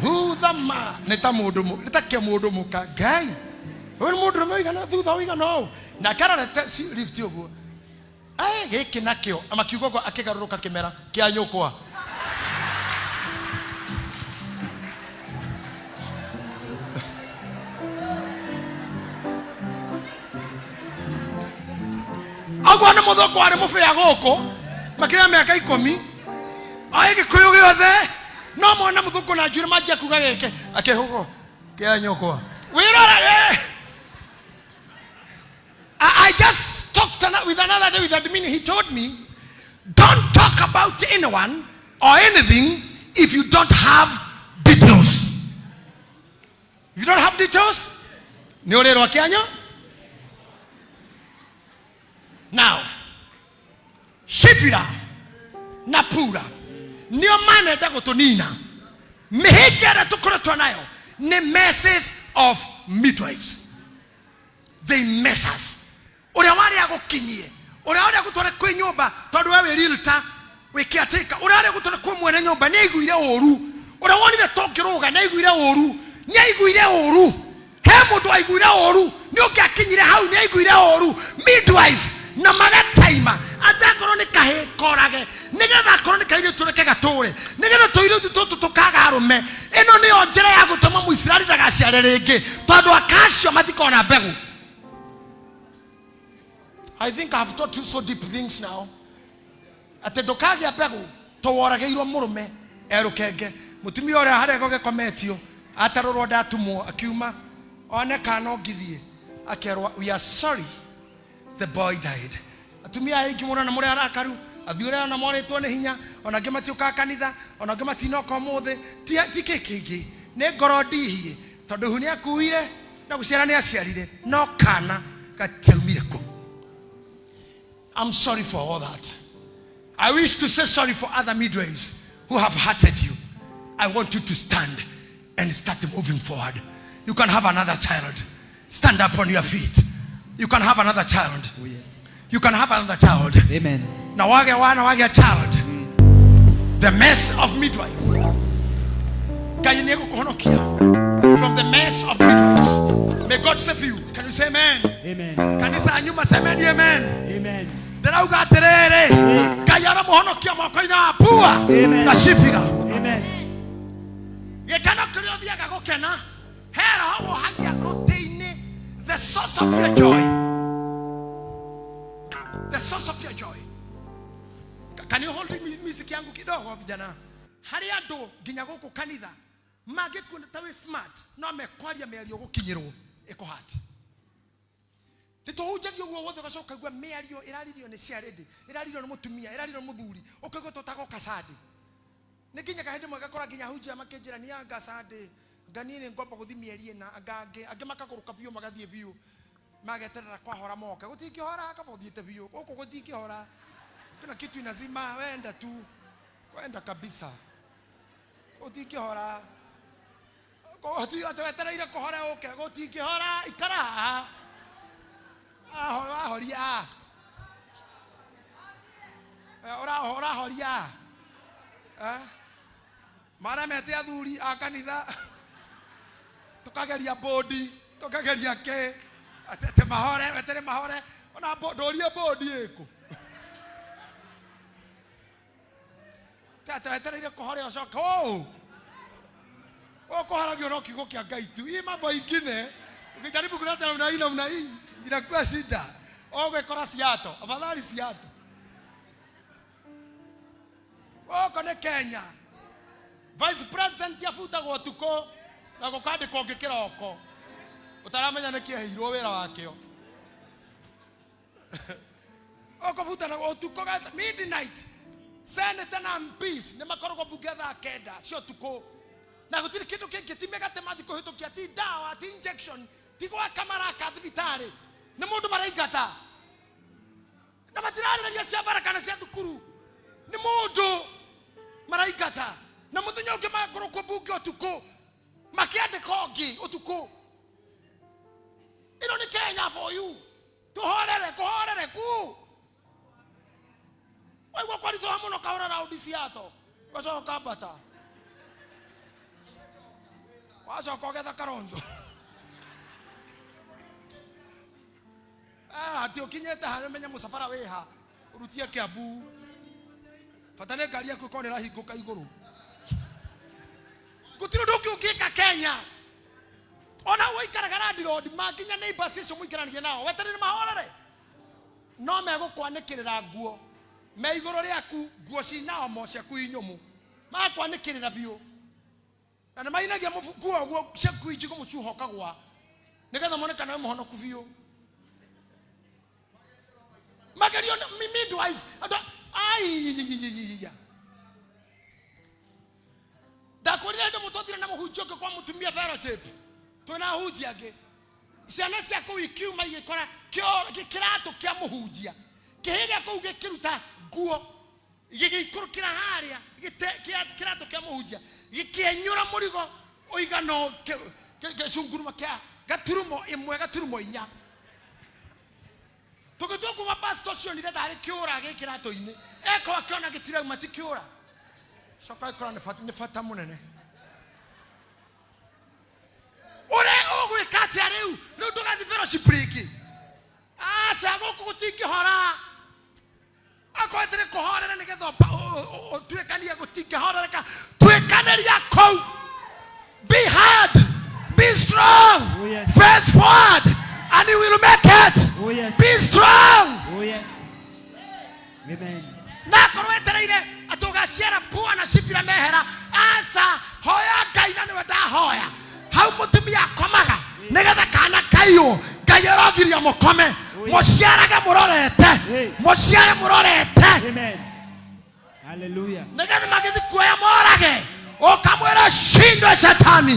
thutha ma nĩ ta mũndũ nĩ ta kĩa mũndũ mũka Ngai ũyũ nĩ mũndũrũme ũigana thutha ũigana ũũ nake arorete lift ũguo ai gĩkĩ nakĩo makiuga ũguo akĩgarũrũka kĩmera kĩa nyũkwa. Ũguo nĩ mũthũngũ warĩ mũbĩa gũkũ makĩria mĩaka 10 oĩ gĩkũyũ gĩothe no mona mũthũngũ na njuĩrĩ manjia kuga gĩkĩ akĩhũgwo kĩa nyũkwa wĩrora. I just talked with another day with admin. He told me, don't talk about anyone or anything if you don't have details. If you don't have details, nĩ ũrĩrwo kĩanyo. Now, Shifira na Pura nĩo manenda gũtũnina. Mĩhĩnga ĩrĩa tũkoretwo nayo nĩ messes of midwives. They mess us. Ũrĩa warĩ agũkinyie, ũrĩa warĩ agũtware kwĩ nyũmba tondũ we wĩ realtor, wĩ caretaker, ũrĩa warĩ agũtware kwĩ mwene nyũmba nĩ aiguire ũru, ũrĩa wonire tũngĩrũga nĩ aiguire ũru, nĩ aiguire ũru. He mũndũ waiguire ũru, nĩ ũngĩakinyire hau nĩ aiguire ũru. Midwife na magataima atakorwo nĩ kahĩ korage nĩgetha akorwo nĩ kairĩtu reke gatũre nĩgetha tũirĩtu tũtũ tũkaga arũme. Ĩno nĩyo njĩra ya gũtũma Mũisiraeli ndagaciare rĩngĩ tondũ akacio matikona mbegũ. I think I have taught you so deep things now. Atĩ ndũkagĩa mbegũ to woragĩirwo mũrũme erũkenge mũtumia ũrĩa harĩa gũgĩkometio atarũrwo ndatumwo akiuma one kana ũngithiĩ akerwo we are sorry the boy died. Atumia aingĩ mũno na mũrĩ arakaru athuri aya ona morĩtwo nĩ hinya ona angĩ matiũkaga kanitha ona angĩ matinoka ũmũthĩ ti kĩ kĩngĩ nĩ ngoro ndihie tondũ ihu nĩ akuire na gũciara nĩ aciarire no kana gatiaumire kũu. I'm sorry for all that. I wish to say sorry for other midwives who have hurted you. I want you to stand and start moving forward. You can have another child. Stand up on your feet. You can have another child. Oh, yes. You can have another child. Amen. Na wage wana wage child. The mess of midwives. Ngai nĩ egũkũhonokia from the mess of midwives. May God save you. Can you say amen? Amen. Kanitha nyuma semeni amen. Amen. Ndĩrauga atĩrĩrĩ, Ngai aramũhonokia moko-inĩ wa Pua Amen. na Shifira. Amen. Gĩkeno kĩrĩa ũthiaga gũkena, he roho wohagia rũtĩ-inĩ The source of your joy, the source of your joy. Can you hold me music yangu kidogo vijana? Harĩ andũ nginya gũkũ kanitha mangĩkuona ta wĩ smart no mekwaria mĩario gũkinyĩrwo ĩkũhati. Nĩtũhunjagia ũguo wothe ũgacoka ũkaigua mĩario ĩraririo nĩ ciarĩndĩ, ĩraririo nĩ mũtumia, ĩraririo nĩ mũthuri, ũkaigua tũtagoka Sunday. Nĩ nginyaga hĩndĩ ĩmwe ngakora nginya ahunjia makĩnjĩra niĩ anga Sunday, anga niĩ nĩ ngwamba gũthiĩ mĩeri ĩna, anga angĩ, angĩ makagũrũka biũ magathiĩ biũ, mageterera kwahora moke. Gũtingĩhora kaba ũthiĩte biũ, gũkũ gũtingĩhora. Kuna kitu inazima, wenda tu, wenda kabisa. Gũtingĩhora. Wetereire kũhora ũke, gũtingĩhora, ikara haha. Ahoria. Ũrahoria. Maremete athuri a kanitha, tukageria bodi, tukageria ke, atete mahore, wetere mahore, ona ndũrie bodi ĩkũ. Tata wetereire kũhore ũcoke, oh! Ũkũharagio no kiugo kĩa Ngai tu. Hii mambo ingine, ukijaribu kuleta namna hii namna hii, inakuwa shida. Ũgwĩkora Seattle, afadhali Seattle. Gũkũ nĩ Kenya. Vice President abutagwo ũtukũ na gũkandĩkwo ũngĩ kĩroko. Ũtaramenya nĩkĩ eheirwo wĩra wakĩo. Ũkũbutana ũtukũ midnight. Senator na MPs nĩ makoragwo bunge thaa kenda cia ũtukũ. Na gũtirĩ kĩndũ kĩngĩ, ti mĩgate mathiĩ kũhĩtũkia, ti ndawa, ti injection, ti gwaka maraka thibitarĩ. Nĩ mũndũ maraingata. Na matirarĩrĩria cia bara kana cia thukuru. Nĩ mũndũ maraingata. Na mũthenya ũngĩ magakorwo kuo bunge ũtukũ, makĩandĩka ũngĩ ũtukũ. Ĩno nĩ Kenya for you. Tũhorere, kũhorere ku. Waigua kwaritũha mũno kahũra raundi Seattle, ũgacoka ũkambata. Wacoka ũgetha Kalonzo. Atĩ ũkinyĩte harĩa ũmenye mũcabara wĩha, ũrutie Kiambu. Bata nĩ ngari yaku ĩkorwo nĩ ĩrahingũka igũrũ. Gũtirĩ ũndũ ũngĩ ũngĩka Kenya. Ona ũikaraga landlord ma nginya neighbors acio mũikaranagia nao, weterere mahorere. No megũkwanĩkĩrĩra nguo me igũrũ rĩaku, nguo cina omo ciaku i nyũmũ. Magakwanĩkĩrĩra biũ. Na nĩ mainagia nguo ũguo ciaku i njigũ mũcuho ũkagũa, nĩgetha mone kana wĩ mũhonoku biũ. Magerio nĩ midwives, andũ ai. Ndakwĩrire hĩndĩ ĩmwe twathire na mũhunjia ũngĩ kwa mũtumia fellowship, twĩna ahunjia angĩ. Ciana cia kũu ikiuma igĩkora kĩratũ kĩa mũhunjia. Kĩhĩ gĩa kũu gĩkĩruta nguo, gĩgĩikũrũkĩra harĩa, kĩratũ kĩa mũhunjia, gĩkĩenyũra mũrigo ũigana gĩcunguruma kĩa gaturumo ĩmwe, gaturumo inya. Tũgĩtua kuma pastor ũcio onire tarĩ kĩũra gĩ kĩratũ-inĩ. Eko akĩona gĩtirauma ti kĩũra. Coka ĩkora nĩ bata mũnene. Ũrĩa ũgwĩka atĩa rĩu? Rĩu ndũgathiĩ fellowship rĩngĩ. Aca, gũkũ gũtingĩhora. Akorwo atĩrĩ kũhorera nĩgetha ũtuĩkanie gũtingĩhorereka. Tuĩkanĩria kũu. Be hard, be strong, Oh, yes. Face forward, and you will make it. Oh, yes. Be strong. Oh, yes. Amen. Na akorwo wetereire atĩ ũgaciara pua na cibira mehera, aca, hoya Ngai na nĩwe ndahoya. Hau mũtumia akomaga nĩgetha kana kaiywo. Ngai arogiria mũkome, mũciarage mũrorete, mũciare mũrorete. Amen. Hallelujah. Nĩgetha magĩthiĩ kuoya morage, ũkamwĩra shindwe shetani,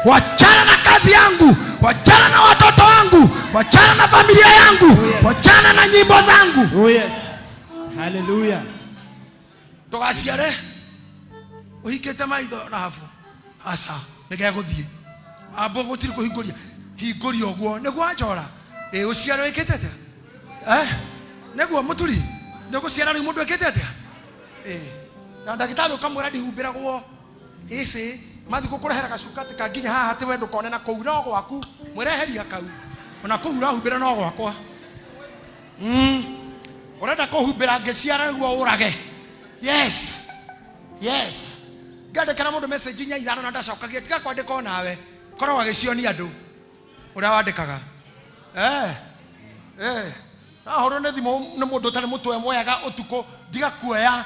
wachana na kazi yangu, wachana na watoto wangu, wachana na familia yangu, wachana na nyimbo zangu. Oh yes. Hallelujah. Ndũgaciare ũhingĩte maitho na habu. Aca, nĩgegũthiĩ. Amba gũtirĩ kũhingũria. Hingũria ũguo. Nĩguo wanjora. Ĩ, ũciare wĩkĩte atĩa? Nĩguo mũturi? Nĩ ũgũciara rĩu mũndũ ekĩte atĩa? Ĩ, na ndagĩtarĩ ũkamwĩra ndihumbĩragwo. Ĩcĩ, mathiĩ gũkũrehera gacuka atĩ ka nginya haha atĩ we ndũkone na kũu no gwaku. Mwĩreheria kau. Ona kũu ũrahumbĩra no gwakwa. Ũrenda kũhumbĩra ngĩciara nĩguo ũrage. Yes. Yes. Ngĩandĩkĩra mũndũ message inya ithano na ndacokagia, tiga kwandĩka onawe. Korwo agĩcionia andũ ũrĩa wandĩkaga. Eh. Eh. Ahorwo nĩ thimũ nĩ mũndũ ũtarĩ mũtwe mwega ũtukũ ndiga kuoya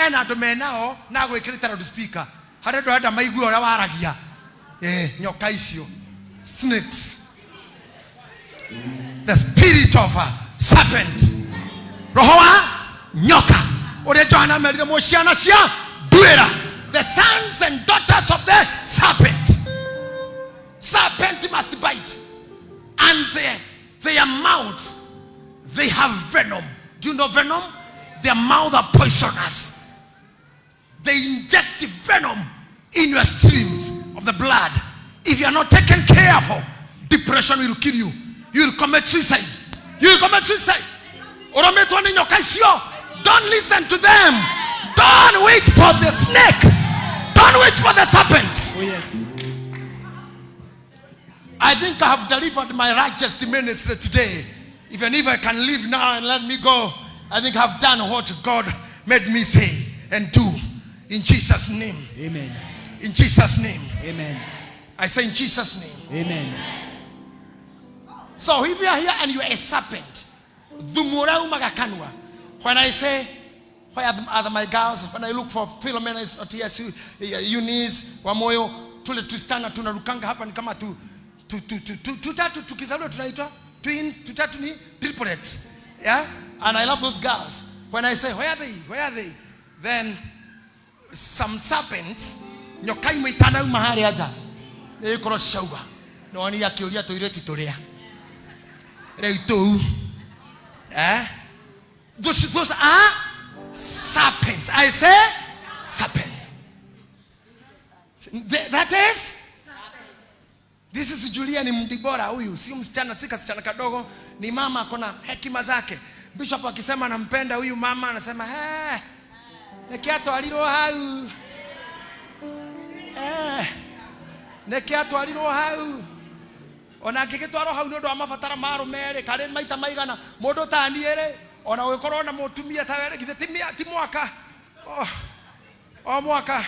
ena andũ menao na agwĩkĩrĩte loudspeaker harĩa andũ arenda maigue ũrĩa waragia. Eh, nyoka icio snakes, the spirit of a serpent, roho wa nyoka ũrĩa Johana amerire mũ ciana cia nduĩra, the sons and daughters of the serpent. Serpent must bite, and their mouths, they have venom. Do you know venom? Their mouths are poisonous. They inject venom in your streams of the blood. If you are not taken care for, depression will kill you. You will commit suicide. You will commit suicide. Ũrũmĩtwo nĩ nyoka icio. Don't listen to them. Don't wait for the snake. Don't wait for the serpent. Oh, yes. I think I have delivered my righteous ministry today. Even if I can leave now and let me go, I think I've done what God made me say and do. In Jesus' name. Amen. In Jesus' name. Amen. I say in Jesus' name. Amen. So if you are here and you are a serpent, thumu ũrĩa umaga kanua. When I say, where are my girls? When I look for Philomena is not here, Eunice, Wamoyo, tule tusichana tunarukanga hapa ni kama tu tu tu tu tu tutatu tukizaliwa tunaitwa twins, tutatu ni triplets. Yeah? And I love those girls. When I say, where are they? Where are they? Then some serpents, nyoka imwe itanauma harĩa nja nĩgĩkorwo ciauga no nĩ akĩũria tũirĩtu tũrĩa rĩu tũu, eh? Those are serpents. I say serpents. That is, this is Julia ni mdibora huyu, sio msichana, si kasichana kadogo, ni mama akona hekima zake. Bishop akisema anampenda huyu mama anasema eh, nĩkĩatwarirwo hau, eh, nĩkĩatwarirwo hau ona angĩgĩtwarwo hau nĩ ũndũ wa mabatara ma arũme rĩ karĩ maita maigana mũndũ taniĩ rĩ ona gũgĩkorwo na mũtumia ta we rĩ githĩ ti mwaka o mwaka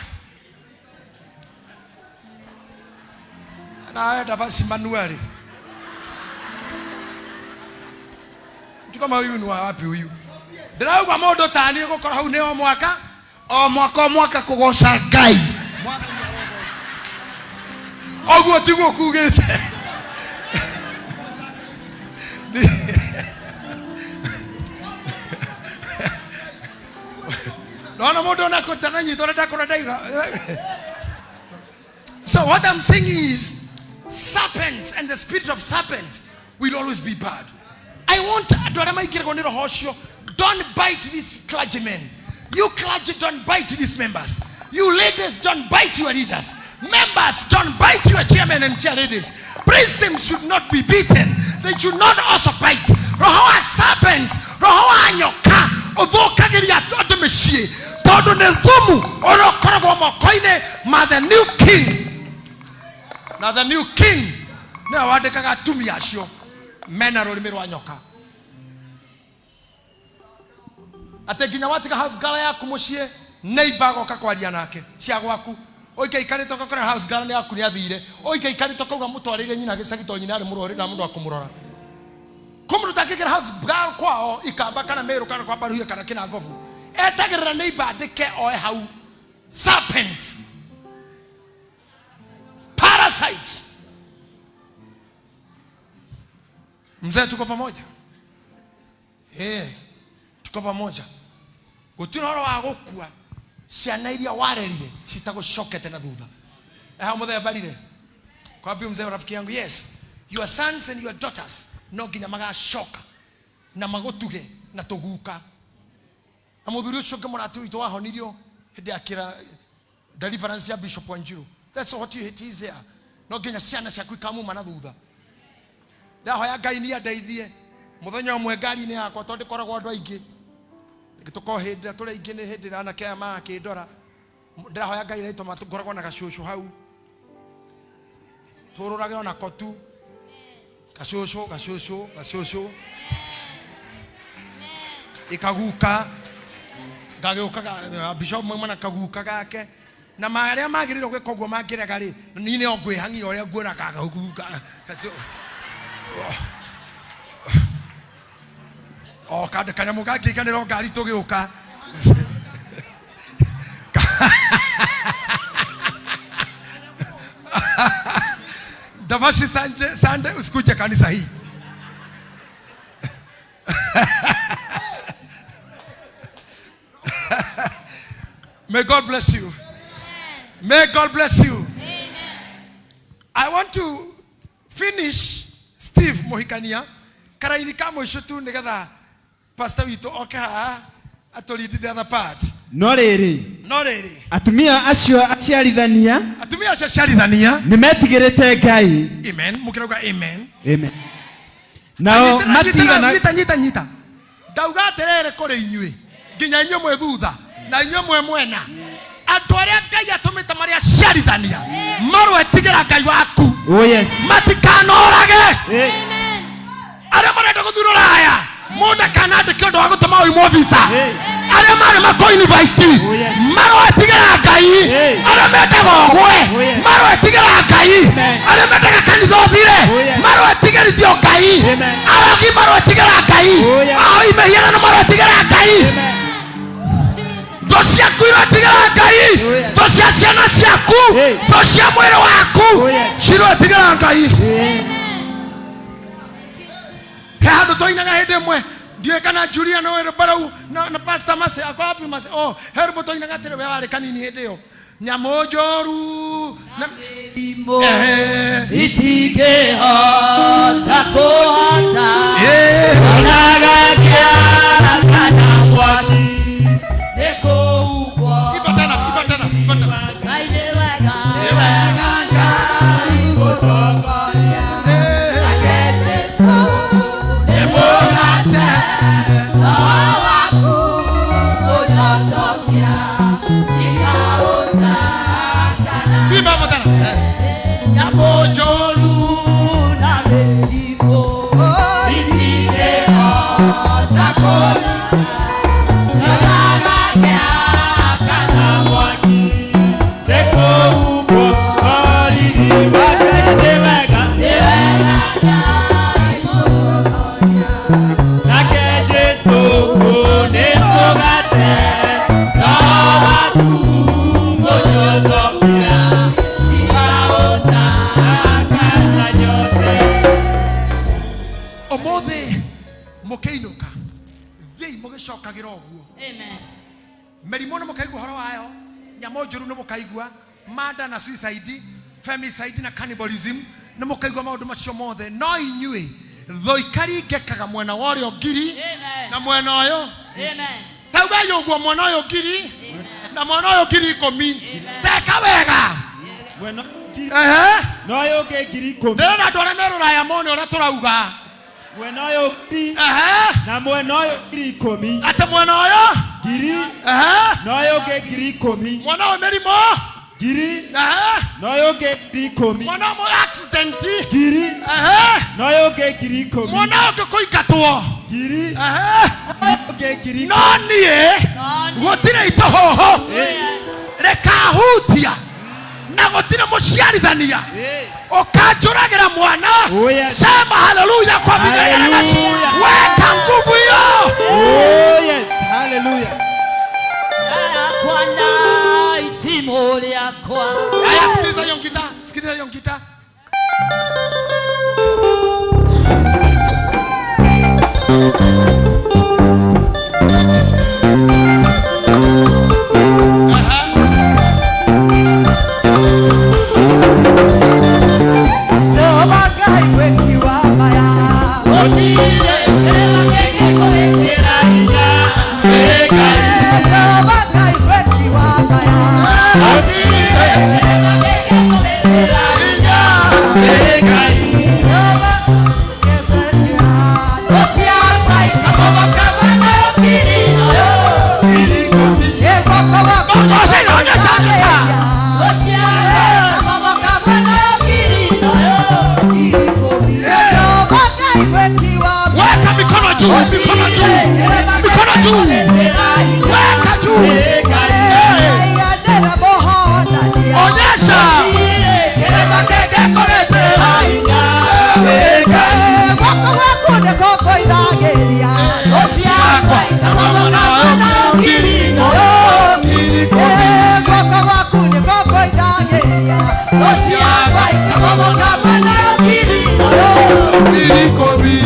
na ndabasi manuali mtu kama huyu ni wa wapi huyu? Ndĩrauga mũndũ taniĩ gũkorwo hau nĩ o mwaka o mwaka o mwaka kũgoca Ngai. Ũguo tiguo kugĩte. Naona mũndũ ona kũtananyitwo na ndakũra ndaiga. So what I'm saying is, serpents and the spirit of serpents will always be bad. I want andũ arĩa maingĩragwo nĩ roho ũcio, don't bite these clergymen. You clergy, don't bite these members. You ladies, don't bite your leaders. Members, don't bite your chairmen and chair ladies. Priests should not be beaten. They should not also bite. Roho wa serpents, roho wa nyoka, ũthũkagĩria andũ mĩciĩ tondũ nĩ thumu ũrĩa ũkoragwo moko-inĩ ma the new king. Na the new king nĩwe wandĩkaga atumia acio mena rũrĩmĩ rwa nyoka. Atĩ nginya watiga house girl yaku mũciĩ, neighbor agoka kwaria nake cia gwaku. Ũikaikarĩte ũgakora house girl nĩ yaku nĩ athire. Ũikaikarĩte ũkauga mũtwarĩire nyina gĩcagi tondũ nyina arĩ mũrwaru na mũndũ wa kũmũrora. Kwĩ mũndũ ũtangĩkĩra house girl kwao ikamba kana Meru kana kwa Baruhia kana Kĩnangobu. Etagĩrĩra neighbor andĩke oe hau. Serpents. Parasites. Mzee, tuko pamoja? Tuko pamoja. Gũtirĩ ũhoro wa gũkua ciana iria warerire citagũcokete na thutha. Hau mũthemba rire. Kwa wapi mzee rafiki yangu? Yes. Your sons and your daughters no nginya magacoka na magũtuge na tũguka. Na mũthuri ũcio ũngĩ mũrata witũ wahonirio hĩndĩ ya kĩra deliverance ya Bishop Wanjiru. That's what it is there. No nginya ciana ciaku ikamuma na thutha. Ndahoya Ngai ni andeithie mũthenya ũmwe ngari-inĩ yakwa tondũ ndĩkoragwo andũ aingĩ. Tũkorwo hĩndĩ ĩrĩa tũrĩ aingĩ nĩ hĩndĩ ĩrĩa anake aya marakĩndora. Ndĩrahoya Ngai nĩ tondũ ngoragwo na gacũcũ hau. Tũrũrage onako tu. Gacũcũ, gacũcũ, gacũcũ. Ikaguka. Gagĩũka Bishop mauma na kaguka gake. Na marĩa magĩrĩirwo gwĩka ũguo mangĩrega rĩ, niĩ no ngwĩhang'ia ũrĩa nguona gagaguka. Gacũcũ. O kande kanyamũ gangĩiganĩra ngari tũgĩũka. Davashi Sanje, Sunday usikuje kanisa hii. May God bless you. May God bless you. Amen. I want to finish Steve Mohikania karaini ka mũico tu nĩgetha pastor witũ oke haha atũlead the other part. No rĩrĩ, No rĩrĩ, atumia acio aciarithania atumia acio aciarithania, nĩ metigĩrĩte Ngai. Amen, mũkĩrauga amen. Amen. Nao Nyita, matigana nyita, nyita, nyita. Ndauga atĩrĩrĩ kũrĩ inyuĩ nginya inyuĩ mwĩ thutha na inyuĩ mwĩ mwena, andũ arĩa Ngai atũmĩte marĩ aciarithania marwetigĩra Ngai waku. Oh yes. Matikanorage. Eh. Amen. Arĩa marenda gũthiĩ rũraya mũndũ akanandĩke ũndũ wa gũtũma ũimwo visa. Hey. Arĩa marĩ makoinivaiti Oh, yes. maroetigĩra Ngai. Hey. Arĩa mendaga ũgwe Oh, yes. maroetigĩra Ngai. Amen. Arĩa mendaga kanitha ũthire Oh, yes. maroetigĩrithio Ngai. Amen. Arogi maroetigĩra Ngai. Oh, yes. Ahoi mĩhianano maroetigĩra Ngai. Amen. Jesus. Thũ ciaku iroetigĩra Ngai. Oh, yes. Thũ cia ciana ciaku, Hey. thũ cia mwĩrĩ waku Oh, yes. ciroetigĩra Ngai. Amen. Thank you, Jesus. He handũ twainaga hĩndĩ ĩmwe ndiũĩ kana Julia no wĩrĩ barau na Pastor Mase ako wapi Mase, oh he rwĩmbo twainaga atĩrĩ we warĩ kanini hĩndĩ ĩyo, nyamũ njoru na Mĩrimũ Ehe. itingĩhota kũhota Eh. ona gakĩara kana mwaki nĩ kũhumbwo. Iba tena, iba tena, iba tena. Ngai nĩ wega, nĩ wega Ngai gũtongoria. Nake Jesũ nĩ mũgate roho waku ũnyotokia ikaũta kana Imba hapo tena. Nyamũ njũru na mĩrimũ itingĩhota kũrũa Ũmũthĩ mũkĩinũka thiĩi mũgĩcokagĩra ũguo. Amen. Mĩrimũ nĩ mũkaigua ũhoro wayo, nyamũ njũru nĩ mũkaigua, murder na suicide, femicide na cannibalism nĩ mũkaigua maũndũ macio mothe, no inyuĩ thũ ikaringĩkaga mwena wa ũrĩo ngiri Amen. na mwena ũyũ. Amen. Taugai ũguo, mwena ũyũ ngiri na mwena ũyũ ngiri ikũmi. Teka wega. Mwena ngiri Ehe. na ũyũ ũngĩ ngiri ikũmi. Ndĩrona andũ arĩa me rũraya mone ũrĩa tũrauga. Mwena ũyũ ngiri Ehe. na mwena ũyũ ngiri ikũmi. Atĩ mwena ũyũ Ngiri Ehe. na ũyũ ũngĩ ngiri ikũmi. Mwena ũyũ mĩrimũ Ngiri Ehe. na ũyũ ũngĩ ngiri ikũmi. Mwena ũmwe accident Ngiri Ehe. na ũyũ ũngĩ ngiri ikũmi. Mwena ũngĩ kũingatwo Ngiri Ehe. ũngĩ ngiri No niĩ gũtirĩ itũhũhũ rĩkahutia na gũtirĩ mũciarithania ũkanjũragĩra mwana. Oh, yes. Sema haleluya kwa vigelegele. Hallelujah. Weka nguvu hiyo. Oh yes, hallelujah. Yakwa na itimũ rĩakwa. Aya, sikiliza hiyo ngita, sikiliza hiyo ngita. Jehova Ngai mwĩki wa maya. Gũtirĩ kĩrĩma kĩngĩkũgitĩra hinya. Jehova Ngai mwĩki wa maya. Gũtirĩ kĩrĩma kĩngĩkũgitĩra hinya. Jehova ngĩmwendea. Thũ ciakwa ikamomoka mwena ũyũ ngiri ũyũ. Ĩgũkũgũkũ Onyesha, onyesha, onyesha. Thũ ciakwa ikamomoka mwena ũyũ ngiri ũyũ. Jehova Ngai mwĩki wa maya. Weka mikono juu, mikono juu, mikono juu, weka juu. Onyesha. Gũtirĩ kĩrĩma kĩngĩkũgitĩra hinya. Ngiri ikũmi.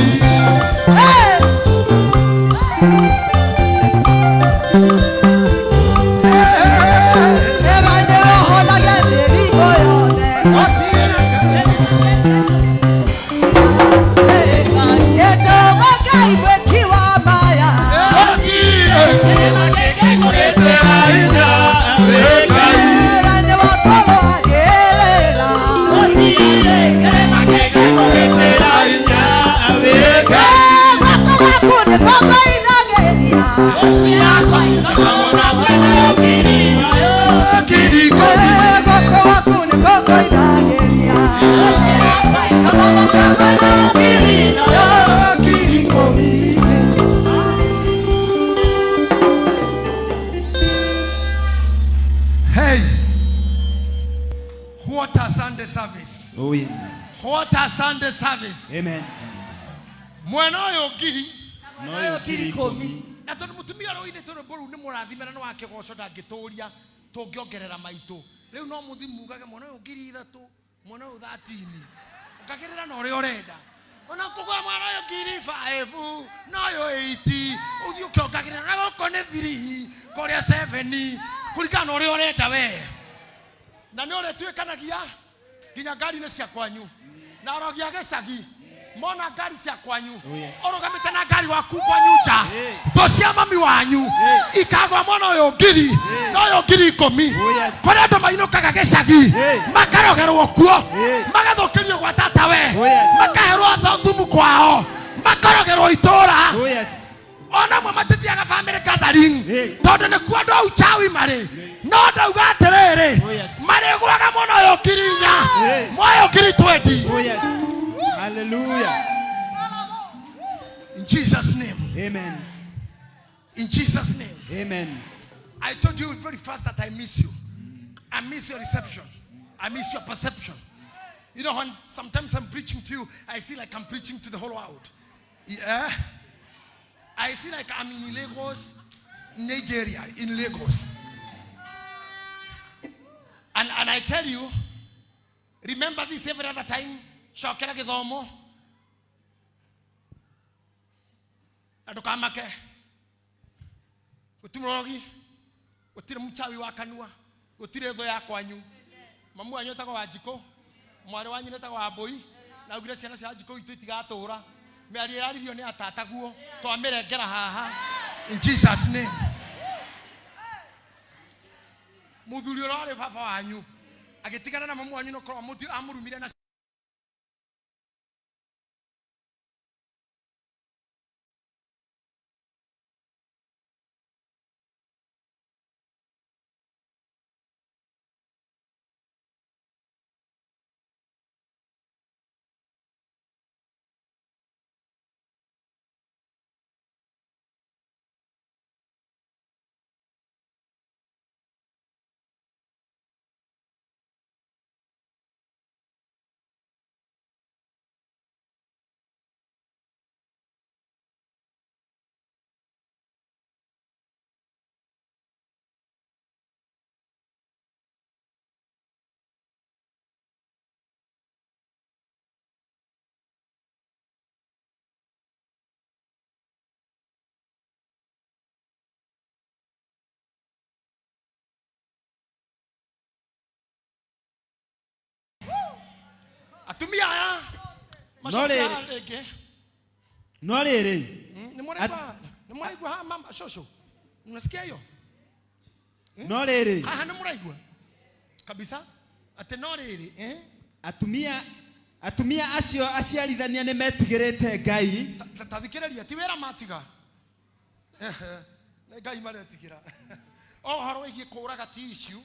Hey, what a Sunday service. Oh, yeah. What a Sunday service. Amen. Mwena ũyũ ngiri Noyo ngiri ikũmi. Na tondũ mũtumia ũrĩa ũinĩte rwĩmbo rũu nĩ mũrathime na nĩ wa kĩgoco ndangĩtũria tũngĩongerera maitũ rĩu no mũthi mugage mwena ũyũ 3000, mwena ũyũ 13, ũngagĩrĩra na ũrĩa ũrenda ona kũgwa mwana ũyũ 5000 na ũyũ 80, ũthiĩ ũkĩongagĩrĩra na gũkũ nĩ 3 kũrĩa 7 kũringana na ũrĩa ũrenda we, na nĩ ũrĩtuĩkanagia nginya ngari-inĩ cia kwanyu na arogi a gĩcagi mona ngari cia kwanyu ũrũgamĩte na ngari waku kwanyu nja, thũ cia mami wanyu ikagwa mwana ũyũ ngiri na ũyũ 10,000. Kũrĩ andũ mainũkaga gĩcagi makarogerwo kuo, magathũkĩrio gwa tata we, makaherwo thumu kwao, makarogerwo itũra. Oh, yes. Ona amwe matithiaga family gathering tondũ nĩkuo andũ au chawi marĩ, no ndauga atĩrĩrĩ, marĩgũraga mwana ũyũ 4,000, mwana ũyũ 20,000. Oh, yes. Hallelujah. In Jesus' name. Amen. In Jesus' name. Amen. I told you very fast that I miss you. I miss your reception. I miss your perception. You know, when sometimes I'm preaching to you, I see like I'm preaching to the whole world. Yeah. I see like I'm in Lagos, Nigeria, in Lagos. And I tell you, remember this every other time, cokera gĩthomo na ndũkamake, gũtirĩ mũrogi, gũtirĩ mũchawi wa kanua, gũtirĩ thũ ya kwanyu. Mamu wanyu etagwo Wanjikũ, mwarĩ wanyu etagwo Wambũi, na augire ciana cia Wanjikũ itũ itigatũra. Mĩario ĩraririo nĩ atataguo, twamĩrengera haha in Jesus' name. Mũthuri ũrĩa warĩ baba wanyu agĩtigana na mamu wanyu no korwo amũrumire na atumia aya No rĩrĩ. macokia rĩngĩ. No rĩrĩ. Nĩ mũraigua haha mama shosho, mnasikia hiyo? No rĩrĩ. Haha nĩ mũraigua kabisa atĩ no rĩrĩ, eh? Atumia acio aciarithania nĩ metigĩrĩte Ngai. Ta thikĩrĩria, ti wĩra matiga, nĩ Ngai maretigĩra. O ũhoro wĩgiĩ kũũraga ti issue,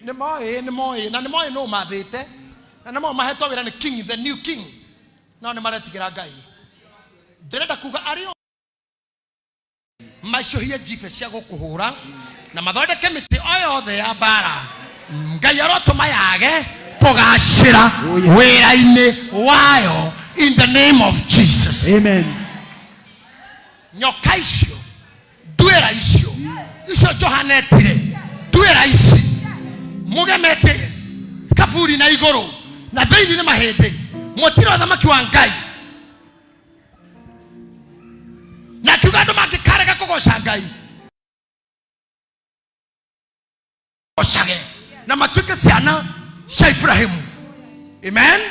nĩ moĩ, nĩ moĩ, na nĩ moĩ nũ mathĩte, na nĩ moĩ mahetwo wĩra nĩ king, the new king, no nĩ maretigĩra Ngai. Ndĩrenda kuga arĩa maicũhie njibe cia gũkũhũra na mathondeke mĩtĩ o yothe ya mbara, Ngai arotũma yage kũgacĩra wĩra-inĩ wayo in the name of Jesus. Amen. Nyoka icio, nduĩra icio, icio njohanetire, nduĩra ici mũgemete kaburi na igũrũ na thĩinĩ nĩ mahĩndĩ, Mwatira ũthamaki wa Ngai. Na akiuga andũ mangĩkarega kũgoca Ngai, gocage na matuĩke ciana cia Ibrahimu. Amen.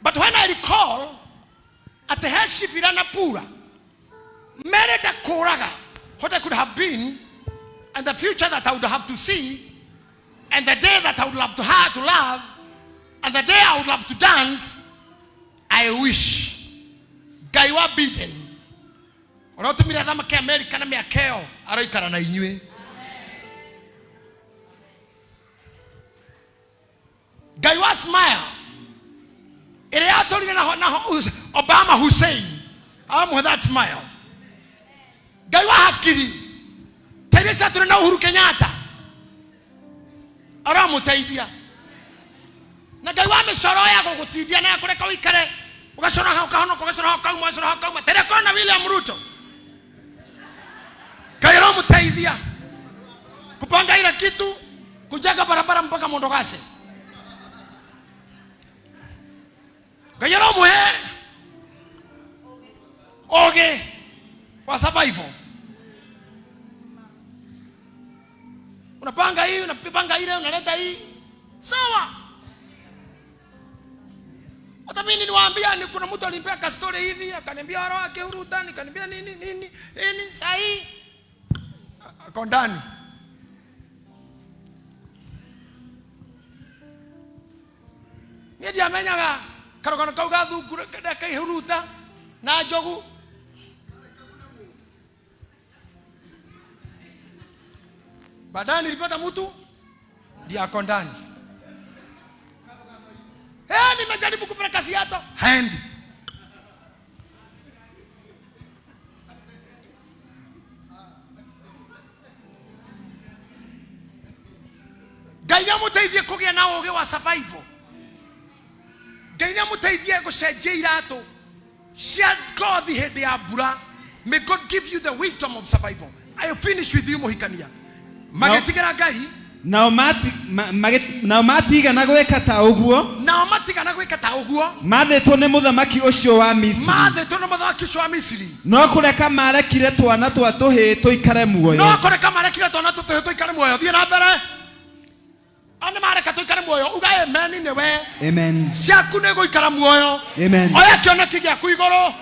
But when I recall at he Shifira na Pura merenda kũraga what I could have been and the future that I would have to see and the day that I would love to have to love and the day I would love to dance, I wish Ngai wa Biden ũrĩa ũtũmire athamaki Amerika na mĩaka ĩyo aroikara na inyuĩ. Ngai wa smile ĩrĩa yatũrire na Obama Hussein aramũhe that smile. Ngai wa hakiri ta iria ciatũrire na Uhuru Kenyatta aramũteithia. Na Ngai wa mĩcoro ya gũgũtindia na ya kũreka ũikare ũgacora hau ũkahonoka, ũgacora hau ũkauma, ũgacora hau ũkauma, ta ĩrĩa ĩkoragwo na William Ruto. Ngai aramũteithia kupanga ila kitu, kujenga barabara mpaka Mondogase. Ngai aramũhe ũgĩ wa survival. Unapanga hii, unapanga ile, unaleta hii. Sawa. Hata mimi niliwaambia ni kuna mtu aliniambia ka story hivi, akaniambia roho yake huruta, nikaniambia nini nini nini sahi. Ako ndani. Niĩ ndiamenyaga karũgano kau ga thungura kaihuruta na njogu. Baadaye nilipata mtu ndiye ako ndani. Nimejaribu kupeleka Seattle, haendi. Ngai nĩamũteithie kũgĩa na ũũgĩ wa survival. Ngai nĩamũteithie gũcenjia iratũ cia ngothi hĩndĩ ya mbura. May God give you the wisdom of survival. I finish with you Mũhikania. Magĩtigĩra Ngai. Nao nao matigana gwĩka ta ũguo. Nao matigana gwĩka ta ũguo. Mathĩtwo nĩ mũthamaki ũcio wa Misiri. Mathĩtwo nĩ mũthamaki ũcio wa Misiri. No kũreka marekire twana twa tũhĩĩ tũikare muoyo. No kũreka marekire twana twa tũhĩĩ tũikare muoyo. Thiĩ na mbere. Andũ mareka tũikare muoyo. Uga amen nĩ we. Amen. Ciaku nĩ gũikara muoyo. Amen. Oya kĩoneki gĩaku igũrũ.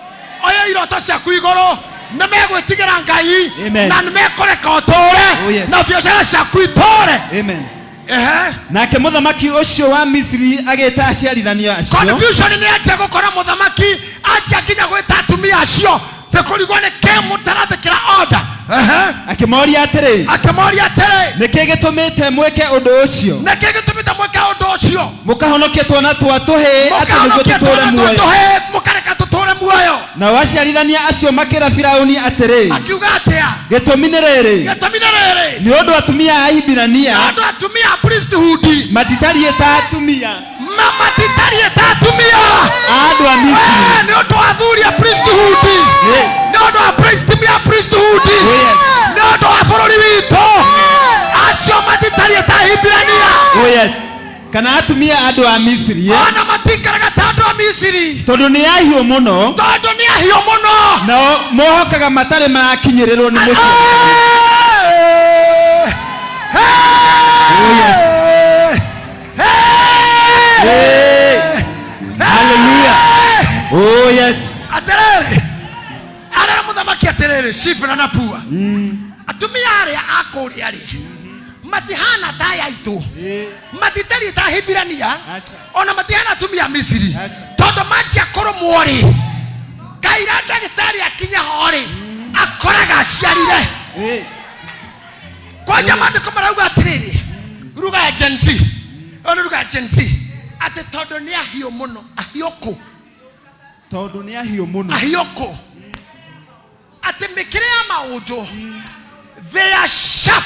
Oya iroto ciaku igũrũ. Nĩ megwĩtigĩra Ngai. Amen. Na nĩ mekũreka ũtũũre. Oh, yes. Na biacara ciaku itũũre. Amen. Ehe. Nake mũthamaki ũcio wa Misiri agĩta aciarithania acio. Confusion nĩ anjia gũkora mũthamaki, anjia nginya gwĩta atumia acio. Nĩ kũrigwo nĩ kĩ mũtarathĩkĩra order. Ehe. Akĩmoria atĩrĩ, Akĩmoria atĩrĩ, nĩ kĩ gĩtũmĩte mwĩke ũndũ ũcio? Nĩ kĩ gĩtũmĩte mwĩke ũndũ ũcio? Mũkahonokia twana twa tũhĩĩ atĩ nĩguo Mũkahonokia tũtũũre twana twa muoyo. tũhĩĩ, mũkareka tũtũũre muoyo. Nao aciarithania acio makĩra Firaũni atĩrĩ, Akiuga atĩa? Gĩtũmi nĩ rĩrĩ, Gĩtũmi nĩ rĩrĩ, nĩ ũndũ atumia a Ahibirania nĩ ũndũ atumia a priesthood matitariĩ ta atumia matitariĩ ta atumia a andũ a Misiri. Nĩ ũndũ wa athuri a priesthood, nĩ ũndũ wa atumia a priesthood, Oh, yes. nĩ ũndũ wa bũrũri witũ, acio matitariĩ ta Ahibirania. Oh, yes. Kana atumia a andũ a Misiri, Ona matikaraga ta andũ a Misiri, tondũ nĩ ahiũ mũno, tondũ nĩ ahiũ mũno, nao mohokaga matarĩ marakinyĩrĩrwo nĩ mũciĩ. Hallelujah. Oh, yes. Atĩrĩrĩ, arĩa mũthamaki atĩrĩrĩ, Shifra na Pua, atumia arĩa a kũrĩa rĩ, matihana ta aya aitũ, matitariĩ ta Ahibirania, ona matihana atumia a Misiri, tondũ manjia kũrũmwo rĩ, kaira ndagĩtarĩ akinya ho rĩ, akoraga aciarire. Kwanja maandĩko marauga atĩrĩrĩ, ruga ya Gen Z, ĩyo nĩ ruga ya Gen Z, atĩ tondũ nĩ ahiũ mũno. Ahiũ kũ? Tondũ nĩ ahiũ mũno. Ahiũ kũ? Atĩ mĩkĩre ya maũndũ, they are sharp,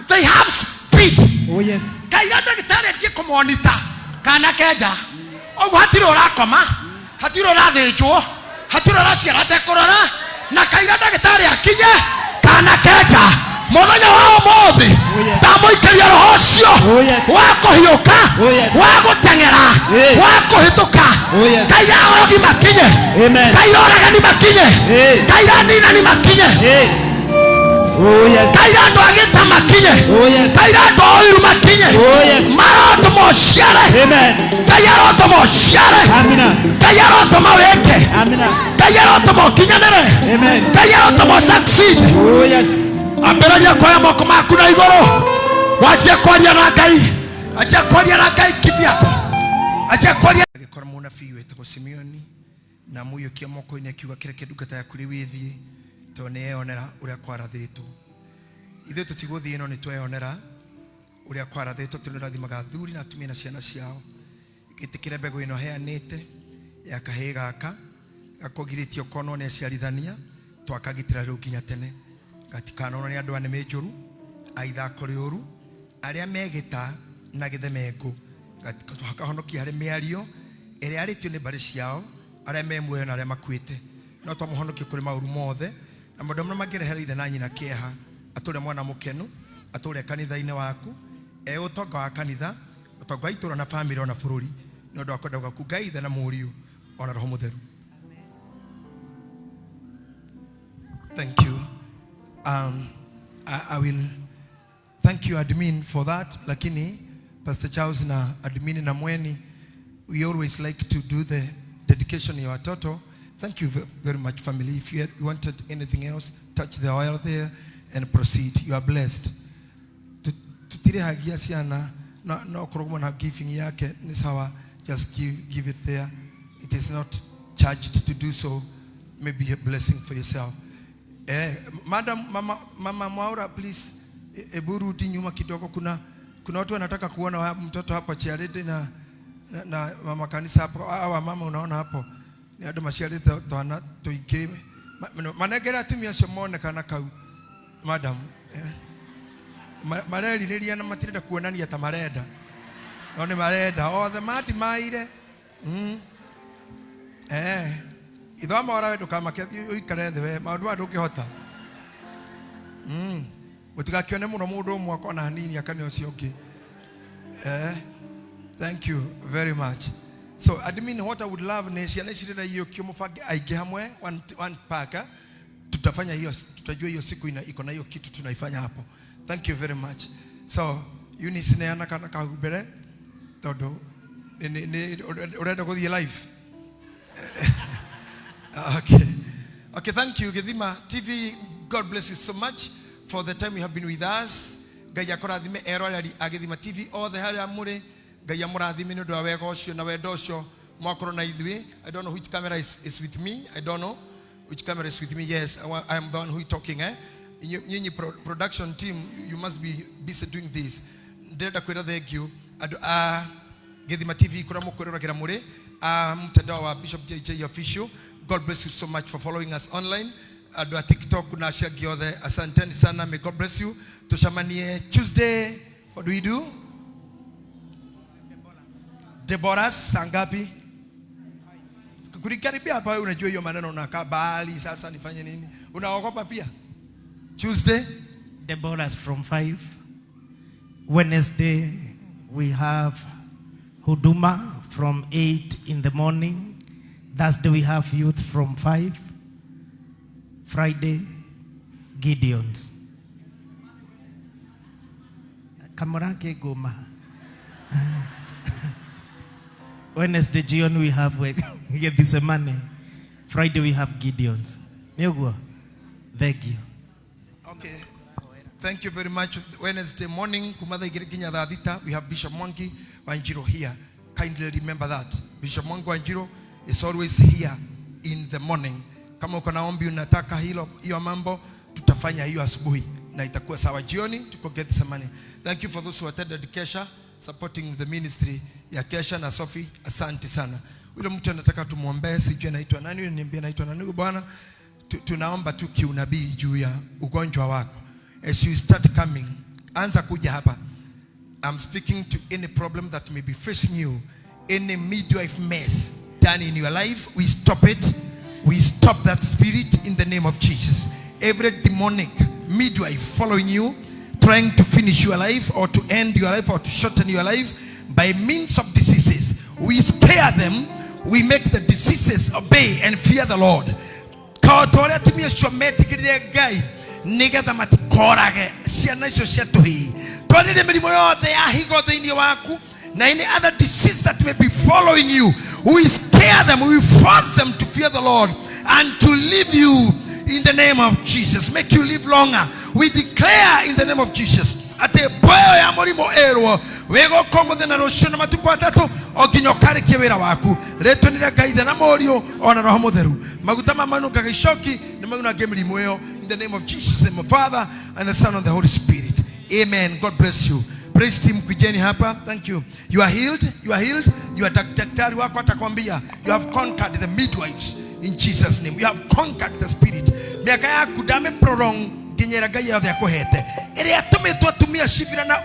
they have speed. Oh, yes. Kaira ndagĩtarĩ anjie kũmonita kana kenja ũguo, hatirĩ ũrakoma, hatirĩ ũrathĩnjwo, hatirĩ ũraciara atekũrora, na kaira ndagĩtarĩ akinye kana kenja. Mũthenya wa ũmũthĩ ndamũikĩria roho ũcio Oh, yes. wa kũhiũka, Oh, yes. wa gũteng'era, Eh. wa kũhĩtũka. Oh, yes. Ngai aorogi makinye, Amen. Ngai oragani makinye, Eh. Ngai aninani makinye, Eh. Oh, yes. Ngai andũ agĩta makinye, Oh, yes. Ngai andũ a ũiru makinye. Oh, yes. Marotũma ũciare. Amen. Ngai arotũma ũciare. Amina. Ngai arotũma wĩke. Amina. Ngai arotũma ũkinyanĩre. Amen. Ngai arotũma ũsucceed. Oh, yes. Ambĩrĩria kuoya moko maku na igũrũ, wanjie kwaria na Ngai, anjia kwaria na Ngai kivyako, anjia kwaria. Agĩkora mũnabii wĩtagwo Simeoni na amũiyũkia moko-inĩ akiuga, kĩreke ndungata yaku rĩu ĩthiĩ, tondũ nĩ yeyonera ũrĩa kwarathĩtwo. Ithuĩ tũtigũthiĩ, no nĩ tweyonera ũrĩa kwarathĩtwo. Tondũ nĩũrathimaga athuri na atumia na ciana ciao, gĩtĩkĩre mbegũ ĩno heanĩte ya kahĩĩ gaka gakũgirĩtio konwo nĩ aciarithania, twakagitĩra rĩu nginya tene, gatikanonwo nĩ andũ a nĩmĩ njũru, a ithako rĩũru, arĩa megĩta na gĩthemengũ. Twakahonokia harĩ mĩario ĩrĩa yarĩtio nĩ mbarĩ ciao, arĩa me muoyo na arĩa makuĩte. No twamũhonokia kũrĩ maũru mothe na maũndũ marĩa mangĩrehera ithe na nyina kĩeha. Atũre mwana mũkenu, atũre kanitha-inĩ waku, e ũtonga wa kanitha, ũtonga wa itũũra na bamĩrĩ ona bũrũri, nĩ ũndũ wa kwenda gwaku Ngai Ithe na Mũriũ ona Roho Mũtheru. Thank you. I will thank you, admin, for that. Lakini Pastor Charles na admin na Mweni, we always like to do the dedication ya watoto. Thank you very much, family. If you wanted anything else, touch the oil there and proceed. You are blessed. Tutirihagia ciana no no korogwo na giving yake ni sawa, just give it there. It is not charged to do so. Maybe a blessing for yourself. Madam, mama Mwaura, please, ebu rudi nyuma kidogo. Kuna watu wanataka kuona mtoto hapo chiarede na mama kanisa hapo. Hawa mama unaona hapo ni andu maciarite twana tuingĩ. Manengere atumia acio mone kana kau, madam. Marerirĩria na matirenda kuonania ta marenda, no nĩ marenda othe mandimaire. Ithoma ora we ndũkamake, thiĩ ũikare thĩ we, maũndũ maya ndũngĩhota. Mũtigakĩone mũno mũndũ ũmwe akona hanini akane ũcio ũngĩ. Thank you very much. So admin, what I would love ni ciana ici rĩrĩa iyũkio mũbange aingĩ hamwe one pack, eh? Tutafanya hiyo, tutajua hiyo siku iko na hiyo kitu tunaifanya hapo. Thank you very much. So Eunice, neana kana kau mbere tondũ ũrenda gũthiĩ live. Okay, thank you, Githima TV. God bless you so much for the time you have been with us. Ngai akũrathime eroreri a Githima TV othe harĩa mũrĩ. Ngai amũrathime nĩ ũndũ wa wega ũcio na wendo ũcio mwakorwo na ithuĩ. I don't know which camera is with me. I don't know which camera is with me. Yes, I am the one who is talking. Eh? Nyinyi production team, you must be busy doing this. Ndĩrenda kwĩra thank you andũ a Githima TV kũrĩa mũkwĩroragĩra mũrĩ a mtandao wa Bishop JJ Official. God bless you so much for following us online. Andũ a TikTok na acio angĩ othe, asanteni sana. May God bless you. Tucemanie Tuesday. What do we do? Deborah, saa ngapi? Kulikaribia hapa wewe unajua hiyo maneno, unakaa bali sasa nifanye nini? Unaogopa pia? Tuesday? Deborah's from 5. Wednesday we have Huduma from 8 in the morning. Thursday we have youth from 5. Friday, Gideons. Kamorake Goma. Wednesday jioni we have Gethsemane. Friday we have Gideons. Nĩũguo? Thank you. Okay. Thank you very much. Wednesday morning, kuma thaa igĩrĩ nginya thaa thita, we have Bishop Mwangi Wanjiru here. Kindly remember that. Bishop Mwangi Wanjiru is always here in the morning. Kama uko na ombi unataka hilo hiyo mambo, tutafanya hiyo asubuhi na itakuwa sawa. Jioni tuko Gethsemane. Thank you for those who attended Kesha, supporting the ministry ya Kesha na Sophie. Asante sana. Yule mtu anataka tumuombee, sijui anaitwa nani, yule niambie anaitwa nani huyu bwana. Tunaomba tu kiunabii juu ya ugonjwa wako. As you start coming, anza kuja hapa. I'm speaking to any problem that may be facing you, any midwife mess done in your life, we stop it. We stop that spirit in the name of Jesus. Every demonic midwife following you, trying to finish your life or to end your life or to shorten your life by means of diseases. We scare them, we make the diseases obey and fear the Lord. Ta ũrĩa atumia acio metigĩrire Ngai nĩgetha matikorage ciana icio cia tũhĩĩ. Twarĩrie mĩrimũ yothe ya higo thĩinĩ waku na any other disease that may be following you. We scare them, we force them to fear the Lord and to leave you in the name of Jesus. Make you live longer. We declare in the name of Jesus atĩ mboyo ya mũrimũ ĩrwo wĩgũka ũmũthĩ na rũciũ na matukũ atatũ o nginya ũkarĩkie wĩra waku. Rĩtwa nĩ rĩa Ngai Ithe na Mũriũ ona Roho Mũtheru. Maguta ma manungaga icoki nĩ maunange mĩrimũ ĩyo in the name of Jesus, the name of Father and the Son and the Holy Spirit. Amen. God bless you. Praise team, kujeni hapa. Thank you. You are healed. You are healed. You are daktari wako atakwambia you have conquered the midwives in Jesus name. You have conquered the spirit. Miaka yaku ndame prolong nginya ĩrĩa Ngai yothe akũhete ĩrĩa tũmĩtwo atumia cibira na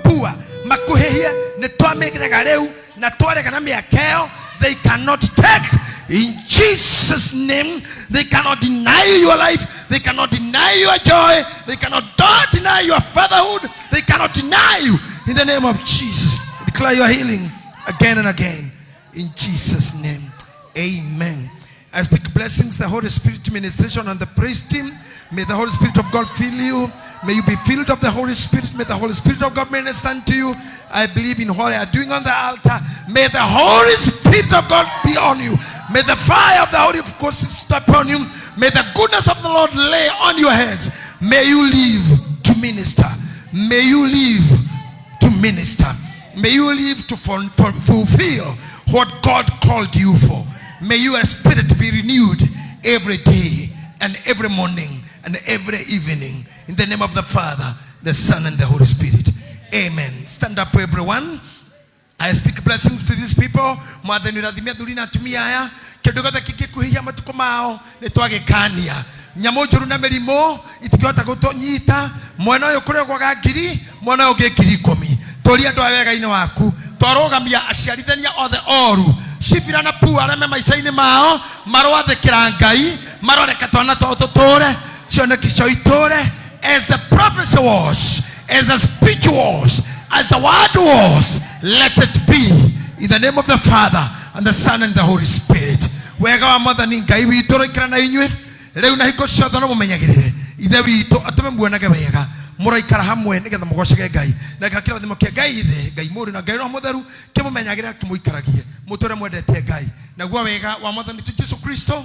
pua makuhĩhie nĩ twamĩrega rĩu na twarega na mĩaka ĩyo. They cannot take in Jesus name. They cannot deny you your life. They cannot deny your joy. They cannot deny your fatherhood. They cannot deny you in the name of Jesus. Declare your healing again and again in Jesus name. Amen. I speak blessings, the Holy Spirit ministration on the praise team. May the Holy Spirit of God fill you. May you be filled of the Holy Spirit. May the Holy Spirit of God minister unto you. I believe in what I are doing on the altar. May the Holy Spirit of God be on you. May the fire of the Holy Ghost step upon you. May the goodness of the Lord lay on your heads. May you live to minister. May you live to minister. May you live to fulfill what God called you for. May your spirit be renewed every day and every morning and every evening. In the name of the Father, the Son, and the Holy Spirit. Amen. Stand up, everyone. I speak blessings to these people. Mwathani ũrathime athuri na atumia aya. Kĩndũ gĩothe kĩngĩkuhĩhia matukũ mao nĩ twagĩkania. Nyamũ njũru na mĩrimũ itingĩhota gũtũnyita. Mwena ũyũ kũrĩ ũgwaga ngiri, mwena ũyũ ũngĩ ngiri ikũmi. Tũria andũ aya wega-inĩ waku. Twarũgamia aciarithania othe oru. Shifira na Pua arĩa me maica-inĩ mao marwathĩkĩra Ngai, maroreka twana twao tũtũre, cioneki ciao itũre. As the prophecy was, as the speech was, as the word was, let it be in the name of the Father and the Son and the Holy Spirit. Wega wa Mwathani Ngai witũ ũroikara na inyuĩ rĩu na hingo ciothe no mũmenyagĩrĩre Ithe witũ atũme muonage wega mũraikara hamwe nĩgetha mũgocage Ngai na kĩrathimo kĩa Ngai Ithe Ngai Mũriũ na Ngai Roho Mũtheru kĩmũmenyagĩrĩre kĩmũikaragie mũtũre mwendete Ngai naguo wega wa Mwathani witũ Jesu Kristo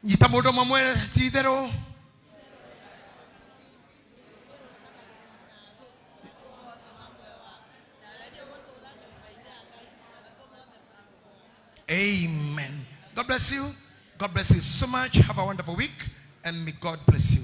nyita mũndũ ũmwe mwĩre ti itherũ. Amen. God bless you. God bless you so much. Have a wonderful week and may God bless you.